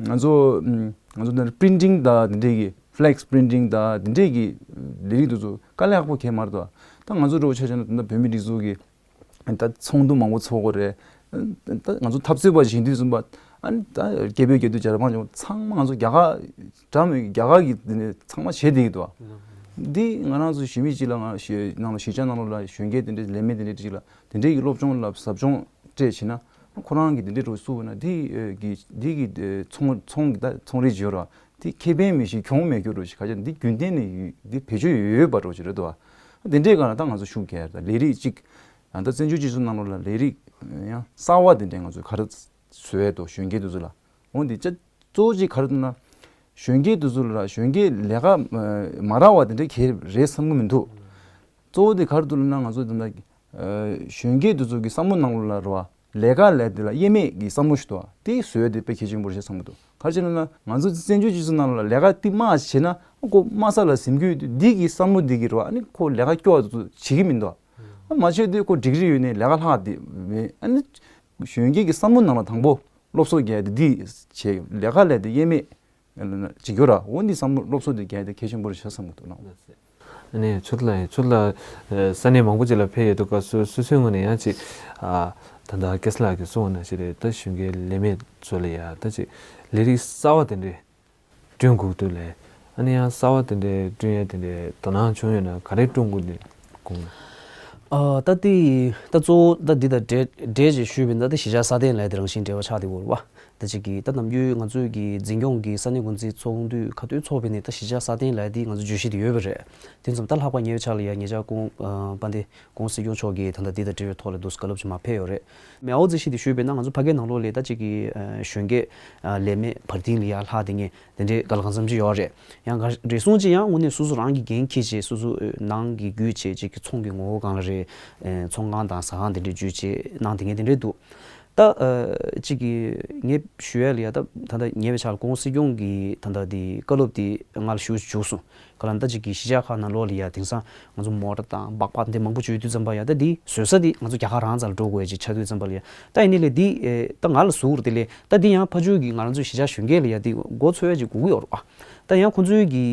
ང་ཚོ་ང་ཚོ་ད་པི་རིན་ཊིང་ད་འདི་འདྲའི་གི་ཕི་ལེག་སི་པི་རིན་ཊིང་ད་འདི་འདྲའི་གི་ལས་རིགས་འདི་ཚོ་དཀའ་ལས་ཁག་པོ་གང་ཡང་མ་རེད་ད། ད་ང་ཚོ་འདྲ་བོ་ཆ་བཞག་ན་ད་ལྟ་བོད་མི་སྒྲིག་འཛུགས་ཀྱི་ད་ཚོགས་འདུ་མང་པོ་ཚོགས་དགོས་རེད། ད་ང་ཚོ་འཐབ་རྩོད་པ་བཞིན་དུས་ཙམ་པ་ཨ་ནི་ད་སྐད་འབོད་རྒྱག་དུས་རྒྱ་ར་མང་ཆེ་བ་ཚང་མ་ང་ཚོ་རྒྱ་གར་འདྲ་མོད་རྒྱ་གར་གྱི་འདི་ནས་ཚང་མ་བྱེད་བསྡད་ཀྱི་འདུག་འདི་ང་རང་ཚོ་གཞིས་མི་གཅིག་ལ་ང་ཞེ་ནང་ལ་གཞིས་ཆགས་ནང་ལོགས་ལ་གཞོན་སྐྱེས་དེ་འདྲས་ལས་མེད་དེ་འདྲས་གཅིག་ལ་དེ་འདྲས་ཀྱི་སློབ་སྦྱོང་ལ་ཟབ་སྦྱོང་སྤྲད་བྱས་ན་ཁོ་རང་གི་དེ་འདྲས་རུ་བསུ་བ་ན་དེ་གི་དེ་གི་ཚོང་ཚོང་གི་ད་ཚོང་རིགས་བརྗོད་ར་དེ་ཁེ་ཕན་མི་ཤེས་གྱོང་མེད་རྒྱུ་རུ་ཞིག་ག་ཅག་འདི་རྒྱུན་གཏན་ནས་ཡོད་འདི་བེད་སྤྱོད་ཡོད་ཡོད་པ་རུ་ཞིག་རེད་འདུག་བ། དེ་འདྲས་ག་ན་ད་ང་ཚོ་ཤུགས་རྒྱག་ཡ་རེད། ད་ལས་རིགས་གཅིག་ཡང་ད་བཙན་བྱོལ་སྤྱི་ཚོགས་ནང་ལོགས་ལ་ལས་རིགས་ཡང་གསར་བ་དེ་འདྲས་ང་ཚོས་ག་རེ་བཟོ་ཡས་འདུག་གཞོན་སྐྱེས་དེ་ཚོ་ལ། འོ་འདི་ཅག་གཙོ་བོ་གཅིག་ག་རེ་འདུག་ན། གཞོན་སྐྱེས་དེ་ཚོ་ལ་གཞོན་སྐྱེས་ལས་ཀ་མ་རག་པ་དེ་འདྲའི་གལ་རེད་བསམ་གི་མི་འདུག་གཙོ་བོ་དེ་ག་རེ་འདུག་ལབ་ན་ང་ཚོ་ད་ལྟ་གཞོན་སྐྱེས་དེ་ཚོ་གི་བསམ་བློ་ནང་ལོགས་ལ་རེད་བ། ལས་ཀ་ལས་དེ་ལ་དབྱེར་མེད་ཀྱི་བསམ་བློ་ཞིག་འདུག་བ། དེ་བཟོས་དེ་དཔེ་གལ་ཆེན་པོ་རེད་བསམ་གི་འདུག་ག་རེ་བྱས་ན་ང་ཚོ་བཙན་བྱོལ་སྤྱི་ཚོགས་ནང་ལ་ལས་ཀ་དེ་མ་བྱས་ན་ཁོ་དམའ་ས་ལ་ཟིན་རྒྱུ་འདི་གི་བསམ་བློ་འདི་གི་རེད་བ། ཨ་ནི་ཁོ་ལས་ཀ་སྐྱོ་བ་དེ་ཚོ་བྱེད་ཀྱི་མི་འདུག་ཨ་མ་བྱས་དུས་ཁོ་ཌིག་རི་ཡོད་ནས་ལས་ཀ་ལྷག་དེ་མེད། ཨ་ནི་གཞོན་སྐྱེས་ཀྱི་བསམ་བློ་ནང་ལ་དང་པོ་སློབ་གསོ་རྒྱག་དེ་འདི་བྱས་ལས་ཀ་ལས་དེ་དབྱེར་མེད་བྱེད་རྒྱུ་ར། འོ་འདི་བསམ་བློ་སློབ་གསོ་དེ་རྒྱག་དེ་གལ་ཆེན་པོ་རེད་ཤག་བསམ་གྱི་འདུག་ལགས། ཨ་ནི་ཚུར་ལ་ཚུར་ལ་ས་གནས་མང་པོ་ཅིག་ལ་ཕེབས་ཡོད་འདུག་སྐབས་སུ་སོ་སོའི་ངོས་ནས་ཡང་ཅིག་ཨ་ད་ལྟ་སྐལ་བཟང་ལགས་ཀྱིས་གསུངས་པ་ནང་བཞིན་རེད། ད་གཞོན་སྐྱེས་ལས་མེད་ཚོ་ལ་ཡ་ད་ཅིག་ལས་རིགས་གསར་བ་དེ་འདྲས་བསྐྲུན་དགོས་འདུག་ལས། ཨ་ནི་ཡང་གསར་བ་དེ་འདྲའི་བསྐྲུན་ཡས་དེ་འདྲའི་དོ་སྣང་བྱུང་ཡོད་ན་ག་རེ་བསྐྲུན་དགོས་འདུག་དགོངས། ཨ་ད་དེ་ད་གཙོ་བོ་ད་འདི་དང་འབྲེལ་འབྲེལ་ཅིག་ཞུས་པ་ཡིན་ན་ད་གཞིས་ཆགས་སྲ་བརྟན་ལབ་དེ་རང་བཞིན་འབྲེལ་བ་ཆགས་བསྡད་ཡོད་རེད་བ། ད་ཅིག་གིས་ད་ནམ་རྒྱུན་ང་ཚོས་ཀྱི་འཛིན་སྐྱོང་གི་ས་གནས་འགོ་འཛིན་ཚོགས་འདུ་ཁ་ཐུག་ཚོགས་པ་ཡིན་ནའི་ད་གཞིས་ཆགས་སྲ་བརྟན་ལབ་དེ་ང་ཚོ་བརྗོད་གཞི་དེ་ཡོད་པ་རེད། དེ་ཙམ་ད་ལྷག་པ་ཉེ་བའི་ཆར་ལ་ཡ་ཉེ་ཆར་ཁོང་ཨ་དཔལ་ལྡན་ཁོང་སྲིད་སྐྱོང་མཆོག་གིས་ད་ལྟ་འདི་དང་འབྲེལ་བའི་ཐོག་ལ་འདུག་སེ་བཀའ་སློབ་ཅིག་མར་ཕེབས་ཡོད་རེད། མེའོ་ཙེ་ཤི་དེ་ཞུས་པ་ཡིན་ན་ང་ཚོ་ཕ་གིའི་ནང་ལོགས་ལ་ད་ཅིག་གི་ཨ་གཞོན་སྐྱེས་ཨ་ལས་མེད་བར་ལྡིང་ལ་ཡ་ལྷག་བསྡད་མཁན་དེ་འདྲའི་ག་ལ་གང་འཚམ་ཅིག་ཡོད་རེད། ཡང་ག་རེ་ཟུང་ཅིག་ཡང་དངོས་གནས་སོ་སོ་རང་གིས་འགན་འཁྱེར་བྱས་སོ་སོ་ཨ་ནང་གི་བརྒྱུད་བྱས་ཅིག་གི་ཚོང་གི་ངོ་བོ་སྒང་ལ་རེད། ཨ་ཚོང་ཁང་དང་ཟ་ཁང་དེ་འདྲའི་བརྒྱུད་བྱས་གནང་བསྡད་མཁན་དེ་འདྲའི་འདུག་ད་ཨ་གཅིག་གིས་ངས་ཞུ་ཡ་ལ་ཡ་ད་ད་ལྟ་ཉེ་བའི་ཆར་ལ་ཁོང་སྲིད་སྐྱོང་གི་ད་ལྟ་དེ་བཀའ་སློབ་དེ་ང་ལ་ཞུ་བཅུག་སོང་། ག་ལ་ད་ཅིག་གི་གཞིས་ཆགས་ཁག་ནང་ལོགས་ལ་ཡ་དེང་སང་ང་ཚོ་མོ་ཊ་དང་སྦག་སྦག་འདི་མང་པོ་བརྗོད་དུས་ཙམ་པ་ཡ་ད་འདི་བཟོ་ས་འདི་ང་ཚོ་རྒྱ་གར་རང་རྩ་ལ་འགྲོ་དགོས་ཡ་ཅིག་ཆགས་དུས་ཙམ་པ་ལ་ཡ་ད་ཡིན་ནའི་ལས་འདི་ཨེ་ད་ང་ལ་ཟུག་རུ་དེ་ལས་ད་འདི་ཡང་ཕར་ཕྱོགས་ཀྱི་ང་རང་ཚོའི་གཞིས་ཆགས་གཞོན་སྐྱེས་ལ་ཡ་འདི་མགོ་ཚོད་ཡ་ཅིག་དགོས་ཀྱི་ཡོད་རེད་པ། ད་ཡང་ཁོང་ཚོའི་གི་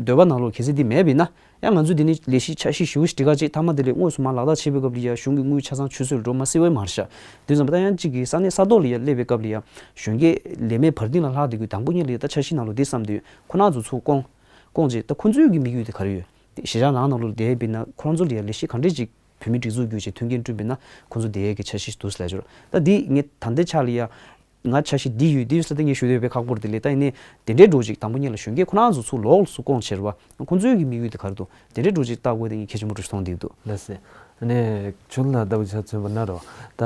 འདོད་པ་ནང་ལོགས་གལ་སྲིད་འདི་མེད་པ་ཡིན་ན་ཡང་ང་ཚོས་འདི་ནི་ལས་གཞི་འཆར་གཞི་ཞེ་པོ་ཞིག་སྒྲིག་ག་ཅིག་མཐའ་མ་དེ་ལས་དངོས་སུ་མར་ལག་བསྟར་བྱེད་པའི་སྐབས་ལ་ཡ་གཞུང་གི་དངུལ་ཆ་ཚང་ཆུད་ཟོས་འགྲོ་མ་སྲིད་པ་མ་རེད་ཤག་དུས་ཙམ་པ་ད་ཡང་གཅིག་གི་ས་གནས་ས་ཐོག་ལ་ཡ་སླེབས་པའི་སྐབས་ལ་ཡ་གཞོན་སྐྱེས་ལས་མེད་བར་ལྡིང་ལ་ལྷག་བསྡད་དགོས་དང་པོ་ཉིད་ལ་ཡ་ད་འཆར་གཞི་ནང་ལོགས་འདི་བསམ་དུས་ཁོ་རང་ཚོ་ཚུར་སྐོང་སྐོང་བྱས་ད་ཁོ་ཚོའི་གི་དམིགས་ཡུལ་དེ་ག་རེ་ཡོད། དེ་གཞིས་ཆགས་ནང་ནང་ལོགས་ལ་བསྡད་པ་ཡིན་ན་ཁོ་རང་ཚོ་ལ་ཡ་ལས་གཞི་ག་འདྲས་ཅིག་བོད་མིའི་སྒྲིག་འཛུགས་བརྒྱུད་བྱས་མཐུན་རྐྱེན་བསྐྲུན་པ་ཡིན་ན་ཁོ་ཚོ་བསྡད་ཡས་ཀྱི་འཆར་གཞི་འདུག་ཟེར་ལབ་ཆོག་ད་འདི་ངས་ད་ལྟའི་ཆ་ལ་ཡ་ང་འཆར་གཞི་འདི་ཡོད་འདི་ཡོད་ཟེར་ད་ངས་ཞུ་འདོད་པའི་ཁག་པོ་རེད། དེ་ལས་ད་ཡིན་ནའི་དེ་འདྲའི་འགྲོ་ཅིག་དང་པོ་ཉིད་ལ་གཞོན་སྐྱེས་ཁོ་རང་ཚོ་ཚུར་ལོགས་སུ་སྐོང་བྱས་རེད་པ། ཁོ་ཚོའི་གི་དམིགས་ཡུལ་དེ་ག་རེ་འདུག་དེ་འདྲའི་འགྲོ་ཅིག་ལྟ་དགོས་དེ་ངས་གལ་ཆེན་པོ་འགྲོ་ཞིག་མཐོང་བསྡད་འདུག་ལགས་སེ། ཨ་ནི་ཁྱོད་ལ་ལྟ་བུ་ཆ་མཚོན་པ་ན་རོ། ད་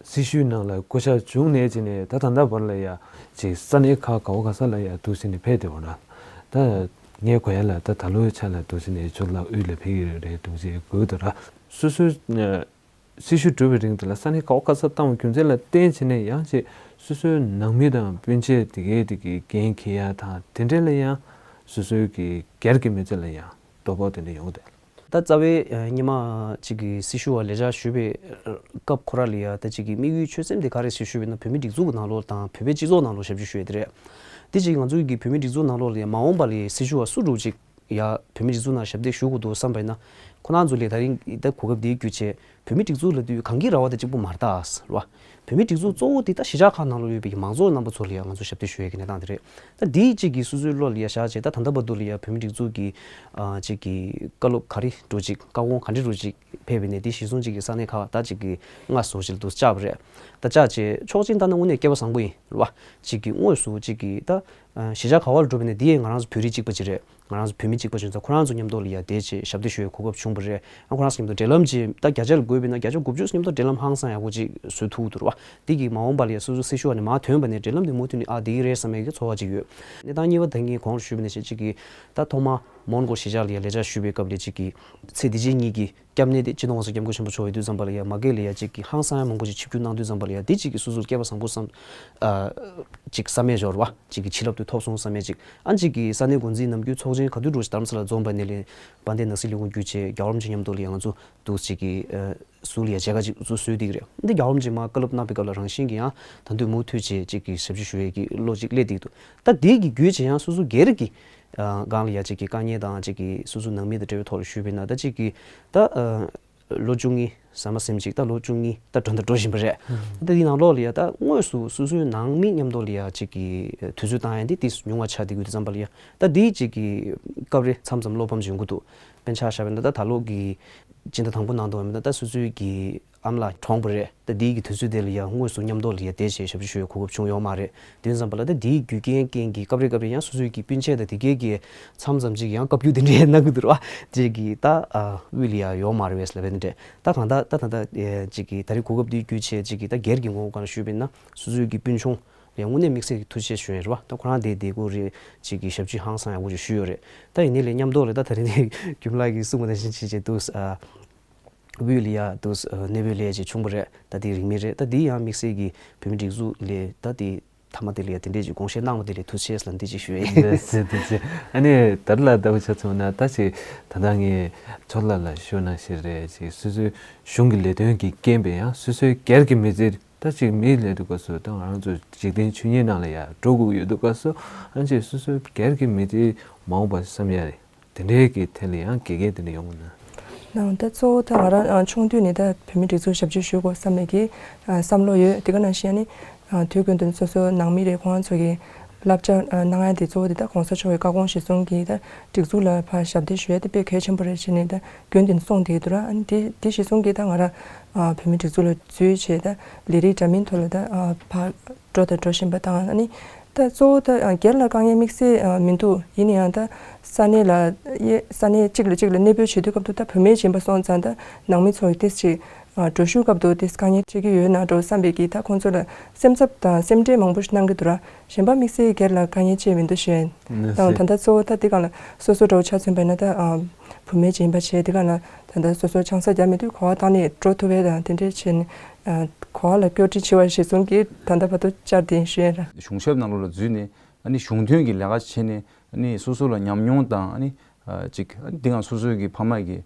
སྲི་ཞུའི་ནང་ལ་བསྐོ་བཞག་བྱུང་ནས་ཅི་ནས་ད་ད་ལྟ་བར་ལ་ཡ་ཅིག་ས་གནས་ཁག་ག་བ་ག་ས་ལ་ཡ་འདུག་ཟེར་ནས་ཕེབས་བསྡད་པ་ན། ད་ངས་གོ་ཡ་ལ་ད་ད་ལོའི་ཆ་ལ་འདུག་ཟེར་ནས་ཁྱོད་ལ་དབུས་ལ་ཕེབས་ཀྱི་རེད་འདུག་ཟེར་དགོས་འདུག་ར། སོ་སོའི་ སྲི་ཞུ་གྲུབ་པའི་རིང་དེ་ལ་ས་གནས་ག་བ་ག་ས་བཏང་བའི་རྒྱུ་མཚན་ལ་བརྟེན་བྱས་ནས་ཡང་ཅིག་སོ་སོའི་ནང་མི་དང་སྤུན་མཆེད་དེ་གའི་དེ་གའི་འགན་འཁྱེར་ཡ་དང་དེ་འདྲ་ལ་ཡང་སོ་སོའི་གི་སྒེར་གྱི་མི་ཚེ་ལ་ཡང་དོ་ཕོག་དེ་འདྲ་ཡོང་གི་འདུག་ད་རྩ་བའི་ཨ་སྔོན་མ་ཅིག་གི་སྲི་ཞུ་བ་ལས་བྱ་ཞུས་པའི་སྐབས་ཁོ་ར་ལ་ཡ་ད་ཅིག་གི་དམིགས་ཡུལ་ཆོད་སེམས་དེ་ག་རེ་ཟེར་ཞུས་པ་ཡིན་ན་བོད་མི་སྒྲིག་འཛུགས་ཀྱི་ནང་ལོགས་དང་བོད་པའི་སྤྱི་ཚོགས་ནང་ལོགས་ཞབས་ཞུ་ཞུ་ཡ་དེ་རེད། དེ་ཅིག་ང་ཚོའི་གི་བོད་མི་སྒྲིག་འཛུགས་ནང་ལོགས་ལ་ཡ་མ་འོངས་པ་ལ་སྲི་ཞུ་བ་སུ་འདྲ་ཅིག་ཡ་བོད་མི་སྒྲིག་འཛུགས་ནང་ཞབས་འདེགས་ཞུ་དགོས་འདུག་བསམ་པ་ཡིན་ན། ཁོ་རང་ཚོ་ལས་ད་རིང་ད་གོ་སྐབས་འདི་བརྒྱུད་བྱས་བོད་མི་སྒྲིག་འཛུགས་ལབ་དུས་གང་གི་ར་བ་དང་གཅིག་པོ་མ་རེད་ད་ཟེར་བ། བོད་མི་སྒྲིག་འཛུགས་གཙོ་བོ་དེ་ད་གཞིས་ཆགས་ཁག་ནང་ལ་ཡོད་པའི་མང་ཚོགས་རྣམ་པ་ཚོ་ལ་ཡང་ང་ཚོ་ཞབས་འདེགས་ཞུ་ཡས་ཀྱི་གནས་སྟངས་དེ་རེད། ད་འདི་གཅིག་གིས་སོ་སོའི་བློ་ལ་ཡ་བཞག་བྱས་ད་ད་ལྟ་བར་དུ་ལ་ཡ་བོད་མི་སྒྲིག་འཛུགས་ཀྱི་ཨ་གཅིག་གི་བཀའ་སློབ་ག་རེ་འདྲ་ཅིག་བཀའ་དགོངས་ག་འདྲ་འདྲ་ཅིག་ཕེབས་པ་ཡིན་ནའི་དེ་གཞི་བཟུང་གཅིག་གི་ས་གནས་ཁག་ད་གཅིག་གི་སྔ་སོ་ཞིག་ལ་འདུག་བཅར་བ་རེད། ད་བཅར་བྱས་ཆོག་མཆན་བཏང་ན་དངོས་གནས་སྐལ་བ་བཟང་པོ་ཡིན་རེད་བ། གཅིག་གི་དངོས་སུ་གཅིག་གི་ད་གཞིས་ཆགས་ག་བ་ལ་འགྲོ་བ་ཡིན་ནའི་དེ་ཡང་ང་རང་ཚོ་བོད་རིགས་གཅིག་པ་ཅིག་རེད། ང་རང་ཚོ་བོད་མི་གཅིག་པ་བྱུང་ཙང་ཁོ་རང་ཚོ་མཉམ་དུ་ལ་ཡ་བསྡད་བྱས་ཞབས་འདེགས་ཞུ་བའི་གོ་སྐབས་བྱུང་བ་རེད། ཨ་ཁོ་རང་ཚོ་མཉམ་དུ་འབྲེལ་ལམ་ཅིག་ད་བརྒྱ་ཆ་ལ་བགོས་པ་ཡིན་ན་བརྒྱ་ཆ་དགུ་བཅུ་མཉམ་དུ་འབྲེལ་ལམ་ཧང་སང་ཡག་པོ་ཅིག་བཟོ་ཐུབ་ཀྱི་འདུག་ར་བ། དེ་གིས་མ་འོངས་པ་ལ་ཡ་སོ་སོ་སྲི་ཞུ་བ་ནས་མར་ཐོན་པ་ནས་འབྲེལ་ལམ་དེ་མུ་མཐུད་ནས་ཨ་བསྡད་ཀྱི་རེད་བསམ་ཡག་གི་ཚོར་བ་ཅིག་ཡོད། གནས་སྟངས་གཉིས་པ་ད་ངས་གོང་ལ་ཞུས་པ་ནང་བཞིན་གཅིག་གིས་ད་ཐོག་མར་མོན་གྷོ་གཞིས་ཆགས་ལ་ཡ་ལས་བྱ་ཞུས་པའི་སྐབས་ལ་གཅིག་གིས་ཚེ་འདི་ཕྱི་གཉིས་ཀྱི་སྐྱབས་གནས་དེ་སྤྱི་ནོར་༸གོང་ས་༸སྐྱབས་མགོན་ཆེན་པོ་མཆོག་ཡོད་དུས་ཙམ་པ་ལ་ཡ་མ་གི་ལ་ཡ་གཅིག་གི་ཧང་སང་ཡ་མང་པོ་ཞིག་ཆིབས་བསྒྱུར་གནང་དུས་ཙམ་པ་ལ་ཡ་འདི་གཅིག་གི་སོ་སོར་སྐལ་བ་བཟང་པོ་བསམ་ཨ་གཅིག་བསམ་ཡས་འབྱོར་བ་གཅིག་གི་བྱིན་རླབས་དེ་ཐོབ་སོང་བསམ་ཡས་གཅིག་ཨ་གཅིག་གི་ས་གནས་འགོ་འཛིན་ནམ་རྒྱུན་ཚོགས་ཆེན་ག་དུས་འགྲོ་ཞིག་རྡ་རམ་ས་ལ་འཛོམས་པ་ནས་ལས་དཔལ་ལྡན་ནང་སྲིད་ལས་ཁུངས་བརྒྱུད་བྱས་རྒྱལ་བ་རིན་པོ་ཆེ་མཉམ་དུ་ལ་ཡ་ང་ཚོ་འདུག་གཅིག་གི་ཨ་ཟུར་ལ་ཡ་མཇལ་ཁ་ཅིག་ཚུར་བཟོས་བསྡད་ཀྱི་རེད། འདི་རྒྱལ་བ་རིན་པོ་ཆེ་མར་བཀའ་སློབ་གནང་པའི་སྐབས་ལ་རང་བཞིན་གྱི་ཡང་ད་དུང་མུ་མཐུད་བྱས་གཅིག་གི་ཞབས་ཕྱི་ཞུ་ཡས་ཀྱི་བློ་གཅིག་སླེབས་བསྡད་ཀྱི་འདུག་ད་འདི་གི་བརྒྱུད་བྱས་ཡང་སོ་སོ་སྒེར་གྱི་ཨ་སྒང་ལ་ཡ་གཅིག་གི་དཀའ་ངལ་དང་གཅིག་གི་སོ་སོ་ནང་མི་དང་འབྲེལ་བའི་ཐོག་ལ་ཞུས་པ་ཡིན་ན་ད་གཅིག་གི་ད་ཨ་ལོ་བཅུ་གཉིས་ཟ་མ་ཟིམ་གཅིག་ད་ལོ་བཅུ་གཉིས་ད་འགྲོ་ད་འགྲོ་བཞིན་པ་རེད། ད་འདི་ནང་ལོགས་ལ་ཡ་ད་དངོས་སུ་སོ་སོའི་ནང་མི་མཉམ་དུ་ལ་ཡ་གཅིག་གི་དུས་ཚོད་བཏང་ཡ་འདི་ཏིས་ཉུང་བ་ཆགས་བསྡད་ཀྱི་ཡོད་དུས་ཙམ་པ་ལ་ཡ་ད་འདི་གཅིག་གི་སྐབས་རེ་མཚམས་མཚམས་བློ་ཕམ་བྱུང་གི་འདུག་དཔེར་ན་ཆ་བཞག་པ་ཡིན་ན་ད་ད་ལོ་གི་སྤྱི་ཟླ་དང་པོ་ནང་དུ་བ་མིན་ན་ད་སོ་སོའི་གི་ཨ་མ་ལགས་གྲོངས་པ་རེད། ད་འདིའི་གི་དུས་ཚོད་དེ་ལ་ཡང་དངོས་སུ་མཉམ་དུ་ལ་ཡ་བསྡད་བྱས་ཞབས་ཕྱི་ཞུ་བའི་གོ་སྐབས་བྱུང་ཡོད་མ་རེད། དེ་ཙམ་པ་ལ་ད་འདིའི་རྒྱུ་རྐྱེན་རྐྱེན་གྱིས་སྐབས་རེ་སྐབས་རེ་ཡང་སོ་སོའི་གི་སྤུན་མཆེད་དང་དེ་གའི་གི་མཚམས་མཚམས་ཅིག་ཡང་བཀའ་བཀྱོན་དེ་འདྲའི་གནང་གི་འདུག་ར་བ། ཅིག་གི་ད་ཨ་དབུས་ལ་ཡ་ཡོད་མ་རེད་བས་ལབ་པ་དེ་འདྲས་ད་གང་ལྟར་ད་ད་ད་ཅིག་གི་ད་རེས་གོ་སྐབས་འདི་བརྒྱུད་བྱས་ཅིག་གི་ད་སྒེར་གྱི་ངོ་བོ་སྒང་ལ་ཞུས་པ་ཡིན་ན་སོ་སོའི་གི་སྤུན་ཆུང་ལ་ཡང་དངོས་གནས་དམིགས་བསལ་གྱི་ཐུགས་རྗེ་ཆེ་ཞུ་ཡ་རེད་བ། ད་ཁོ་རང་དེ་བདེ་པོ་རེད། ཅིག་གི་ཞབས་ཕྱི་ཧང་སང་ཡག་པོ་ཅིག་ཞུས་ཡོད་རེད། ད་ཡིན་ནའི་ལས་མཉམ་དུ་ལ་ད་ད་རེས་ནས་རྒྱུན་ལགས་ཀྱིས་གསུངས་པ་ནང་བཞིན་བྱས་བྱས་འདུག་ཨ། དབུས་ལ་ཡ་འདུག་ཨ་གནས་སྤོས་ལས་ཅིག་བྱུང་བ་རེད། ད་དེ་རིང་མིན་རེད། ད་དེ་ཡང་དམིགས་བསལ་གྱི་བོད་མི་སྒྲིག་འཛུགས་ལས་ད་དེ་མཐའ་མ་དེ་ལ་ཡ་དེ་འདྲས་ཅིག་དགོངས་བཞེས་གནང་བ་དེ་ལ་ཐུགས་རྗེ་ཆེ་ལབ་འདི་ཅིག་ཞུ་ཡ་ཡིན། འདི་ཟེར་འདི་ཟེར། ཨ་ནི་ད་རེས་ལ་ལྟ་བུ་ཆ་མཚོན་ན་ད་ཅིག་ད་ལྟ་ངས་ཚོགས་ལ་ལ་ཞུ་ན་ཞིག་རེད། ཅིག་སོ་སོའི་གཞུང་གི་ལས་དོན་གྱི་རྐྱེན་པས་ཡང་སོ་སོའི་སྒེར་གྱི་མི་ཚེ་ད་ཅིག་མི་ལས་དུས་སྐབས་སུ་ད་ང་རང་ཚོ་འཇིག་རྟེན་ཆོས་ཉིད་ནང་ལ་ཡ་འགྲོ་དགོས་ཀྱི་ཡོད་དུས་སྐབས་སུ་ཨ་ཅིག་སོ་སོའི་སྒེར་གྱི་མི་ཚེ་མ་འོངས་པ་བསམ་ཡ་རེད། དེ་འདྲའི་གི་ཐད་ལ་ཡང་དགེ་རྒན་དེ་འདྲ་ཡོང་གི་ན། ནའང་ད་གཙོ་བོ་ད་ང་རང་ཨ་ཆུང་དུས་ནས་ད་བོད་མི་སྒྲིག་འཛུགས་ཞབས་ཕྱི་ཞུ་དགོས་བསམ་པའི་གི་ཨ་བསམ་བློ་ཡོད། དེ་ག་ནང་བཞིན་ཨ་ནི་ཨ་དུས་རྒྱུན་དུ་སོ་སོ་ནང་མི་རེད་ཁོང་ཚོ་གི་བསླབ་བྱ་ཨ་གནང་ཡ་དེ་གཙོ་བོ་དེ་ད་གོང་ས་མཆོག་གི་བཀའ་དགོངས་གཞིར་བཟུང་གི་ད་སྒྲིག་འཛུགས་ལ་ཕར་ཞབས་འདེགས་ཞུ་ཡ་དེ་དཔེ་གལ་ཆེན་པོ་རེད་ཅེས་ནས་ད་རྒྱུན་དུ་གསུངས་བསྡད་འདུག་ར། ཨ་ནི་དེ་དེ་གཞིར་བཟུང་གི་ད་ང་རང་ཨ་བོད་མི་སྒྲིག་འཛུགས་ལ་འཛུལ་བྱས་ད་ལས་རིགས་འདྲ་མིན་ཐོག་ལ་ད་ཨ་ཕར་འགྲོ་དང་འགྲོ་བཞིན་པ་དང་ཨ་ནི། ད་གཙོ་བོ་ད་སྒེར་ལ་དཀའ་ངལ་དམིགས་བསལ་མི་འདུག་ཡིན་ན་ཡང་ད་ས་གནས་ལ་ས་གནས་གཅིག་ལ་གཅིག་ལ་གནས་སྤོས་བྱེད་དུས་སྐབས་དུ་ད་བུད་མེད་ཡིན་པ་སོང་ཙང་ད་ནང་མི་ཚོ་ཡི་ཏོག་ཙམ་འགྲོ་ཞུགས་སྐབས་དུ་ཏོག་ཙམ་དཀའ་ངལ་འཕྲད་ཀྱི་ཡོད་ན་འགྲོ་བསམ་པའི་གི་ད་ཁོང་ཚོ་ལ་སེམས་འཚབ་དང་སེམས་ཁྲལ་མང་པོ་ཞིག་གནང་གི་འདུག་ར། གཞན་པ་དམིགས་བསལ་སྒེར་ལ་དཀའ་ངལ་ཅི་མི་འདུག་ཞུ་ཡིན། དང་ད་ལྟ་གཙོ་བོ་ད་འདི་སྒང་ལ་སོ་སོ་འདྲ་བོ་ཆ་མཚོན་པ་ཡིན་ན་ད་བུད་མེད་ཡིན་པ་བྱས་འདི་སྒང་ལ་ད་ལྟ་སོ་སོ་ཆང་ས་རྒྱག་མི་འདུག་གོ་བ་བཏང་ནས་འགྲོ་ཐུབ་པའི་དང་དེ་འདྲས་བྱས་ནས། གོ་བ་ལ་སྐྱོར་བྲིས་བྱེད་པ་གཞིར་བཟུང་གིས་ད་ལྟ་བར་དུ་བཅར་ཏེ་ཞུ་ཡས་ར། གཞུང་ཞབས་ནང་ལོགས་ལ་འཛུལ་ནས་ཨ་ནི་གཞུང་དོན་གྱི་ལས་ཀ་བྱས་ནས་ཨ་ནི་སོ་སོ་ལ་ཉམས་མྱོང་དང་ཨ་ནི་ཅིག་ཨ་ནི་འདི་གང་སོ་སོའི་གི་ཕ་མ་གི་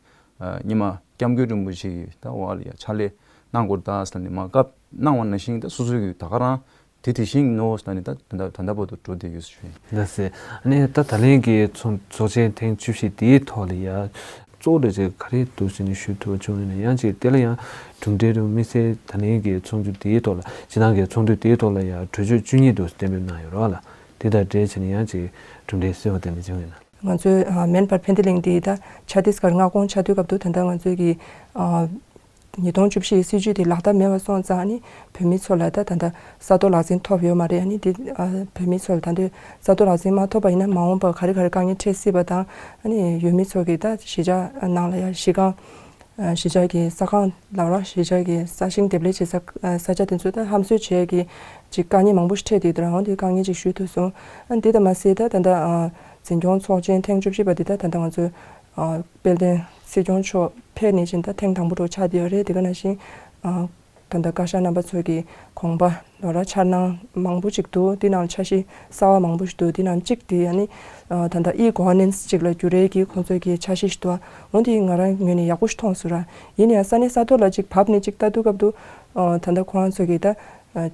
སྔོན་མ་སྐྱབས་མགོན་རིན་པོ་ཆེ་གི་ད་འོག་ལ་ཡ་ཕྱག་ལས་གནང་དགོས་ད་ཟེར་ནས་མ་བཀའ་གནང་བ་ནང་བཞིན་ད་སོ་སོའི་གི་ད་ག་རང་དེ་དེ་བཞིན་ནོ་ཟེར་ནས་ད་ད་ད་ད་བར་དུ་འགྲོ་བསྡད་ཡོད་ཞུ་ཡིན། ལགས་སེ། ཨ་ནི་ད་ད་ལན་གྱི་ཚོགས་ཚོགས་ཆེན་ཐེངས་བཅུ་བཞི་དེའི་ཐོག་ལ་ཡ། གཙོ་བོ་འདྲ་ཅིག་ག་རེ་འདུག་ཟེར་ནས་ཞུ་ཐུབ་པ་བྱུང་ཡོད་ན་ཡང་ཅིག་དེ་ལ་ཡང་གྲུབ་འབྲས་རུ་དམིགས་བསལ་ད་ལན་གྱི་ཚོགས་འདུ་དེའི་ཐོག་ལ་སྤྱི་བཏང་གི་ཚོགས་འདུ་དེའི་ཐོག་ལ་ཡང་གྲོས་ཆོད་བཅུ་གཉིས་འདུག་གཏན་འབེབས་གནང་ཡོད་རེད་བ་ལ། དེ་དང་འབྲེལ་བྱས་ནས་ཡང་ཅིག་གྲུབ་འབྲས་གསལ་བ་དེ་འདྲ་བྱུང་ཡོད་ན། ང་ཚོའི་ཨ་མེན་པར་ཕན་བདེ་གླིང་འདི་ད་ཆ་ཏིས་ཀར་མངའ་ཁོངས་ཆགས་དུས་སྐབས་དུ་ད་ལྟ་ང་ཚོའི་གི་ཨ་ཉིས་སྟོང་བཅུ་བཞི་ཡི་སྲིད་ཇུས་དེ་ལག་བསྟར་མེད་པ་སོང་ཙང་ཨ་ནི་བོད་མི་ཚོ་ལ་ད་ད་ལྟ་ས་རྡོ་ལག་འཛིན་ཐོབ་ཡོད་མ་རེད། ཨ་ནི་དེ་ཨ་བོད་མི་ཚོ་ལ་ད་དུང་ས་རྡོ་ལག་འཛིན་མ་ཐོབ་པ་ཡིན་ན་མ་འོངས་པར་ག་རེ་ག་རེ་དཀའ་ངལ་འཕྲད་སྲིད་པ་དང་ཨ་ནི་ཡུལ་མི་ཚོ་གི་ད་གཞིས་ཆགས་ནང་ལ་ཡ་གཞིས་ཁང་གཞིས་ཆགས་ཀྱི་ས་ཁང་ལབ་ར་གཞིས་ཆགས་ཀྱི་ས་ཞིང་འདེབས་ལས་བྱེད་ས་ས་ཆ་དེ་ཚོ་ད་ཧམ་བཟོས་བྱས་ཀྱི་ཅིག་དཀའ་ངལ་མང་པོ་ཞིག་འཕྲད་དེ་དུས་རང་དེ་དཀའ་ངལ་ཅིག་ཞུ་ཐུབ་སོང་། ཨ་ནི་དེ་ད་མ་ཟད་ད་ད་ལྟ་འཛིན་སྐྱོང་ཚོགས་ཆེན་ཐེངས་བཅུ་བཞི་པ་དེ་ད་ད་ལྟ་ང་ཚོ་ ཨ་དཔལ་ལྡན་སྲིད་སྐྱོང་མཆོག་ཕེབས་ནས་ཅིག་ད་ཐེངས་དང་པོ་འདྲ་ཆགས་བསྡད་ཡོད་རེད། དེ་ག་ནང་བཞིན་ཨ་ད་ལྟ་བཀའ་ཤག་རྣམ་པ་ཚོ་གི་དགོངས་པ་ལོ་ར་འཆར་སྣང་མང་པོ་ཅིག་འདུག་དེ་ནང་འཆར་གཞི་གསར་བ་མང་པོ་ཞིག་འདུག་དེ་ནང་གཅིག་དེ་ཨ་ནི་ཨ་ད་ལྟ་ཨི་གོ་ཝར་ནན་སི་ཅིག་ལ་འགྱུར་ཡས་ཀྱི་ཁོང་ཚོའི་གི་འཆར་གཞི་ཞིག་འདུག་འོ་དེ་ང་རང་ངོས་ནས་ཡག་པོ་ཞིག་མཐོང་སོང་ར། ཡིན་ཡང་ས་གནས་ས་ཐོག་ལ་ཅིག་བབས་ནས་ཅིག་ལྟ་དུས་སྐབས་དུ་ཨ་ད་ལྟ་ཁོང་ཚོ་གི་ད་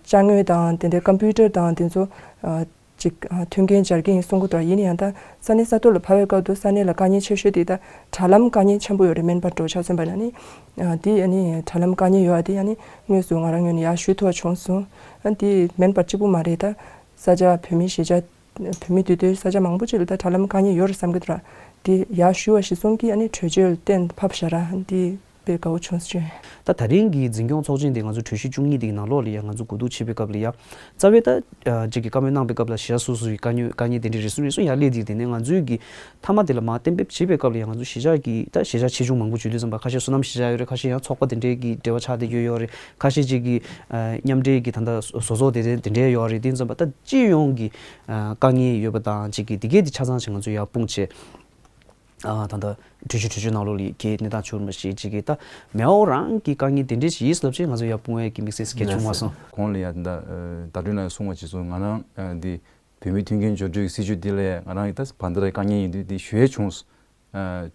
ཅ་དངོས་དང་དེ་འདྲའི་ཀམ་པུ་ཊར་དང་དེ་ཚོ་ཨ་ཅིག་ཨ་མཐུན་རྐྱེན་སྦྱར་གྱི་ཡིན་གསུང་གི་འདུག་ཡིན་ཡང་ད་ས་གནས་ས་ཐོག་ལ་བབས་པའི་སྐབས་དུ་ས་གནས་ལ་དཀའ་ངལ་ཆེ་ཤོས་དེ་ད་དྲ་ལམ་དཀའ་ངལ་ཆེན་པོ་ཡོད་རེད། སྨན་པ་འགྲོ་ཆ་མཚོན་པ་ན་ནི་ཨ་དེ་ཨ་ནི་དྲ་ལམ་དཀའ་ངལ་ཡོད་ཨ་དེ་ཨ་ནི་དངོས་སུ་ང་རང་ངོས་ནས་ཡར་ཞུ་ཐུབ་པ་བྱུང་སོང་། ཨ་དེ་སྨན་པ་གཅིག་པུ་མ་རེད། ད་ས་ཆ་བོད་མི་གཞིས་ཆགས་བོད་མི་འདུས་སྡོད་ས་ཆ་མང་པོ་ཅིག་ལ་ད་དྲ་ལམ་དཀའ་ངལ་ཡོད་རེད་བསམ་གྱི་འདུག་ར། དེ་ཡར་ཞུ་བ་ཞིག་གསུང་གི་ཨ་ནི་གྲོས་ཆོད་གཏན་ཕབ་བཞག་ར་འདི་དཔེ་དགའ་བོ་བྱུང་ཟེར་བྱས། ད་ད་རིང་གི་འཛིན་སྐྱོང་ཚོགས་ཆེན་དེ་ང་ཚོ་གྲོས་གཞི་བཅུ་གཉིས་དེ་གི་ནང་ལོགས་ལ་ཡང་ང་ཚོ་གོ་བསྡུར་བྱེད་པའི་སྐབས་ལ་ཡང་རྩ་བའི་ད་ཅིག་གི་བཀའ་མོལ་གནང་པའི་སྐབས་ལ་གཞིས་ཆགས་སོ་སོ་ཡི་དཀའ་ངལ་དཀའ་ངལ་དེ་འདྲའི་རེ་ཟུང་རེ་ཟུང་ཡར་སླེབས་དེ་དེ་ནས་ང་ཚོའི་གི་མཐའ་མ་དེ་ལ་མར་གཏན་འབེབས་བྱེད་པའི་སྐབས་ལ་ཡང་ང་ཚོ་གཞིས་ཆགས་ཀྱི་ད་གཞིས་ཆགས་ཆེ་ཆུང་མང་པོ་བརྗོད་དུས་ཙམ་པ་ཁ་ཤས་བསོད་ནམས་གཞིས་ཆགས་ཡོད་རེད། ཁ་ཤས་ཡང་ཚོགས་པ་དེ་འདྲའི་གི་འབྲེལ་བ་ཆགས་བསྡད་ཡོད་ཡོད་རེད། ཁ་ཤས་ཅིག་གི་མཉམ་འབྲེལ་གྱི་ད་ལྟ་བཟོ་ཚོགས་དེ་དེ་འདྲའི་ཡོད་རེད། དེ་ཙམ་པ་ད་སྤྱི་ཡོངས་ཀྱི་དཀའ་ངལ་ཡོད་པ་དང་ཅིག་གི་དེ་གས་དེ་ཆ་ཚང་ཞིག་ང་ཚོས་ཡར་སྤུངས་བྱས། ད་ལྟ་གྲོས་ཆོད་གྲོས་ཆོད་ནང་ལོགས་ལ་གི་གནས་སྟངས་བྱུང་མ་ཞིག་ཅིག་གི་ད་མེའོ་རང་གི་དཀའ་ངལ་དེ་འདྲའི་ཞིག་ཡིན་ལབ་ཅིག་ང་ཚོས་ཡར་སྤུངས་ཡས་ཀྱི་དམིགས་བསལ་གལ་བྱུང་མ་སོང་། གོང་ལ་ཡ་ད་ལྟ་ད་ལྟ་ནས་གསུངས་པ་ཅིག་སོང་ང་རང་འདི་བོད་མིའི་མཐུན་རྐྱེན་སྦྱོར་སྤྲོད་ཀྱི་སྲིད་ཇུས་འདི་ལ་ང་རང་གི་ད་བར་འདི་ལ་དཀའ་ངལ་ཡིན་དུས་འདི་ཞུ་ཡས་བྱུང་།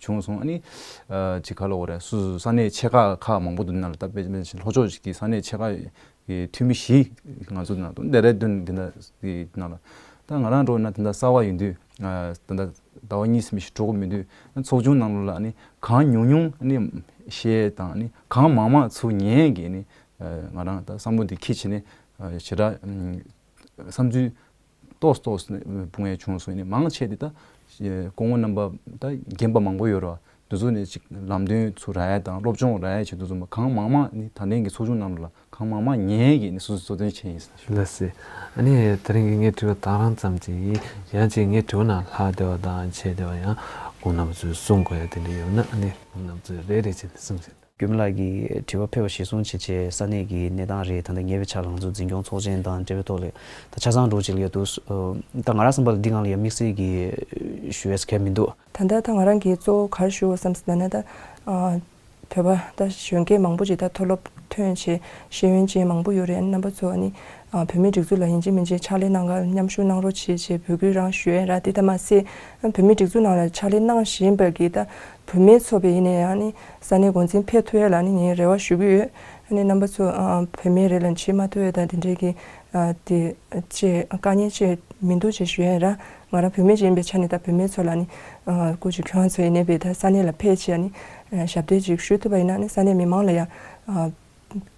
བྱུང་སོང་། ཨ་ནི་ཅིག་ག་ལ་འོ་རེད། སུ་ས་གནས་ཆེ་ཁག་ཁག་མང་པོ་འདུག་ན་ལ་ད་དཔེ་ལྷོ་ཕྱོགས་ཀྱི་ས་གནས་ཆེ་ཁག་གི་འཐུས་མི་བཞི་ང་ཚོ་ནང་དུ་ལྡེ་ར་ལྡུན་འདི་འདྲ་གི་ནང་ལ་ད་ང་རང་འགྲོ་ན་དེ་འདྲ་གསར་བ་ཡིན་དུས་ད་ལྟ་ཟླ་བ་གཉིས་གསུམ་ཞིག་འགྲོ་གི་མི་འདུག་ཚོགས་ཆུང་ནང་ལ་ཨ་ནི་གང་ཉུང་ཉུང་ཨ་ནི་བཤད་དང་ཨ་ནི་གང་མང་མང་ཚུར་ཉན་གི་ཨ་ནི་ང་རང་ད་བསམ་བློ་འདི་འཁྱེར་བྱས་ནས་ཞེ་དྲག་བསམ་ཚུལ་ཏོག་ཙམ་ཏོག་ཙམ་སྤུངས་ཡས་བྱུང་སོང་། ཡིན་ནའི་མང་ཆེ་དེ་ད་སྐུ་ངོ་རྣམ་པ་ད་རྒན་པ་མང་པོ་ཡོད་རེད་བ། དེ་ཚོ་ནས་ཅིག་ལམ་སྟོན་ཚུར་རག་ཡས་དང་སློབ་སྦྱོང་རག་ཡས་བྱེད་དུས་ཙམ་པ་གང་མང་མང་ནི་ད་ལན་གྱི་ཚོགས་ཆུང་ནང་ལ་གང་མང་མང་ཉན་ཡས་ཀྱི་ནི་སོ་སོ་གཙོ་འདོན་བྱས་ཡིན་ཟེར། ལགས་སེ། ཨ་ནི་དེ་རིང་གི་ངའི་དྲི་བ་ད་རང་ཙམ་ཅིག་ཡིན། ཡང་ཅིག་ངའི་དྲི་བ་ནང་ལྷག་བསྡད་པ་དང་བྱས་བསྡད་པ་ཡང་ཁོང་རྣམ་པ་ཚོས་གསུང་དགོས་ཡ་དེ་འདྲ་ཡོད་ན་ཨ་ནི་ཁོང་རྣམ་པ་ཚོས་རེ་རེ་བྱས་ནས་གསུངས་ཤིག་དགེ་འཕེལ་ལགས་ཀྱིས་དྲི་བ་ཕེབས་པ་གཞིར་བཟུང་བྱས་བྱས་ས་གནས་ཀྱི་གནས་སྟངས་རེད། ད་ལྟ་ཉེ་བའི་ཆར་ལ་ང་ཚོ་འཛིན་སྐྱོང་ཚོགས་ཆེན་དང་འབྲེལ་བའི་ཐོག་ལ་ད་ཆ་ཚང་འགྲོ་ཅིག་ལ་ཡོད་འདུག་ད་ང་རང་བསམ་པ་ལ་འདི་སྒང་ལ་ཡང་དམིགས་བསལ་གྱི་ཞུ་ཡས་གལ་མི་འདུག་ད་ལྟ་ད་ང་རང་གིས་གཙོ་བོ་ག་རེ་ཞུ་དགོས་བསམ་ཟེར་ན་ད་ཨ་བོད་པ་ད་གཞོན་སྐྱེས་མང་པོ་ཅིག་ད་མཐོ་སློབ་ཐོན་བྱས་ཤེས་ཡོན་ཅན་མང་པོ་ཡོད་རེད། རྣམ་པ་ཚོ་ཨ་ནི་ཨ་བོད་མིའི་སྒྲིག་འཛུགས་ལ་ཡིན་གཅིག་མིན་གཅིག་ཕྱག་ལས་གནང་ག་མཉམ་ཞུགས་གནང་རོགས་བྱེད་ཅེས་འབོད་སྐུལ་རང་ཞུ་ཡས་ར། དེ་ད་མ་ཟད་བོད་མིའི་སྒྲིག་འཛུགས་ནང་ལ་ཕྱག་ལས་གནང་བཞིན་པ་གི་ད་བུད་མེད་ཚོགས་པའི་ཡིན་ནའི་ཨ་ནི་ས་གནས་འགོ་འཛིན་ཕེབས་ཐུབ་ཡས་ལ་ཨ་ནི་ངས་རེ་བ་ཞུ་གི་ཡོད། ཨ་ནི་རྣམ་པ་ཚོ་ཨ་བུད་མེད་རེ་ལ་བྱེད་མ་ཐུབ་ཡས་ད་དེ་འདྲའི་གི་ཨ་དེ་ཅེས་དཀའ་ངལ་ཅེས་མི་འདུག་ཅེས་ཞུ་ཡས་ར། ང་རང་བུད་མེད་ཅིག་ཡིན་པའི་ཆ་ནས་ད་བུད་མེད་ཚོ་ལ་ནི་ཨ་སྐུ་མཁྱེན་ཁྱེད་རང་ཚོ་ཡིན་ནའི་བས་ད་ས་གནས་ལ་ཕེབས་བྱས་ཨ་ནི་ཨ་ཞབས་འདེགས་ཅིག་ཞུ་ཐུབ་པ་ཡིན་ན་ཨ་ནི་ས་གནས་མི་མང་ལ་ཡང་ཨ་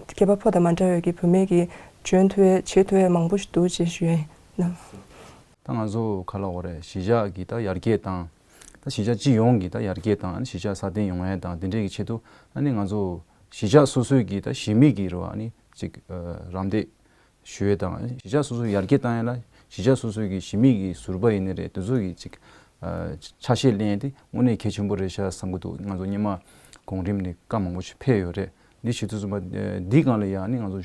སྐྱེས་པ་ཕོ་དང་མ་འདྲ་བའི་གི་བུད་མེད་ཀྱི་འཇོན་ཐུབ་ཡས་བྱེད་ཐུབ་ཡས་མང་པོ་ཞིག་འདུག་ཅེས་ཞུ་ཡས་ན། ད་ང་ཚོ་ག་ལ་འོ་རེད། གཞིས་ཆགས་ཀྱི་ད་ཡར་རྒྱས་དང་། ད་གཞིས་ཆགས་སྤྱི་ཡོངས་ཀྱི་ད་ཡར་རྒྱས་དང་གཞིས་ཆགས་སྲ་བརྟན་ཡོང་ཡས་དང་དེ་འདྲས་ཀྱི་ཆེད་དུ་ཨ་ནི་ང་ཚོ་གཞིས་ཆགས་སོ་སོའི་གི་ད་གཞི་མེད་ཀྱི་རེད་བ། ཨ་ནི་ཅིག་རམ་འདེགས་ཞུ་ཡས་དང་གཞིས་ཆགས་སོ་སོ་ཡར་རྒྱས་བཏང་ཡས་ལ་གཞིས་ཆགས་སོ་སོའི་གི་གཞི་མེད་ཀྱི་ཟུར་པ་ཡིན་ནི་རེད། དེ་ཚོ་གི་ཅིག་ཆ་ཤས་ལེན་ཡས་དེ་དངོས་གནས་གལ་ཆེན་པོ་རེད་ཤག་བསམ་གི་འདུག་ང་ཚོ་སྔོན་མ་གོང་རིམ་ནས་བཀའ་མང་པོ་ཞིག་ཕེབས་ཡོད་རེད། འདི་ཞུ་དུས་ཙམ་པ་འདི་སྒང་ལ་ཡང་ཨ་ནི་ང་ཚོ་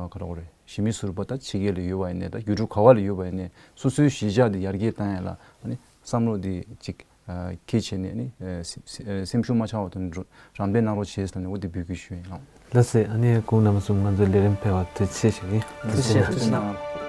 ག་རེ་གོ་རེད། གཞི་མེད་ཟུར་པ་ད་ཕྱི་རྒྱལ་ལ་ཡོད་པ་ཡིན་ནའི་ད་ཡུལ་གྲུ་ག་བ་ལ་ཡོད་པ་ཡིན་ནའི་སོ་སོའི་གཞིས་ཆགས་འདི་ཡར་རྒྱས་བཏང་ཡས་ལ་ཨ་ནི་བསམ་བློ་འདི་ཅིག་ཨ་འཁྱེར་བྱས་ནས་ཨ་ནི་ཨ་སེམས་སེམས་ཤུགས་མ་ཆག་པ་དང་རམ་འདེགས་གནང་རོགས་བྱེད་ཟེར་ནས་འོ་འདི་འབོད་སྐུལ་ཞུ་ཡིན་ལགས། ལགས་སེ། ཨ་ནི་སྐུ་ངོ་རྣམ་པ་ཚོ་ང་ཚོའི་ལས་རིམ་ཕེབས་པར་ཐུགས་རྗེ་ཆེ་ཞུ་གི་ཡིན། ཐུགས་རྗེ་ཆེ། ཐུགས་རྗེ་གནང་།